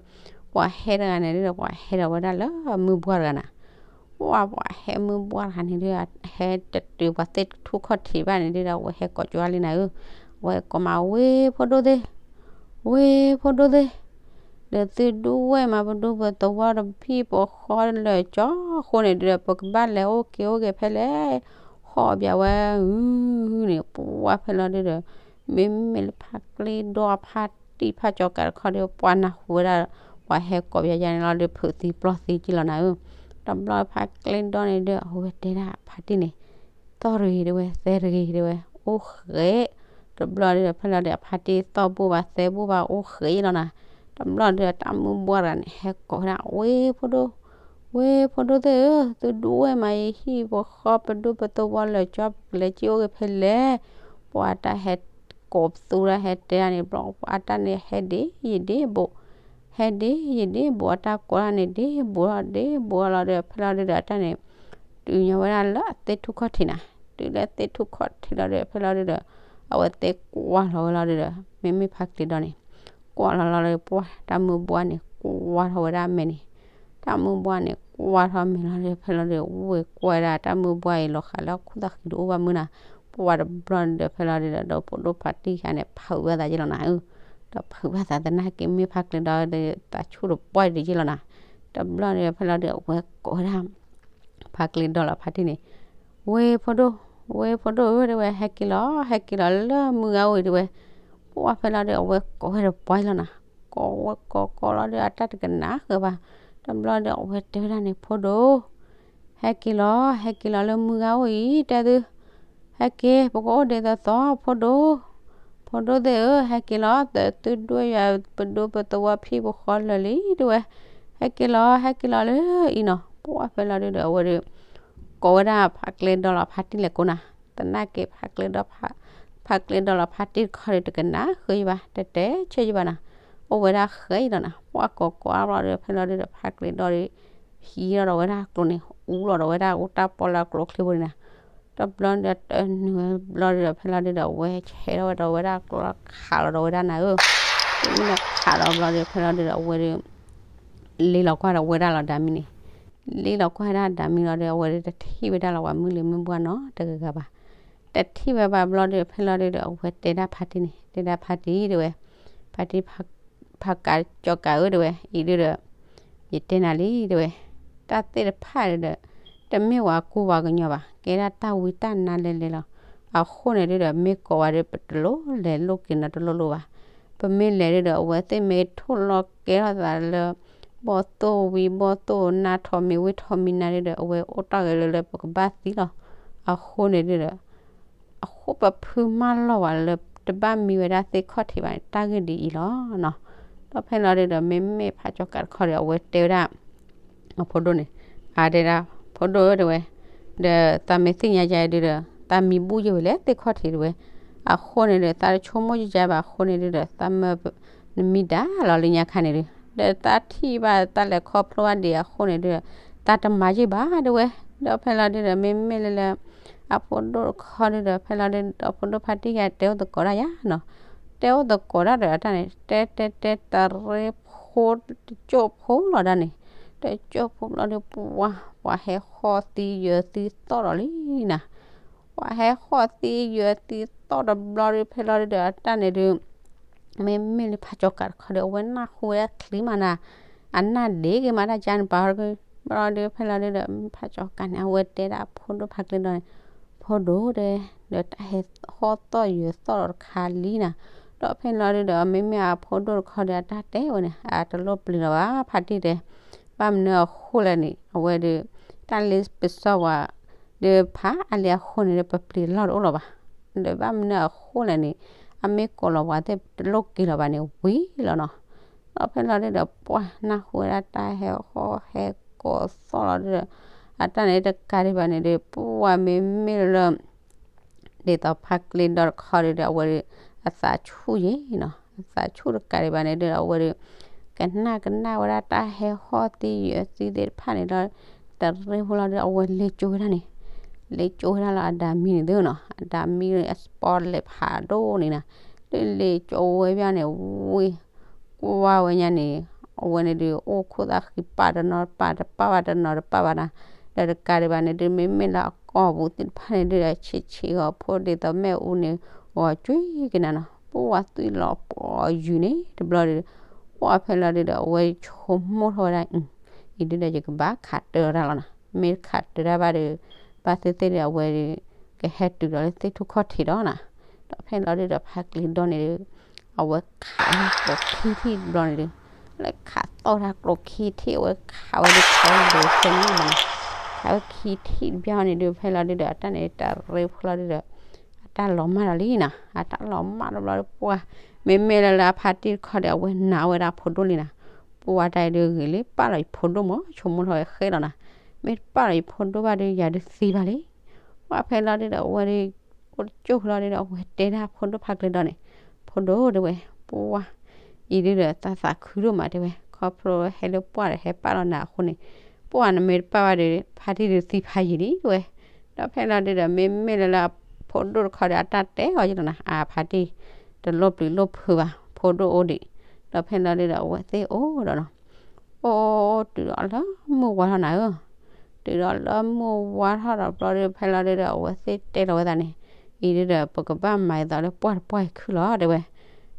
ပှၤဟဲတဂၤန့ၣ်ဒုဒီး ပှၤဟဲဒီးဝဲဒၣ်လၢမုၢ်ပှၢ်တဂၤနၤ, ပှၤပှၤဟဲမုၢ်ပှၢ်တဂၤန့ၣ်ဒု ဟဲတတုၤပှၤသ့ၣ်ထူၣ်ခီၣ်ထံးဘၣ်န့ၣ်ဒုဒီး အဝဲဟဲကိးကၠီလံနၤဧၢ, အဝဲကိးမး ဝ့ၢ်ဖိဒိၣ်သ့ၣ်, ဝ့ၢ်ဖိဒိၣ်သ့ၣ်, ဒီးသုဒူဝဲၢ်မးပဒူပသဝီဒီး ပဟံၣ်ပဃီလၢာ်ကၠီအဃိန့ၣ်ဒုဒီး ပကဘၣ်လဲၤအိၣ်က့ၤအိၣ်က့ၤဖဲလဲၣ်, ဟီၣ်ဘၣ်ဝဲ အုန့ၣ် ပှၤဖဲလီၤဒုဒီး မ့မ့ၢ်လၢဖါကျဲဒီဖါတံၢ်ဖါကၠီၤကးတခီဒီး ပှၤနၢ်ဟူဝဲဒၣ် ပှၤဟဲကိးပယီၤယါန့ၣ်လီၤဒီး ဖုးသံပျီၢ်သံက့ၢ်လီၤနၤဧၢ, တဘျီဖါကျဲဒီန့ၣ်ဒီး အဝဲတဲဒၣ်ဖါတံၢ်န့ၣ် သီၣ်တဂ့ၤတဲဝဲ သဲတဂ့ၤတဲဝဲ အိၣ်ဃဲး, တဘျီဒီး ဖဲလီၤဒီး အဖါတံၢ်သီၣ်ဘိၣ်ဘၣ်သဲဘိၣ်ဘၣ်အိၣ်ဃဲးလီၤနၤ, တဘျီဒီး တၢ်မုၢ်ဘှါတဂၤန့ၣ် ဟဲကိးဝဲဒၣ် ဝ့ၢ်ဖိဒိၣ် ဝ့ၢ်ဖိဒိၣ်သ့ၣ်ဧၢ, သုဒူဝဲၢ်မးအံၤ ဟံၣ်ပဃီပဒူပသဝီလၢာ်ကၠီ ပကလဲၤက့ၤအိၣ်က့ၤဖဲလဲၣ်, ပှၤတၢ်ဟဲကိးပသူတၢ်ဟဲတဲဒၣ်န့ၣ် ဘျီအတၢ်န့ၣ်ဟဲဒ့ယဒ့ဘိး, ဟဲဒ့ယဒ့ဘိး အတၢ်ကိးဒၣ်န့ၣ်ဒ့ဘိးဒီးဒ့ဘိးလီၤဒီး ဖဲလီၤဒုဒီး အတၢ်န့ၣ် တုၤညီဝဲဒၣ်လၢအသ့ၣ်ထူၣ်ခီၣ်ထံးနၤ, တုၤလၢသ့ၣ်ထူၣ်ခီၣ်ထံးလီၤဒီး ဖဲလီၤဒုဒီး အဝဲသ့ၣ်ကွၢ်လီၤဝဲလီၤဒုဒီး မ့မ့ၢ်ဖါကျဲဒီန့ၣ် ကွၢ်လီၤလီၤဒီး ပှၤတၢ်မုၢ်ဘှါန့ၣ် ကွၢ်ထီၣ်ဝဲဒၣ်အမဲာ်န့ၣ်, တၢ်မုၢ်ဘှါန့ၣ် ကွၢ်ထီၣ်မဲာ်လီၤဒီး ဖဲလီၤဒုဒီး ဝ့ၢ်ကွၢ်ဝဲဒၣ် တၢ်မုၢ်ဘှါအံၤလီၤဃးလၢအခိၣ်သးဃံတအိၣ်ဘၣ်မုၢ်နၤ, ပှၤတဘျီန့ၣ်ဒီး ဖဲလီၤဒုဒီး ဒီးဖိဒိၣ်ဖါတံၢ်ခံဂၤန့ၣ် ဖုးဝဲသးက့ၢ်လီၤနၤဧၢ ဒီးဖုးဘၣ်သးသနာ်က့ မ့ၢ်ဖါကျဲဒီဒီး သးဆူၣ်တပှၢ်တယ့ၢ်လီၤနၤ. တဘျီဒီးဖဲလီၤဒီး အဝဲကိးဝဲဒၣ် ဖါကျဲဒီလီၤဖါတံၢ်န့ၣ်, ဝ့ၢ်ဖိဒိၣ်, ဝ့ၢ်ဖိဒိၣ်ဧၢ တဲဝဲ, ဟဲက့ၤလီၤ, ဟဲက့ၤလီၤလၢမုၢ်ဂၤအိၣ်အံၤ တဲဝဲ. ပှၢ်ဖဲလီၤဒီး အဝဲကိးဝဲတပှၢ်လီၤနၤ. ကိးဝဲကိးကိးလီၤဒီး အတၢ်တကနၣ်ဃုာ်ဘၣ်. တဘျီဒီး အဝဲတဲဝဲဒၣ်န့ၣ်, ဖိဒိၣ်, ဟဲက့ၤလီၤ, ဟဲက့ၤလီၤလၢမုၢ်ဂၤအိၣ်အံၤ တဲသု, ဟဲက့ၤ ပကအိၣ်ဒ်သိးသိး ဖိဒိၣ်, ဖိဒိၣ်သ့ၣ်ဧၢ, ဟဲက့ၤလီၤ, သုဒွဲၣ်ယၤ ပဒိပသဝီဖံပဃီလၢာ်လံ တဲဝဲ, ဟဲက့ၤလီၤ, ဟဲက့ၤလီၤလၢအံၤနီၤ. ပှၢ်ဖဲလီၤဒုဒီး အဝဲဒီး ကိးဝဲဒၣ်ဖါကျဲဒီလီၤဖါတံၢ်လဲၣ်ကိးနၤ, သနာ်က့ ဖါကျဲဒီ, ဖါကျဲဒီလီၤဖါတံၢ်တခီဒီး တကနၣ်ဃုာ်ယဘၣ်, တတဲဆၢယဘၣ်နၤ, အိၣ်ဝဲဒၣ်ဃဲအံၤလီၤနၤ. ပှၢ်ကိးကိးအါဘျီဒီး ဖဲလီၤဒုဒီး ဖါကျဲဒီဒီး ဟံးထီၣ်ဒီးဝဲဒၣ်ကျိန့ၣ် အူလီၤဒီးဝဲဒၣ် အူတၢ်ပီလၢအကျိချံဖိန့ၣ်နၤ. တဘျီဒီး တနုာ်ဝဲဘျီဒီး ဖဲလီၤဒုဒီး အဝဲဆဲးထီၣ်ဝဲဒီးဝဲဒၣ်ကျိလီၤ ခးလီၤဒီးဝဲဒၣ်နၤဧၢ, တမ့ၢ်လၢခးလီၤဘျီဒီး ဖဲလီၤဒုဒီး အဝဲဒီး လ့လီၤကွၢ်ဒီးဝဲဒၣ်လီၤ ဒၤမံန့ၣ်, လ့လီၤကွၢ်ဒၣ်ဒၤမံလီၤဒီး အဝဲဒီး တထံၣ်ဝဲဒၣ်လီၤ ပှၤမုၢ်လံၤမုၢ်ပှၢ်နီတဂၤဂၤဘၣ်. တထံၣ်ဝဲဘၣ်ဘျီဒီး ဖဲလီၤဒုဒီး အဝဲတဲဒၣ်ဖါတံၢ်န့ၣ်, တဲဒၣ်ဖါတံၢ် တဲဝဲ, ဖါတံၢ်, ဖါကးကၠီၤကးဧၢ တဲဝဲ, အံၤဒုဒီး ယတဲနၤလံ တဲဝဲ, တၢ်သ့ၣ်တဖၣ်ဒုဒီး တမ့ၢ်ဝဲကူပှၤကညီဘၣ်, ကဲဒၣ်တၢ်ဝံတၢ်နါလဲၤလဲၤလီၤ. အဃိန့ၣ်ဒုဒီး မ့ၢ်ကိးဝဲဒီး ပတလိၣ်လဲၤလိၣ်က့ၤနီတလိၣ်လိၣ်ဘၣ်. ပမ့ၢ်လဲၤဒုဒီး အဝဲသ့ၣ်မ့ၢ်ထိၣ်လီၤကဲထီၣ်သးလၢ ဘီၣ်သိၣ်ဝံၤဘီၣ်သိၣ်နါ ထီၣ်မံၤဝံၤထီၣ်မံၤနါဒုဒီး အဝဲအိၣ်တ့ၢ်ဂဲၤလၢလၢပကဘၣ်သံလီၤ. အဃိန့ၣ်ဒုဒီး အဃိပဖုမၢလီၤဝဲလၢ တဘၣ်မံဝဲဒၣ်သ့ၣ်ခီၣ်ထံးဘၣ်န့ၣ် တၢ်ဂ့ၢ်ဒ်အံၤလီၤနီၤ. ဒီးဖဲလီၤဒုဒီး မ့မ့ၢ်ဖးကၠီၤကးတခီဒီး အဝဲတဲဝဲဒၣ် အဖိဒိၣ်န့ၣ်, အတဲဒၣ် ဖိဒိၣ်ဧၢ တဲဝဲ, ဒီးသးမ့ၢ်သ့ၣ်ညါယၤဒုဒီး သးမံဘူၣ်ယဲၢ်ဝဲလဲၣ်သ့ၣ်ခီၣ်ထံး တဲဝဲ. အဃိန့ၣ်ဒီး သးတဆိကမိၣ်ယၤဘၣ် အဃိန့ၣ်ဒုဒီး သးမၢနမံဒါလီၤလၢညါခါန့ၣ်ဒု, ဒီးသးထံၣ်ဘၣ်တၢ်လဲၤခီဖျိဘၣ်ဒံးအဃိန့ၣ်ဒုဒီး သးတမၤယဲၢ်ဘၣ် တဲဝဲ. ဒီးဖဲလီၤဒုဒီး မ့မ့ၢ်လၢလၢ အဖိဒိၣ်တခီဒုဒီး ဖဲလီၤဒုဒီး အဖိဒိၣ်ဖါတံၢ်ဂၤတဲအိၣ်သကိးတၢ်ယါနီၤ, တဲအိၣ်သကိးတၢ်ဒီးအတၢ်န့ၣ် တဲတဲတဲတရ့ဖိတကၠိၢ်ဖိလီၤဒၣ်န့ၣ်, တကၠိၢ်ဖိဘျီဒု ပှၤ ပှၤဟဲဃီၣ်သံယၢၤသံသီၣ်ဒီးလံနၤ, ပှၤဟဲဃီၣ်သံယၢၤသံသီၣ်တဘျီဒု ဖဲလီၤဒုဒီးအတၢ်န့ၣ်ဒု မ့မ့ၢ်လၢဖးကၠီၤကးတခီဒီး အဝဲနၢ်ဟူဝဲဒၣ်ချံမးနၤ, အနၢ်ဒ့က့ၤမးတၢ်ကါန့ၣ်ပာ်ဘျီဒုဖဲလီၤဒုဒီး ဖးကၠီၤကးန့ၣ် အဝဲတဲဒၣ်အဖိဒိၣ်ဖါကျဲဒီန့ၣ်, ဖိဒိၣ်တဲ, ဒီးတၢ်ဟဲဃီၣ်သီၣ်ယၢၤသီၣ်ဒီးတခါလံနၤ, ဒီးဖဲလီၤဒုဒီး မ့မ့ၢ်အဖိဒိၣ်တခီဒီးအတၢ်တဲဝဲန့ၣ် အတလိၣ်ပျံၤလီၤဘၣ် ဖါတံၢ်တဲ ဘၣ်မနုၤအဃိလဲၣ်န့ၣ် အဝဲဒီး တၢ်လၢပစီၣ်ပှၤ ဒီးဖးအါလံအဃိန့ၣ်ဒီး ပပျံၤလီၢ်တအိၣ်လီၤဘၣ်, ဒီးဘၣ်မနုၤအဃိလဲၣ်န့ၣ် အမ့ၢ်ကိးလီၤပှၤသ့ၣ်တလိၣ်က့ၤလီၤဘၣ်န့ၣ်ဝံၤလီၤနီၤ, ဒီးဖဲလီၤဒုဒီး ပှၤနၢ်ဟူဝဲဒၣ်တၢ်ဟဲဃီၣ်ဟဲကိးသီၣ်လီၤဒုဒီး အတၢ်န့ၣ်တကးဒံးဘၣ်န့ၣ်ဒီး ပှၤမ့မ့ၢ်လၢ ဒ်သိးဖါကျဲဒီတခီဒီး အဝဲဒီး အသးဆူၣ်ယဲနီၤ, အသးဆူၣ်တကးဒံးဘၣ်န့ၣ်ဒီး အဝဲဒီး ကနၣ်ကနၣ်ဝဲဒၣ်တၢ်ဟဲဟီၣ်သံယၢၤသံသ့ၣ်တဖၣ်န့ၣ်ဒီး တရ့ဖိလီၤဒီး အဝဲလဲၤကၠိဝဲဒၣ်န့ၣ်, လဲၤကၠိဝဲဒၣ်လၢအဒၤမံန့ၣ်သ့နီၤ, အဒၤမံန့ၣ် အစပီလဲၤဖးဒိၣ်န့ၣ်နၤ, ဒီးလဲၤကၠိဝဲဘၣ်န့ၣ် ဝံၤ ကွၢ်ဝဲညါန့ၣ် အဝဲန့ၣ်ဒီး အိၣ်ခိၣ်သၣ်ဃံပာ်တနီၤပာ်တပာ်ဘၣ်တနီၤတပာ်ဘၣ်နၤ, ဒီးတကးဒံးဘၣ်န့ၣ်ဒီး မ့မ့ၢ်လၢအကီၢ်ပူၤသ့ၣ်တဖၣ်န့ၣ်ဒီး ဆံးဆံးဂီၤဖိဒ်သိးမ့ၣ်အူန့ၣ် ဂီၤကွံာ်က့ၤနၤနီၤ, ပှၤသွံၣ်လီၤပှီၤယုာ်န့ၣ်တဘျီဒီး ပှၤဖဲလီၤဒုဒီး အဝဲဆိကမိၣ်ထီၣ်ဝဲဒၣ် အံၤဒုဒီး ယကဘၣ်ခးတၢၢ်တၢ်လီၤနၤ, မ့ၢ်တခးတၢၢ်တၢ်ဘၣ်ဒီး ဘၣ်သ့ၣ်သ့ၣ်ဒီး အဝဲဒီး ကဟဲတုၤဒီးလၢသ့ၣ်ထူၣ်ခီၣ်ထံးဒီးနၤ, ဒီးဖဲလီၤဒုဒီး ဖါကျဲဒီန့ၣ်ဒီး အဝဲခးဝဲကျိခံထံၣ်တဘျီန့ၣ်ဒီး လၢခးသီၣ်တၢ်ကျိခံထံၣ် အဝဲခးဝဲဒုးခးဝဲဒိးသဲန့ၣ်မးနီၤ, ခးဝဲခံထံၣ်တဘျီန့ၣ်ဒီး ဖဲလီၤဒုဒီး အတၢ်န့ၣ် တရ့ဖိလီၤဒုဒီး အတၢ်လီၤမၢ်ဒီးလံနၤ, အတၢ်လီၤမၢ်တဘျီဒီး ပှၤ မ့မ့ၢ်လၢလၢအဖါတံၢ်တခီဒီး အဝဲနာ်ဝဲဒၣ်အဖိဒိၣ်လံနၤ, ပှၤတၢ်အံၤဒီးဂ့ၤလံ ပာ်လီၤယဖိဒိၣ်မး ဆိကမိၣ်ထီၣ်ဝဲဃဲလီၤနၤ, မ့ၢ်တပာ်လီၤယဖိဒိၣ်ဘၣ်ဒီး ယၤဒုးသံဘၣ်လံ, ပှၤဖဲလီၤဒုဒီး အဝဲဒီး အိၣ်တကၠိၢ်ဖဲလီၤဒုဒီး အဝဲတဲဒၣ်ဖိဒိၣ်ဖါကျဲဒီန့ၣ်, ဖိဒိၣ်တဲဝဲ ပှၤ အံၤဒုဒီး သးသးခုဒိၣ်မးတဲဝဲ ခီဖျိဟဲလၢပှၢ်ဒီးဟဲပာ်လီၤနၤအဃိန့ၣ်, ပှၢ်နမ့ၢ်တပာ်ဘၣ်ဒီး ဖါတံၢ်ဒုးသံဖးယံာ်လံတဲဝဲ, ဒီးဖဲလီၤဒုဒီး မ့မ့ၢ်လၢလၢအဖိဒိၣ်တခီဒီး အတၢ်တဲအီၤယလီၤနၤ အဖါတံၢ် တလိၣ်ပျံၤလိၣ်ဖုးဘၣ် ဖိဒိၣ်အိၣ်ဒံး, ဒီးဖဲလီၤဒုဒီး အဝဲသ့ၣ်အိၣ်ဒီးနီၤ အိၣ်တုၤဒီးလၢမုၢ်ဝါထီၣ်နၤဧၢ, တုၤဒီးလၢမုၢ်ဝါထီၣ်ဒီးဘျီဒီး ဖဲလီၤဒုဒီး အဝဲသ့ၣ်တဲလီၤဝဲသးန့ၣ်, အံၤဒုဒီး ပကဘၣ်မၤအသးလၢပှၢ်တပှၢ်အံၤခုၣ်လီၤတဲဝဲ,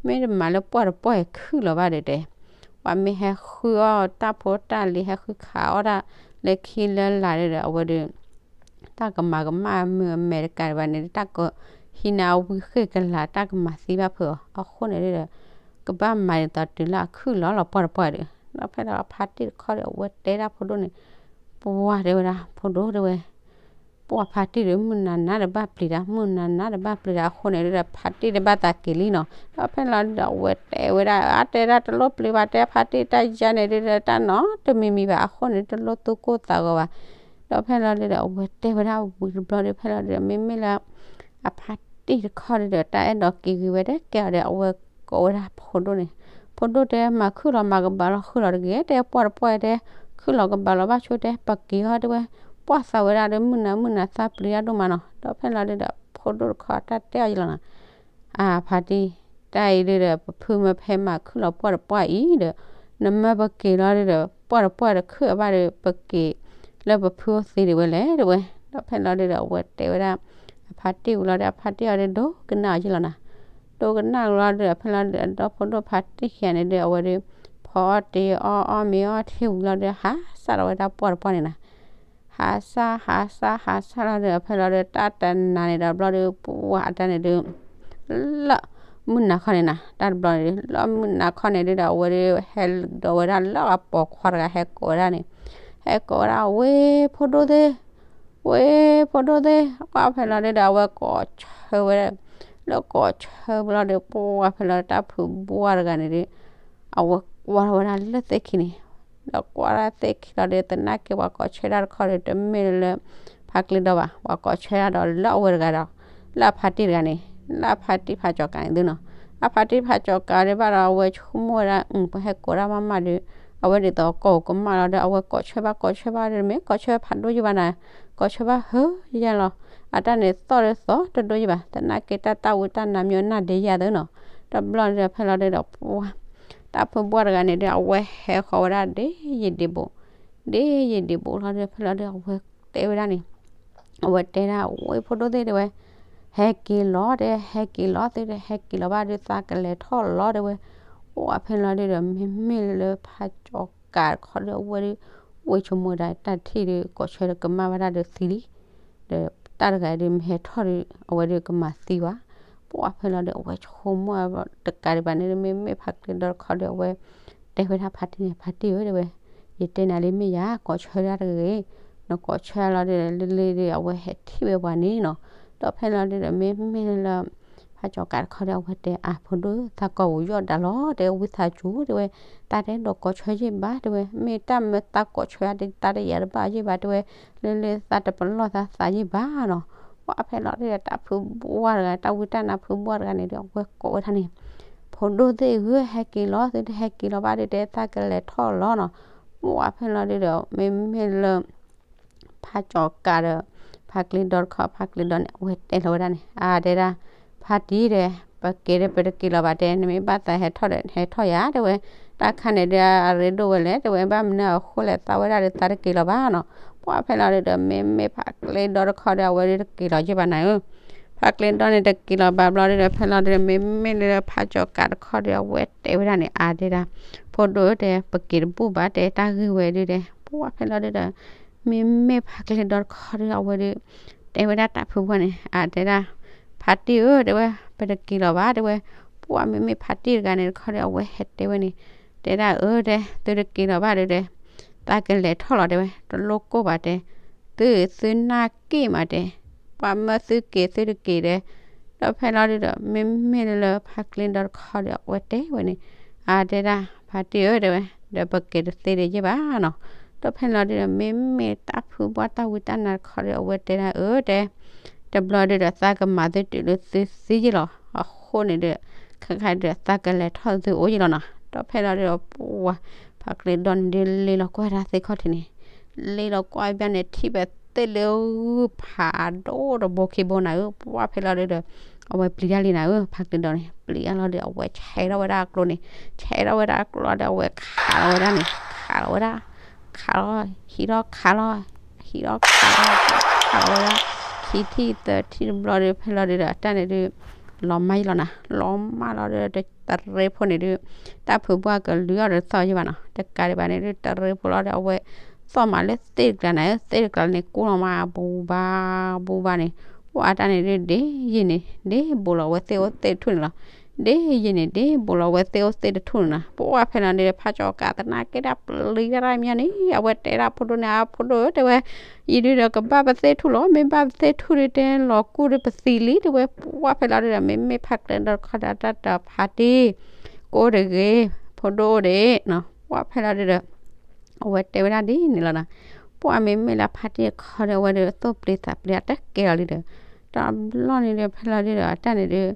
မ့ၢ်တမၤလၢပှၢ်တပှၢ်အံၤခုၣ်လီၤဘၣ်ဒီးတဲ, ပှၤမ့ၢ်ဟဲဃုအီၣ်တၢ်ဖိတၢ်လံၤ ဟဲဃုခးအီၣ်တၢ်လၢခံလၢလာ်ဒီး အဝဲဒီး တၢ်ကမၤကမၣ်မုာ်အမဲာ်တကးဒံးဘၣ်န့ၣ် တၢ်ကဟံးန့ၢ်အဝံဃ့ၢ်ကလာ် တၢ်ကမၤသံဘၣ်ဖုးအီၤအဃိန့ၣ်ဒီး ကဘၣ်မၤဒ်သိးတုၤလၢအခုၣ်လီၤလီၤပှၢ်တပှၢ်ဒီး ဒီးဖဲလီၤအဖါတံၢ်တခီဒီး အဝဲတဲဒၣ်ဖိဒိၣ်န့ၣ်, ပှၢ်တဲဝဲဒၣ် ဖိဒိၣ်တဲဝဲ ပှၢ်ဖါတံၢ်ဒီး မုၢ်နၤနၤတဘၣ်ပျံၤတၢ် မုၢ်နၤနၤတဘၣ်ပျံၤတၢ်အဃိန့ၣ်ဒီး ဖါတံၢ်တဘၣ်သးက့ၤလံနီၤ. ဒီးဖဲလီၤဒီး အဝဲတဲဝဲဒၣ် အါတဲဒၣ်တလိၣ်ပျံၤဘၣ် တဲဖါတံၢ်တၢ်ယါန့ၣ်ဒီး တၢ်နီတမံၤမံၤဘၣ်အဃိန့ၣ် တလိၣ်သူၣ်ကိၢ်သးဂီၤဘၣ်. ဒီးဖဲလီၤဒီး အဝဲတဲဝဲဒၣ်ဝံၤတဘျီဒီး ဖဲလီၤဒီး မ့မ့ၢ်လၢ အဖါတံၢ်တခီဒီး တၢ်အဲၣ်ဒိးက့ၤဂ့ၤဝဲဒၣ်ကဲအီၤဒီး အဝဲကိးဝဲဒၣ်ဖိဒိၣ်န့ၣ်, ဖိဒိၣ်တဲ မၤခုၣ်လီၤမၤကဘၣ်လီၤ ဃုလီၤတဂ့ၤ တဲပှၢ်တပှၢ်တဲ ခုၣ်လီၤကဘၣ်လီၤဘၣ်ဆိတဲ ပက့ၤအီၤတဲဝဲ, ပှၢ်သးဝဲဒၣ်ဒီး မုၢ်နၤမုၢ်နၤသးပျံၤတၢ်ဒိၣ်မးနီၤ. ဒီးဖဲလီၤဒီး ဖိဒိၣ်တခီတၢ်တဲအီၤယလီၤနီၤ, အဖါတံၢ် တၢ်အံၤဒီး ပဖုမ့ၢ်ဖဲမၤခုၣ်လီၤပှၢ်တပှၢ်အံၤဒီး နမၢပက့ၤလီၤဒီး ပှၢ်တပှၢ်တခုၣ်အဘၣ်ဒီး ပက့ၤလၢပဖုအိၣ်သ့ဒံးဝဲလဲၣ်တဲဝဲ. ဒီးဖဲလီၤဒီး အဝဲတဲဝဲဒၣ် အဖါတံၢ်ဝံၤလီၤဒီး အဖါတံၢ်အီၤဒီး ဒိကနၣ်အီၤယလီၤနီၤ. ဒိကနၣ်ဝံၤလီၤဒီး ဖဲလီၤဒီး ဒီဖိဒိၣ်ဖါတံၢ်ခံဂၤန့ၣ်ဒီး အဝဲဒီး ဖီအီၣ်တ့အီၣ်အီၣ်မ့ၤအီၣ်ထံဝံၤလီၤဒီး ဟးစးထီၣ်ဝဲဒၣ်ပှၢ်တပှၢ်န့ၣ်နီၤ. ဟးစး ဟးစး ဟးစးလီၤဒီး ဖဲလီၤဒီး တၢ်တနၤန့ၣ်ဒီး ဘျီဒီး ပှၢ်အတၢ်န့ၣ်ဒီး လၢမုၢ်နၤခီန့ၣ်နီၤ, တၢ်တဘျီန့ၣ် လၢမုၢ်နၤခီန့ၣ်ဒီး အဝဲဒီး ဟဲဒီးဝဲဒၣ်လၢအပိာ်ခွါတဂၤ ဟဲကိးဝဲဒၣ်န့ၣ်, ဟဲကိးဝဲဒၣ် ဝ့ၢ်ဖိဒိၣ်သ့ၣ်, ဝ့ၢ်ဖိဒိၣ်သ့ၣ်, ပှၢ်ဖဲလီၤဒီး အဝဲကိးဆၢဝဲဒၣ်, လၢကိးဆၢဘျီဒီး ပှၢ်ဖဲလီၤတၢ်ဖုဘှၢ်တဂၤန့ၣ်ဒီး အဝဲကွၢ်ထီၣ်ဝဲဒၣ်လၢသ့ၣ်ခံန့ၣ်, ဒီးကွၢ်ဒၣ်သ့ၣ်ခံလီၤဒီး သနာ်က့ပှၤကိးဆၢဒၣ်တခီဒီး တမ့ၢ်လၢ ဖါကျ့ဒီဘၣ်, ပှၤကိးဆၢဒၣ်ဒီးလၢအဝဲတဂၤဒီး လၢအဖါတံၢ်တဂၤန့ၣ်, လၢအဖါတံၢ်ဖးကၠီၤကးန့ၣ်သုနီၤ. အဖါတံၢ်ဖးကၠီၤကးဒံးဘၣ်ဒီး အဝဲဆိကမိၣ်ဝဲဒၣ် ပှၤဟဲကိးဒၣ်မးမးဒီး အဝဲဒ်သိးကိးကမၣ်လီၤဒီး အဝဲကိးဆၢဘၣ်ကိးဆၢဘၣ်ဒီး မ့ၢ်ကိးဆၢဖးဒိၣ်ယံၤဘၣ်နၤ, ကိးဆၢဘၣ်ဟၢယဲလီၤ, အတၢ်န့ၣ်သီၣ်ဒီးသီၣ်တဒိၣ်ယံၤဘၣ်, သနာ်က့တၢ်တၢ်ဝံတၢ်နါမ့ၢ်အနၢ်ဒ့ယဲသုနီၤ. တဘျီဒီးဖဲလီၤဒီး ပှၢ် တၢ်ဖုဘှၢ်တဂၤန့ၣ်ဒီး အဝဲဟဲဃီၤဝဲဒၣ်ဒ်ယံာ်ဒံးဘူး, ဒ်ယံာ်ဒံးဘူးလီၤဒီး ဖဲလီၤဒီး အဝဲတဲဝဲဒၣ်န့ၣ်, အဝဲတဲဒၣ် ဝ့ၢ်ဖိဒိၣ်သ့ၣ်တဲဝဲ, ဟဲက့ၤလီၤတဲ ဟဲက့ၤလီၤသုဒီး ဟဲက့ၤလီၤဘၣ်ဒီးသးကလဲၤထီၣ်လီၤတဲဝဲ. ပှၢ်ဖဲလီၤဒီး မ့မ့ၢ်လၢဖးကၠီၤကးတခီဒီး အဝဲဒီး ဝ့ၢ်ဆိကမိၣ်ဒၣ်တၢ်ထံၣ်ဒီး ကိးဆၢဒီးကမၣ်ဝဲဒၣ်ဒီးသံလံ ဒီးတၢ်တဂၤဒီးမ့ၢ်ဟဲထီၣ်ဒီး အဝဲဒီးကမၤသံဝဲ, ပှၢ်ဖဲလီၤဒီး အဝဲဆိကမိၣ်တကးဒံးဘၣ်န့ၣ် မ့မ့ၢ်ဖးကျ့ဒီတခီဒီး အဝဲတဲဝဲဒၣ်ဖါတံၢ်န့ၣ် ဖါတံၢ်ဧၢ တဲဝဲ, ယတဲနၤလံမ့ၢ်ယၤ ကိးဆၢဒၣ်တဂ့ၤ, နကိးဆၢလီၤဒီး လၢလၢဒီး အဝဲဟဲထံၣ်ဝဲပှၤန့ၣ်နီၤ. ဒီးဖဲလီၤဒီး မ့မ့ၢ်လၢ ဖးကၠီၤကးတခီဒီး အဝဲတဲ အါဖိဒိၣ် သးကိးပူၤယီၣ်ဒၣ်လီၤ တဲဝံသးစူၤ တဲဝဲ, သးတအဲၣ်ဒိးကိးဆၢယ့ၢ်ဘၣ် တဲဝဲ, မ့ၢ်တၢ်မၢသးကိးဆၢယၤ သးတယာ်တဘၣ်ယ့ၢ်ဘၣ် တဲဝဲ, လၢလၢသးတပလီၢ်သးသးယ့ၢ်ဘၣ်နီၤ. ပှၢ်ဖဲလီၤဒီး တၢ်ဖုဘှၢ်တဂၤ တၢ်ဝံတၢ်နါဖုဘှၢ်တဂၤန့ၣ်ဒီး အဝဲကိးဝဲဒၣ်န့ၣ်, ဖိဒိၣ်သ့ၣ်ဧၢ ဟဲက့ၤလီၤ သုတဟဲက့ၤလီၤဘၣ်ဒီး တဲသးကလဲၤထီၣ်လီၤနီၤ. ပှၢ်ဖဲလီၤဒီး မ့မ့ၢ်လၢ ဖးကၠီၤကးဒီး ဖးကျ့ဒီတခီ ဖးကျ့ဒီန့ၣ် အဝဲတဲလီၤဝဲဒၣ်န့ၣ် အါတဲဒၣ်, ဖါတံၢ်ဒီး ပက့ၤဒီးပတက့ၤလီၤဘၣ်တဲ နမ့ၢ်ဘၣ်သးဟဲထီၣ်ဒီး ဟဲထီၣ်ယၤ တဲဝဲ, တၢ်ခါန့ၣ်ဒီး အရ့ဒိၣ်ဝဲလဲၣ် တဲဝဲ, ဘၣ်မနုၤအဃိလဲၣ် သးဝဲဒၣ်ဒီးသးတက့ၤလီၤဘၣ်နီၤ. ပှၢ်ဖဲလီၤဒီး မ့မ့ၢ်ဖးကျ့ဒီတခီဒီး အဝဲဒီးတက့ၤလီၤယ့ၢ်ဘၣ်နၤဧၢ ဖးကျ့ဒီန့ၣ်တက့ၤလီၤဘၣ်ဘျီဒီး ဖဲလီၤဒီး မ့မ့ၢ်လၢဖးကၠီၤကးတခီဒီး အဝဲတဲဝဲဒၣ်န့ၣ် အါတဲဒၣ်, ဖိဒိၣ်ဧၢတဲ ပက့ၤတဘူၣ်ဘၣ်တဲ တၢ်ဂ့ၢ်ဝဲဒၣ်တဲ, ပှၢ်ဖဲလီၤဒီး မ့မ့ၢ်ဖးကျ့ဒီတခီဒီး အဝဲဒီး တဲဝဲဒၣ်တၢ်ဖုဘှၢ်န့ၣ် အါတဲဒၣ်, ဖါတံၢ်ဧၢ တဲဝဲ, ပတက့ၤလီၤဘၣ် တဲဝဲ, ပှၢ်မ့မ့ၢ်ဖါတံၢ်တဂၤန့ၣ်တခီဒီး အဝဲဟဲတဲဝဲန့ၣ်, တဲဒၣ်အၢတဲ သုတက့ၤလီၤဘၣ်ဒီးတဲ သးကလဲၤထီၣ်လီၤတဲဝဲ, တလိၣ်ကိၢ်ဘၣ်တဲ, သုသုနၢ်က့ၣ်မးတဲ, ပှၢ်မၢသုက့ၤသုတက့ၤတဲ, ဒီးဖဲလီၤဒီး မ့မ့ၢ်လၢဖးကျ့ဒီတခီဒီး အဝဲတဲဝဲန့ၣ်, အါတဲဒၣ် ဖါတံၢ်ဧၢ တဲဝဲ, ဒီးပက့ၤတသ့ဒီးယ့ၢ်ဘၣ်နီၤ. ဒီးဖဲလီၤဒီး မ့မ့ၢ်တၢ်ဖုဘှၢ်တၢ်ဝံတၢ်နါတခီဒီး အဝဲတဲဒၣ်အၢတဲ တဘျီဒီး သးကမၤသုတုၤလၢသုသံယ့ၢ်လီၤ. အဃိန့ၣ်ဒီး ခဲခါဒီး သးကလဲၤထီၣ်သုအိၣ်ယ့ၢ်လီၤနီၤ. ဒီးဖဲလီၤဒီး ပှၢ် ဖးကျ့ဒီန့ၣ်ဒီး လ့လီၤကွၢ်ဒၣ်သ့ၣ်ခီၣ်ထံးန့ၣ်, လ့လီၤကွၢ်ဘၣ်န့ၣ် ထံၣ်ဘၣ်သ့ၣ်လၢဂုၢ်ဖးဒိၣ်တဘိခံဘိနၤဧၢ, ပှၢ်ဖဲလီၤဒီး အဝဲပျံၤတၢ်လံနၤဧၢ, ဖးကျ့ဒီန့ၣ် ပျံၤတၢ်လီၤဒီး အဝဲဆဲးထီၣ်ဝဲဒၣ်အကျိန့ၣ်, ဆဲးထီၣ်ဝဲဒၣ်အကျိဒီး အဝဲခးလီၤဝဲဒၣ်န့ၣ်, ခးလီၤဝဲဒၣ် ခးလီၤ, ဟံးထီၣ်ခးလီၤ, ဟံးထီၣ်ခးလီၤ, ခးလီၤဝဲဒၣ်, ခံထံၣ်သၢထံၣ်တဘျီဒီး ဖဲလီၤဒီး အတၢ်န့ၣ်ဒီး လီၤမၢ်ယ့ၢ်လီၤနၤ, လီၤမၢ်လီၤဒီး တရ့ဖိန့ၣ်ဒုး တၢ်ဖုးဘၣ်ကလုာ်အီၤဒီးသီၣ်ယဲဘၣ်နီၤ. တကးဒံးဘၣ်န့ၣ်ဒုး တရ့ဖိလီၤဒီး အဝဲသီၣ်မးလၢသ့ၣ်တကျါန့ၣ် သ့ၣ်တကျါန့ၣ် ကိၢ်လီၤမး ဘူးဘၣ်ဘူးဘၣ်န့ၣ်, ပှၢ်တၢ်န့ၣ်ဒုး ဒ်ယံာ်န့ၣ် ဒ်ဘူးလီၤဝဲသ့ၣ်အိၣ်သ့ၣ်တထူၣ်န့ၣ်လီၤ. ဒ်ယံာ်န့ၣ် ဒ်ဘူးလီၤဝဲသ့ၣ်အိၣ်သ့ၣ်တထူၣ်န့ၣ်နီၤ. ပှၢ်ဖဲလီၤဒုးဒီး ဖးကၠီၤကးသနာ်က့ဒၣ်ပျံၤတၢ်တၢ်မီန့ၣ် အဝဲတဲဒၣ်ဖိဒိၣ်န့ၣ် အဖိဒိၣ်ဧၢ တဲဝဲ, ယံာ်ဒုးဒီးကဘၣ်ပသ့ၣ်ထူၣ်လီၤ, မ့ၢ်ဘၣ်ပသ့ၣ်ထူၣ်ဒုး တဲလီၤကူၣ်ဒုးပသံလံ တဲဝဲ. ပှၢ်ဖဲလီၤဒုးဒီး မ့မ့ၢ်ဖးကျဲဒီတခီဒီး အတၢ်တဖးတံၢ် ကိၢ်တဂ့ၤ ဖိဒိၣ်အိၣ်ဒံးနီၤ. ပှၢ်ဖဲလီၤဒုးဒီး အဝဲတဲဝဲဒၣ်ဒ်န့ၣ်လီၤနီၤ. ပှၢ်မ့မ့ၢ်လၢဖါတံၢ်တခီဒီး အဝဲဒုးသိၣ်ပျံၤသးပျံၤအတၢ်ကဲလီၤလံဒီး တဘျီန့ၣ်ဒီး ဖဲလီၤဒုးဒီး အတၢ်န့ၣ်ဒုး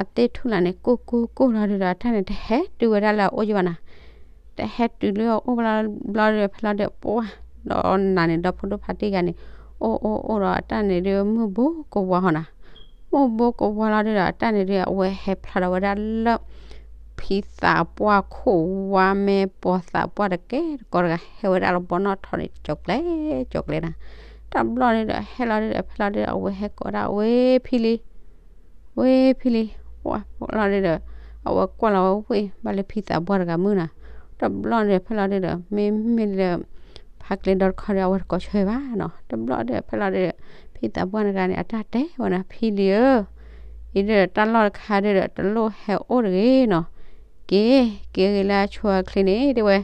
အသ့ၣ်ထူၣ်လၢန့ၣ် ကိၢ်ကိၢ်ကိၢ်လီၤဒုးဒီး အတၢ်န့ၣ် တဟဲတုၤဝဲဒၣ်လၢအအိၣ်ယဲဘၣ်နီၤ. တဟဲတုၤလၢအအိၣ်ဘျီဘျီဒီး ဖဲလီၤဒုးဒီး ပှၢ်ဒီးနၤန့ၣ်ဒီး ဖိဒိၣ်ဖါတံၢ်ဂၤန့ၣ် အိၣ်အိၣ်အိၣ်ဒီး အတၢ်န့ၣ်ဒုး မုၢ်ဘိကဝီၤဟီနီၤ. မုၢ်ဘိကဝီၤလီၤဒုးဒီး အတၢ်န့ၣ်ဒုး အဝဲဟဲဖျါထီၣ်ဝဲဒၣ်လၢ ဖံသးပှၢ်ခိၣ်ဝါမဲ ပိာ်သးပှၢ်တကဲတကိးတဂၤ ဟဲဝဲဒၣ်လၢဘီနီၣ်ထီန့ၣ် ကၠီၤကျဲ ကၠီၤကျဲနီၤ. တဘျီန့ၣ်ဒီး ဟဲလီၤဒုးဒီး ဖဲလီၤဒုးဒီး အဝဲဟဲကိးဒၣ်ဝဲဖံလံ ဝဲဖံလံ, ပှၢ်လီၤဒုးဒီး အဝဲကွၢ်လီၤဝဲဝ့ၢ် ဘၣ်လၢဖံသးပှၢ်တဂၤမုၢ်နီၤ. တဘျီန့ၣ်ဒီး ဖဲလီၤဒုးဒီး မ့မ့ၢ်လၢ ဖါကျဲဒီတခီဒီး အဝဲတကိးဆၢဘၣ်နီၤ. တဘျီဒီး ဖဲလီၤဒုးဒီး ဖံသးပှၢ်တဂၤန့ၣ် အတၢ်တဲဝဲနီၤ ဖံလံဧၢ, အံၤဒီးတၢ်လီၢ်တခါဒုးဒီး တလိၣ်ဟဲအိၣ်တဂ့ၤနီၤ. က့ၤ က့ၤဂ့ၤလၢအဆိအချ့န့ၣ် တဲဝဲ.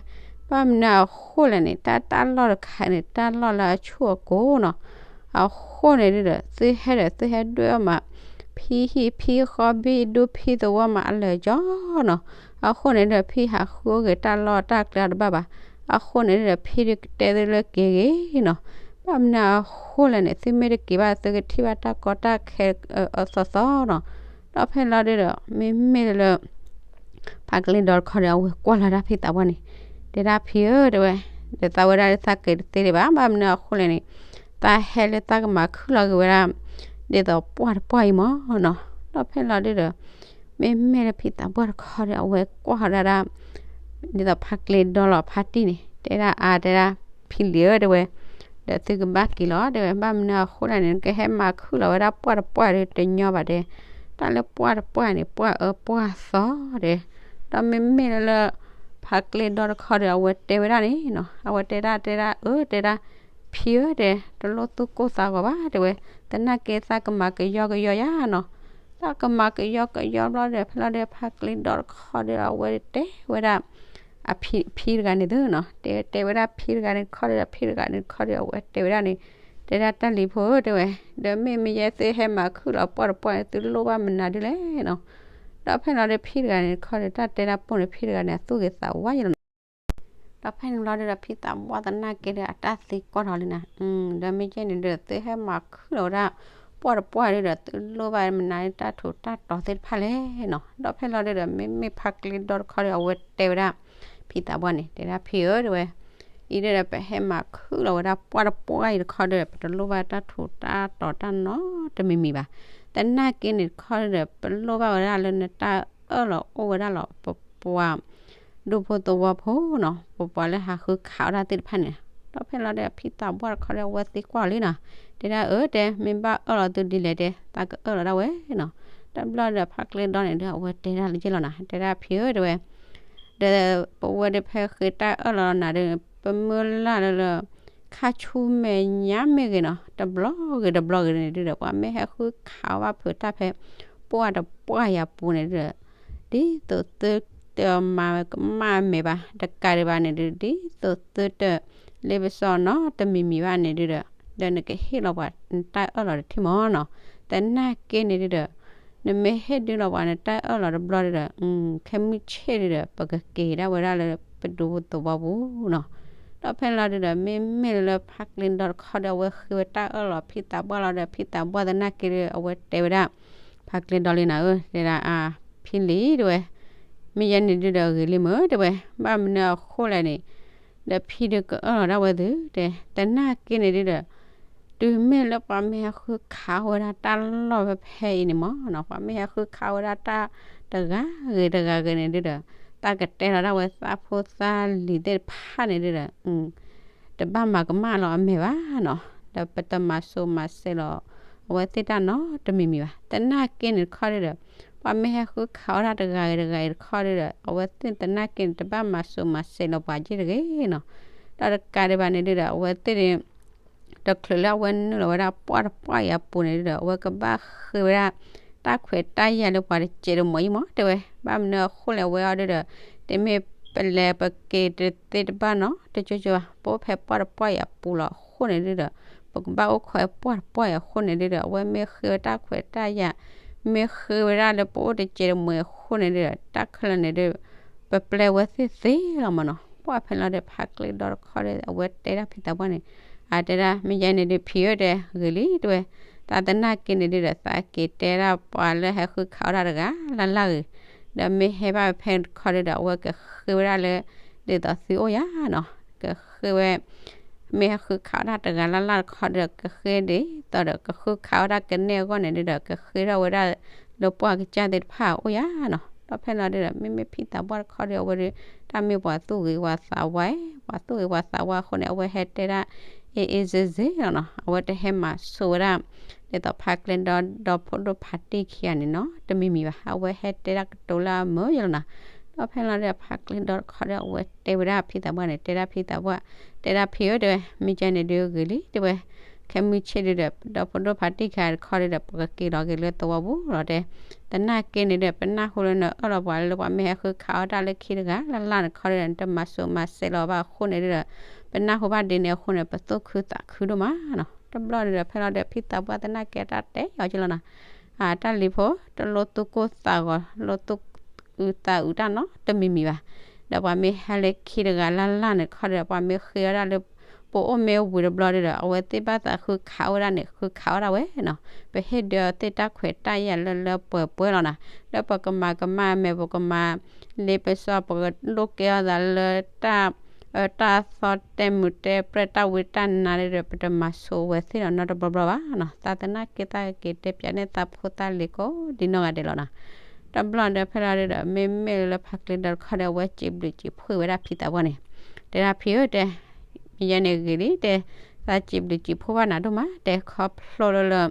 ဘၣ်မနုၤအဃိလဲၣ်န့ၣ် တၢ်တၢ်လီၢ်တခါန့ၣ် တၢ်လီၢ်လၢအဆိအကိာ်နီၤ. အဃိန့ၣ်ဒုးဒီး သုဟဲဒီး သုဟဲဒွဲၣ်အီၣ်မး ဖံဟံၣ်ဖံဃီဘံၣ်ဒူၣ်ဖံသဝီမးအလၢာ်ကၠီနီၤ. အဃိန့ၣ်ဒီး ဖံဟးဃုအိၣ်ဂ့ၤတၢ်လီၢ်တၢ်ကျဲတဘၣ်ဘၣ်. အဃိန့ၣ်ဒီး ဖံဒုးကတဲသုလၢက့ၤဂ့ၤနီၤ. ဘၣ်မနုၤအဃိလဲၣ်န့ၣ် သုမ့ၢ်တက့ၤဘၣ် သုကထံၣ်ဘၣ်တၢ်ကီတၢ်ခဲအသီသီနီၤ. ဒီးဖဲလီၤဒုးဒီး မ့မ့ၢ်လၢ ဖါကျဲဒီတခီဒီး အဝဲကွၢ်လီၤဒၣ်ဖံသးပှၢ်န့ၣ် တဲဒၣ်ဖံဧၢ တဲဝဲ, ဒီးသးဝဲဒၣ်လၢသးက့ၤတသ့ဒံးဘၣ်. ဘၣ်မနုၤအဃိလဲၣ်န့ၣ် သးဟဲလၢသးကမၤခုၣ်လီၤက့ၤဝဲဒၣ် ဒ်သိးပှၢ်တပှၢ်အံၤမးနီၤ. ဒီးဖဲလီၤဒုးဒီး မ့မ့ၢ်လၢဖံသးပှၢ်တခီဒီး အဝဲကွၢ်လီၤဒၣ် ဒ်သိးဖါကျဲဒီလီၤဖါတံၢ်န့ၣ် တဲဒၣ်အါ တဲဒၣ် ဖံလံဧၢ တဲဝဲ, ဒီးသုကဘၣ်က့ၤလီၤ တဲဝဲ. ဘၣ်မနုၤအဃိလဲၣ်န့ၣ် နကဟဲမၤခုၣ်လီၤဝဲဒၣ်ပှၢ်တပှၢ်ဒီးတညီဘၣ်တဲ. တၢ်လၢပှၢ်တပှၢ်န့ၣ် ပှၢ်အၢပှၢ်သီတဲ. ဒီးမ့မ့ၢ်လၢ ဖါကျဲဒီတခီဒီး အဝဲတဲဝဲဒၣ်န့ၣ်နီၤ အဝဲတဲဒၣ် တဲဒၣ်အၢ တဲဒၣ် ဖံဧၢ တဲ တလိၣ်သူၣ်ကိၢ်သးဂီၤဘၣ် တဲဝဲ. သနာ်က့သးကမၤကယီကယီယါနီၤ. သးကမၤကယီကယီဘျီဒီး ဖဲလီၤဒီး ဖါကျဲဒီတခီဒီး အဝဲတဲဝဲဒၣ် အဖံ ဖံတဂၤန့ၣ်သုနီၤ တဲ တဲဝဲဒၣ်ဖံတဂၤန့ၣ်တခီဒီး ဖံတဂၤန့ၣ်တခီဒီး အဝဲတဲဝဲဒၣ်န့ၣ် တဲဒၣ်တၢ်လံၤဖိဧၢ တဲဝဲ, ဒီးမ့ၢ်မ့ၢ်ယဲသုဟဲမၤခုၣ်လီၤပှၢ်တပှၢ်န့ၣ် သုလိၣ်ဘၣ်မနုၤဒ်လဲၣ်နီၤ. ဒီးဖဲလီၤဒီးဖံတဂၤန့ၣ်တခီဒီး တၢ်တဲဒၣ်ပိၢ်န့ၣ် ဖံတဂၤန့ၣ် အသူၣ်ဂ့ၤသးဝါယဲလီၤနီၤ. ဒီးဖဲန့ၣ်ဘျီဒီး ဖံသးပှၢ်သနာ်က့ဒီး အတၢ်သံကွၢ်ထီၣ်လံနီၤ, ဒီးမ့ၢ်ယဲန့ၣ်ဒီး သုဟဲမၤခုၣ်လီၤဝဲဒၣ် ပှၢ်တပှၢ်ဒီး သုလိၣ်ဘၣ်မနုၤတၢ်ထူးတၢ်တီၤသ့ၣ်တဖၣ်လဲၣ်နီၤ. ဒီးဖဲလီၤဒီး မ့မ့ၢ်ဖါကျဲဒီတခီဒီး အဝဲတဲဝဲဒၣ် ဖံသးပှၢ်န့ၣ် တဲဒၣ်ဖံဧၢ တဲဝဲ, အံၤဒီးပဟဲမၤခုၣ်လီၤဝဲဒၣ်ပှၢ်တပှၢ်အံၤတခီဒီး ပတလိၣ်ဘၣ်တၢ်ထူးတၢ်တီၤတၢ်နီတမံၤမံၤဘၣ်. သနာ်က့န့ၣ်တခီဒီး ပလိၣ်ဘၣ်ဝဲဒၣ်လၢနတၢ်အၢၣ်လီၤအိၣ်ဝဲဒၣ်လီၤ ပပှၤ ဒူဖိသဝီဖိနီၤ, ပပှၤလၢဟးဃုခးဝဲဒၣ်သ့ၣ်တဖၣ်န့ၣ်. ဒီးဖဲလီၤဒီး ဖံသးပှၢ်တခီဒီး အဝဲသံကွၢ်လံနီၤ, တဲဒၣ်အၢ တဲ မ့ၢ်ဘၣ်အၢၣ်လီၤသုဒ်လဲၣ်တဲ သးကအၢၣ်လီၤဒၣ်ဝဲနီၤ. တဘျီဒီး ဖါကျဲဒီန့ၣ်ဒီး အဝဲတဲဒၣ်လၢယဲၢ်လီၤနီၤ, တဲဒၣ်ဖံဧၢ တဲဝဲ, ဒီးပဝဲဒၣ်ဖဲဃ့တၢ်အၢၣ်လီၤနၤဒီး ပမုၢ်လၢ်လၢလၢ ခါဆူမဲာ်ညါမ့ၢ်ဂ့ၤနီၤ, တဘျီဂ့ၤတဘျီဂ့ၤန့ၣ်ဒုးဒီး ပှၤမ့ၢ်ဟဲဃုခးဘၣ်ဖုးတၢ်ဖဲ ပှၢ်တပှၢ်ယၤပူၤန့ၣ်ဒုးဒီး ဒ်သိးသုတမၤကမၣ်မဲာ်ဘၣ်, တကးဒံးဘၣ်န့ၣ်ဒုး ဒ်သိးသုတလ့ပစီနီတမံၤမံၤဘၣ်န့ၣ်ဒုးဒီး ဒီးနကဟ့ၣ်လီၤပှၤနတၢ်အၢၣ်လီၤတထံၣ်မးနီၤ. သနာ်က့န့ၣ်ဒုးဒီး နမ့ၢ်ဟ့ၣ်ဒုးလီၤပှၤနတၢ်အၢၣ်လီၤတဘျီဒုးဒီး ခဲမုၢ်ဆ့ၣ်ဒုးဒီး ပကက့ၤဒၣ်ဝဲဒၣ်လၢပဒူသဝီပူၤနီၤ. ဒီးဖဲလီၤဒုးဒီး မ့မ့ၢ်လၢဖါကျဲဒီတခီဒီး အဝဲဃ့ဝဲတၢ်အၢၣ်လီၤဖံသးပှၢ်လီၤဒီး ဖံသးပှၢ်သနာ်က့ဒီး အဝဲတဲဝဲဒၣ် ဖါကျဲဒီလံနီၤဧၢ တဲဒၣ်အါ ဖံလံတဲဝဲ, မ့ၢ်ယဲန့ၣ်ဒုးဒီးဂ့ၤလံမ့ၢ်တဲဝဲ, ဘၣ်မနုၤအဃိလဲၣ်န့ၣ် ဒီးဖံဒုးကအၢၣ်လီၤဒၣ်ဝဲသုတဲ, သနာ်က့န့ၣ်ဒုးဒီး တုၤမ့ၢ်လၢပှၤမ့ၢ်ဟဲဃုခးဝဲဒၣ်တၢ်လီၢ်ဖဲဖဲအံၤန့ၣ်မးနီၤ, ပှၤမ့ၢ်ဟဲဃုခးဝဲဒၣ်တၢ်တဂၤဂ့ၤတဂၤဂ့ၤန့ၣ်ဒုးဒီး သးကတဲလီၤဒၣ်ဝဲသးဖိသၣ်လံၤသ့ၣ်တဖၣ်န့ၣ်ဒုးဒီး တဘၣ်မၤကမၣ်လီၤအမဲာ်ဘၣ်နီၤ, ဒီးပတမၤစိၤမၤစဲးလီၤ အဝဲသ့ၣ်တၢ်နီတမံၤမံၤဘၣ်. သနာ်က့န့ၣ်တခီဒုးဒီး ပှၤမ့ၢ်ဟဲဃုခးအီၣ်တၢ်တဂၤဂ့ၤတဂၤဂ့ၤတခီဒုဒီး အဝဲသ့ၣ်သနာ်က့န့ၣ် တဘၣ်မၤစိၤမၤစဲးလီၤပှၤက့တဂ့ၤနီၤ. ဒီးတကးဒံးဘၣ်န့ၣ်ဒုဒီး အဝဲသ့ၣ်န့ၣ် တချုးလၢအဝဲနုာ်လီၤဝဲဒၣ်ပှၢ်တပှၢ်အံၤအပူၤန့ၣ်ဒုဒီး အဝဲကဘၣ်ဃ့ဝဲဒၣ် တၢ်ခွဲးတၢ်ယာ်လၢပှၤတစဲးတမှဲၤအံၤမး တဲဝဲ, ဘၣ်မနုၤအဃိလဲၣ် အဝဲအီၤဒုဒီး တမ့ၢ်ပလဲၤပက့ၤတသ့တဘၣ်နီၤ တကၠိကၠိဘၣ် ပအိၣ်ဖဲပှၢ်တပှၢ်အံၤအပူၤလီၤအဃိန့ၣ်ဒုဒီး ပကဘၣ်အိၣ်ခိးပှၢ်တပှၢ်အံၤအဃိန့ၣ်ဒုဒီး အဝဲမ့ၢ်ဃ့ဝဲတၢ်ခွဲးတၢ်ယာ် မ့ၢ်ဃ့ဝဲဒၣ်လၢပအိၣ်တစဲးတမှဲၤအဃိန့ၣ်ဒုဒီး တၢ်ခဲလၢာ်န့ၣ်ဒု ပပျဲဝဲသ့ၣ်သ့လီၤမးနီၤ. ပှၢ်ဖဲလီၤဒီး ဖါကျ့ဒီတခီဒီး အဝဲတဲဒၣ်ဖံသးပှၢ်န့ၣ် အတဲဒၣ် မ့ၢ်ယဲန့ၣ်ဒု ဖံဧၢ တဲဂ့ၤလံ တဲဝဲ, သးသနာ်က့န့ၣ်ဒုဒီး သးက့ၤတဲဒၣ်ပှၤလၢဟဲဃုခးအီၣ်တၢ်တဂၤလၢ်လၢ်ဂ့ၤ, ဒီးမ့ၢ်ဟဲဘၣ်ဖဲတခီဒုဒီး အဝဲကဃ့ဝဲဒၣ်လၢ ဒ်သိးသုအိၣ်ယၤနီၤ ကဃ့ဝဲ မ့ၢ်ဟဲဃုခးအီၣ်တၢ်တဂၤလၢ်လၢ်တခီဒီး ကဃ့ဒ်သိးဒီး ကဃုခးအီၣ်တၢ်ကနဲၣ်အဂီၢ်န့ၣ်ဒုဒီး ကဃ့ထီၣ်ဝဲဒၣ်လၢပှၢ်ကစၢ်သ့ၣ်တဖၣ်အိၣ်ယၤနီၤ. ဒီးဖဲလီၤဒုဒီး မ့မ့ၢ်ဖံသးပှၢ်တခီဒီး အဝဲဒု တၢ်မ့ၢ်ပှၤသူၣ်ဂ့ၤပှၤသးဝါ, ပှၤသူၣ်ဂ့ၤပှၤသးဝါအဃိန့ၣ် အဝဲဟဲတဲဒၣ် အ့ၣ်အ့ၣ်စ့ၣ်စ့ၣ်လီၤနီၤ. အဝဲတဟဲမၤဆိဝဲဒၣ် ဒ်သိးဖါကျ့ဒီဒီဖိဒိၣ်ဖါတံၢ်ခံဂၤန့ၣ်နီၤ တမံၤမံၤဘၣ်. အဝဲဟဲတဲဒၣ်ကတိၤလၢအမုာ်ယလီၤနီၤ. ဒီးဖဲလီၤဒုဒီး ဖါကျ့ဒီတခီဒီး အဝဲတဲဝဲဒၣ်ဖံသးပှၢ်န့ၣ် တဲဒၣ်ဖံသးပှၢ် တဲဒၣ်ဖံဧၢ တဲဝဲ, မ့ၢ်ကဲန့ၣ်ဒုဂ့ၤလံ တဲဝဲ, ခဲမုၢ်ဆ့ၣ်ဒုဒီး ဒီဖိဒိၣ်ဖါတံၢ်ခံဂၤတခီဒုဒီး ပကက့ၤလီၤက့ၤလၢသဝီပူၤလီၤတဲ, သနာ်က့န့ၣ်ဒီး ပနၢ်ဟူလၢနအၢၣ်လီၤပှၤလၢပှၤမ့ၢ်ဟဲဃုခးအီၣ်တၢ်လၢခံတဂၤလၢ်လၢ်န့ၣ်တခီဒုဒီး နတမၤစိၤမၤစဲးလီၤဘၣ်အဃိန့ၣ်ဒုဒီး ပနၢ်ဟူဘၣ်ဒ်န့ၣ်အဃိန့ၣ် ပသူၣ်ခုသးခုဒိၣ်မးနီၤ. တဘျီန့ၣ်ဒီး ဖဲလီၤဒီး ဖံသးပှၢ်သနာ်က့တၢ်တဲအီၤကလီၤနီၤ အတၢ်လံၤဖိ တလိၣ်သူၣ်ကိၢ်သးဂီၤ လိၣ်သူၣ်အုးသးအုးတၢ်နီတမံၤမံၤဘၣ်. ဒီးပှၤမ့ၢ်ဟဲလၢခံတဂၤလၢ်လၢ်န့ၣ်တခီဒီး ပှၤမ့ၢ်ဃ့အီၣ်ဒၣ်လၢ ပအိၣ်မ့ၢ်ဝံၤတဘျီဒုဒီး အဝဲသ့ၣ်ဘၣ်သးဃုခးအီၣ်ဝဲဒၣ်န့ၣ် ဃုခးအီၣ်ဒၣ်ဝဲနီၤ. ပဟ့ၣ်ဒုးအီၤသ့ၣ်တၢ်ခွဲးတၢ်ယာ်လၢလၢပှဲၤပှဲၤလီၤနီၤ. လၢပကမၤကမၣ်မဲာ် ပကမၤလ့ပစီ ပကလိၣ်ကဲအီၣ်သးလၢတၢ် အၢတၢ်သီတဲမုာ်တဲပြဲၢ်တၢ်ဝံတၢ်နါဒုဒီး ပတမၤဆိဝဲသ့ၣ်နီၤနီတဘျီဘျီဘၣ်နီၤ. သးသနာ်က့သးက့ၤတဲပၠးန့ၢ်သးဖိသၣ်လံၤကိးဒ်နီၢ်ဂၤဒဲးလီၤနီၤ. တဘျီဒီးဖဲလီၤဒုဒီး မ့မ့ၢ်လၢဖါကျ့ဒီတခီဒီး အဝဲစံးဘျုးစံးဖှိၣ်ဝဲဒၣ်ဖံသးပှၢ်န့ၣ် တဲဒၣ်ဖံဧၢ တဲ မ့ၢ်ယဲန့ၣ်ဂ့ၤလံ တဲ သးစံးဘျုးစံးဖှိၣ်ဘၣ်နၤဒိၣ်မး တဲခီဖျိလၢလၢ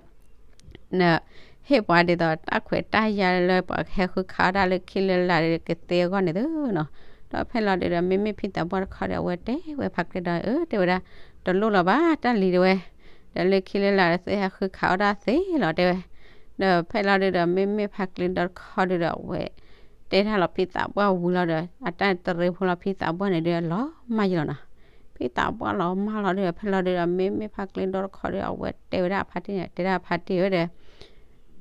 နဟ့ၣ်ပှၤဒ်သိးတၢ်ခွဲးတၢ်ယာ်လၢပှၤဟဲဃုခးအီၣ်တၢ်လၢခံလၢလာ်ကသ့အဂီၢ်န့ၣ်သုနီၤ. ဒီးဖဲလီၤဒုဒီး မ့မ့ၢ်ဖံသးပှၢ်တခီဒီး အဝဲတဲဝဲဖါကျ့ဒီ အၢ တဲဝဲဒၣ် တလိၣ်လီၤဘၣ်တၢ်လံၤတဲဝဲ ဒီးလၢခံလၢလာ်ဒီးသုဟဲဃုခးအီၣ်တၢ်သ့လီၤတဲဝဲ. ဒီးဖဲလီၤဒုဒီး မ့မ့ၢ်ဖါကျ့ဒီတခီဒုဒီး အဝဲ တဲတၢ်လီၤဖံသးပှၢ်ဝံၤလီၤဒီး အတၢ်တရံးဖိလီၤဖံသးပှၢ်န့ၣ်ဒုး အလီၤမၢ်ယလီၤနီၤ. ဖံသးပှၢ်လီၤမၢ်လီၤဒုဒီး ဖဲလီၤဒုဒီး မ့မ့ၢ်ဖါကျ့ဒီတခီဒီး အဝဲတဲဝဲဒၣ်အဖါတံၢ်န့ၣ် တဲဒၣ်အဖါတံၢ်ဝဲဒီး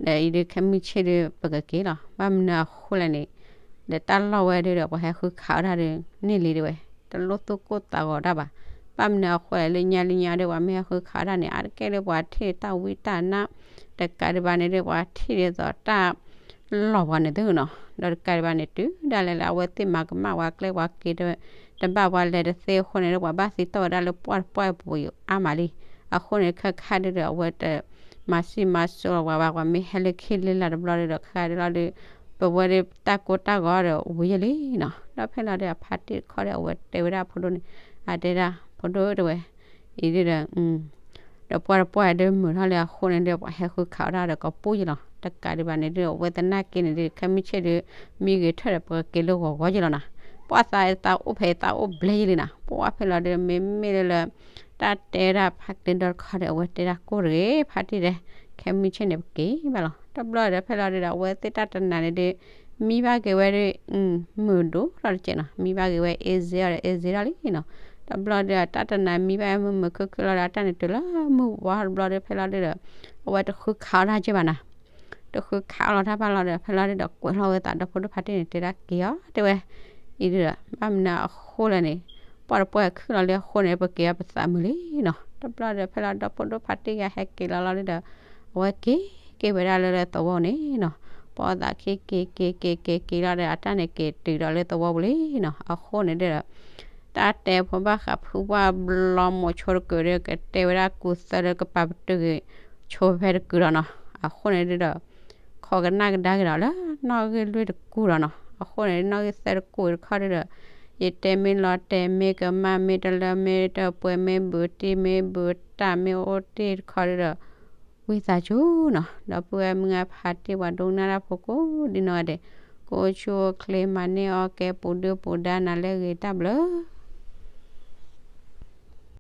ဒီးအံၤဒုးခဲမုၢ်ဆ့ၣ်ဒုး ပကက့ၤလီၤ. ဘၣ်မနုၤအဃိလဲၣ်န့ၣ် ဒီးတၢ်လီၢ်ဝဲဒုဒီး ပှၤဟဲဃုခးအီၣ်တၢ်ဒုးန့ၢ်လံတဲဝဲ, တလိၣ်သူၣ်ကိၢ်သးဂီၤတၢ်ဘၣ်. ဘၣ်မနုၤအဃိလဲၣ် လၢညါလၢညါဒီး ပှၤမ့ၢ်ဟဲဃုခးအီၣ်တၢ်န့ၣ် အါတက့ၢ်လၢပှၤထံၣ်တၢ်ဝံတၢ်နါ တကးဒံးဘၣ်န့ၣ်ဒီး ပှၤထံၣ်ဒ်သိးတၢ် လီၤပှၤန့ၣ်သုနီၤ. ဒီးတကးဒံးဘၣ်န့ၣ် တုၤဒၣ်လဲာ်လၢအဝဲသ့ၣ်မၤကမၣ်ဝဲကျဲဝဲက့ၤ တဘၣ်ပှၤလဲၤတသ့အဃိန့ၣ်ဒီး ပှၤဘၣ်သံတီၢ်ဝဲဒၣ်လၢပှၢ်တပှၢ်အပူၤအါမးလံ. အဃိန့ၣ် ခဲခါဒုဒီး အဝဲတမၤဆံးမၤစိၤလီၤပှၤဘၣ်. ပှၤမ့ၢ်ဟဲလၢခံလၢလာ်တဘျီဒုဒီး ခဲဒုလီၤဒု ပဝဲဒၣ်တၢ်ကိၢ်တၢ်ဂီၤဒီးဝံၤယလံနီၤ. ဒီးဖဲလီၤဒုး အဖါတံၢ်တခီဒီး အဝဲတဲဝဲဒၣ်ဖိဒိၣ်န့ၣ် အတဲဒၣ် ဖိဒိၣ်တဲဝဲ အံၤဒုဒီး ဒီးပှၢ်တပှၢ်ဒုးမုာ်ထီၣ်လံအဃိန့ၣ်ဒီး ပှၤဟဲဃုခးအီၣ်တၢ်ဒီးကပူၤယလီၤ. တကးဒံးဘၣ်န့ၣ်ဒီး အဝဲသနာ်က့န့ၣ်ဒီး ခဲမုၢ်ဆ့ၣ်ဒုး မံဂ့ၤထၢၣ်ဒီး ပကက့ၤလၢဂီၤဂီၤယလီၤနီၤ. ပှၢ်သးသးအိၣ်ဖဲသးအိၣ်ဘျဲၣ်ယလံနီၤ. ပှၢ်ဖဲလီၤဒုး မ့မ့ၢ်လၢလၢ တၢ်တဲဒၣ်ဖါကျ့ဒီတခီဒီး အဝဲတဲဒၣ်ကိၢ်တဂ့ၤ ဖါတံၢ်ဒီး ခဲမုၢ်ဆ့ၣ်န့ၣ် ပက့ၤဘၣ်လီၤ. တဘျီဒီးဖဲလီၤဒုဒီး အဝဲသ့ၣ်တၢ်တနၤန့ၣ်ဒီး မံဘၣ်က့ၤဝဲဒီး မုာ်ဒိၣ်ထီၣ်တကဲးနီၤ. မံဘၣ်က့ၤဝဲ အ့စ့အီၤဒီး အ့စ့ထီၣ်လံနီၤ. တဘျီဒီး တၢ်တနၤမံဘၣ်မုာ်မုာ်ခုၣ်ခုၣ်လီၤဒီး အတၢ်န့ၣ်တုၤလၢမုၢ်ဝါတဘျီဒီး ဖဲလီၤဒုဒီး အဝဲတဃုခးအီၣ်တၢ်က့ဘၣ်နီၤ. တဃုခးအီၣ်လီၤတၢ်ဘၣ်လီၤဒီး ဖဲလီၤဒုဒီး ကွဲးလီၤဝဲသးဒီဖိဒိၣ်ဖါတံၢ်န့ၣ် တဲဒၣ်က့ၤအီၤ တဲဝဲ အံၤဒုဒီး ဘၣ်မနုၤအဃိလဲၣ်န့ၣ် ပှၢ်တပှၢ်ခုၣ်လီၤလံအဃိန့ၣ် ပက့ၤအီၤပသးမုာ်လံနီၤ. တဘျီဒီး ဖဲလီၤဒီဖိဒိၣ်ဖါတံၢ်ဂၤဟဲက့ၤလီၤလီၤဒုဒီး အဝဲက့ၤက့ၤဝဲဒၣ်လၢလၢသဝီန့ၣ်နီၤ. ပှၢ်သးခံက့ၤက့ၤက့ၤက့ၤက့ၤလီၤဒီး အတၢ်န့ၣ်က့ၤတုၤဒီးလၢသဝီပူၤလံနီၤ. အဃိန့ၣ်ဒီး တၢ်တဲဖိဘၣ်ဃးဖုဝၣ်ဘျီမိၤဆိတကုာ်ဒီး ကတဲဝဲဒၣ်ကူသၢဒီးကပာ်ပတုာ်ဂ့ၤဆိဖဲတကုာ်ဒီးနီၤ. အဃိန့ၣ်ဒုဒီး ခိးကနၣ်ကဒါက့ၤဒီးလၢနီၣ်ဂံၢ်လွံၢ်တကူၣ်ဒီးနီၤ. အဃိန့ၣ် နီၣ်ဂံၢ်သၢတကူၣ်တခီဒုဒီး ယတဲမ့ၢ်လီၤတဲာ်မ့ၢ်ကမၣ်မ့ၢ်တလၢမ့ၢ်တပှဲၤမ့ၢ်ဘုးတံၢ်မ့ၢ်ဘုးတၢ်မ့ၢ်အိၣ်တ့ၢ်တခီဒုဒီး ဝံသးစူၤနီၤ ဒီပုၢ်ဝဲၢ်မုၢ်ဂၤဖးတ့ၢ် ပှၤဒိကနၣ်တၢ်ဖိကိးဒ်နီၢ်ဂၤဒဲး, ကအိၣ်ဆူၣ်အိၣ်ချ့ မၤန့ၢ်အီၣ်ကဲ ပူၤဒုၣ်ပူၤဒါနၤလၢအဂ့ၤ တၢ်ဘျုး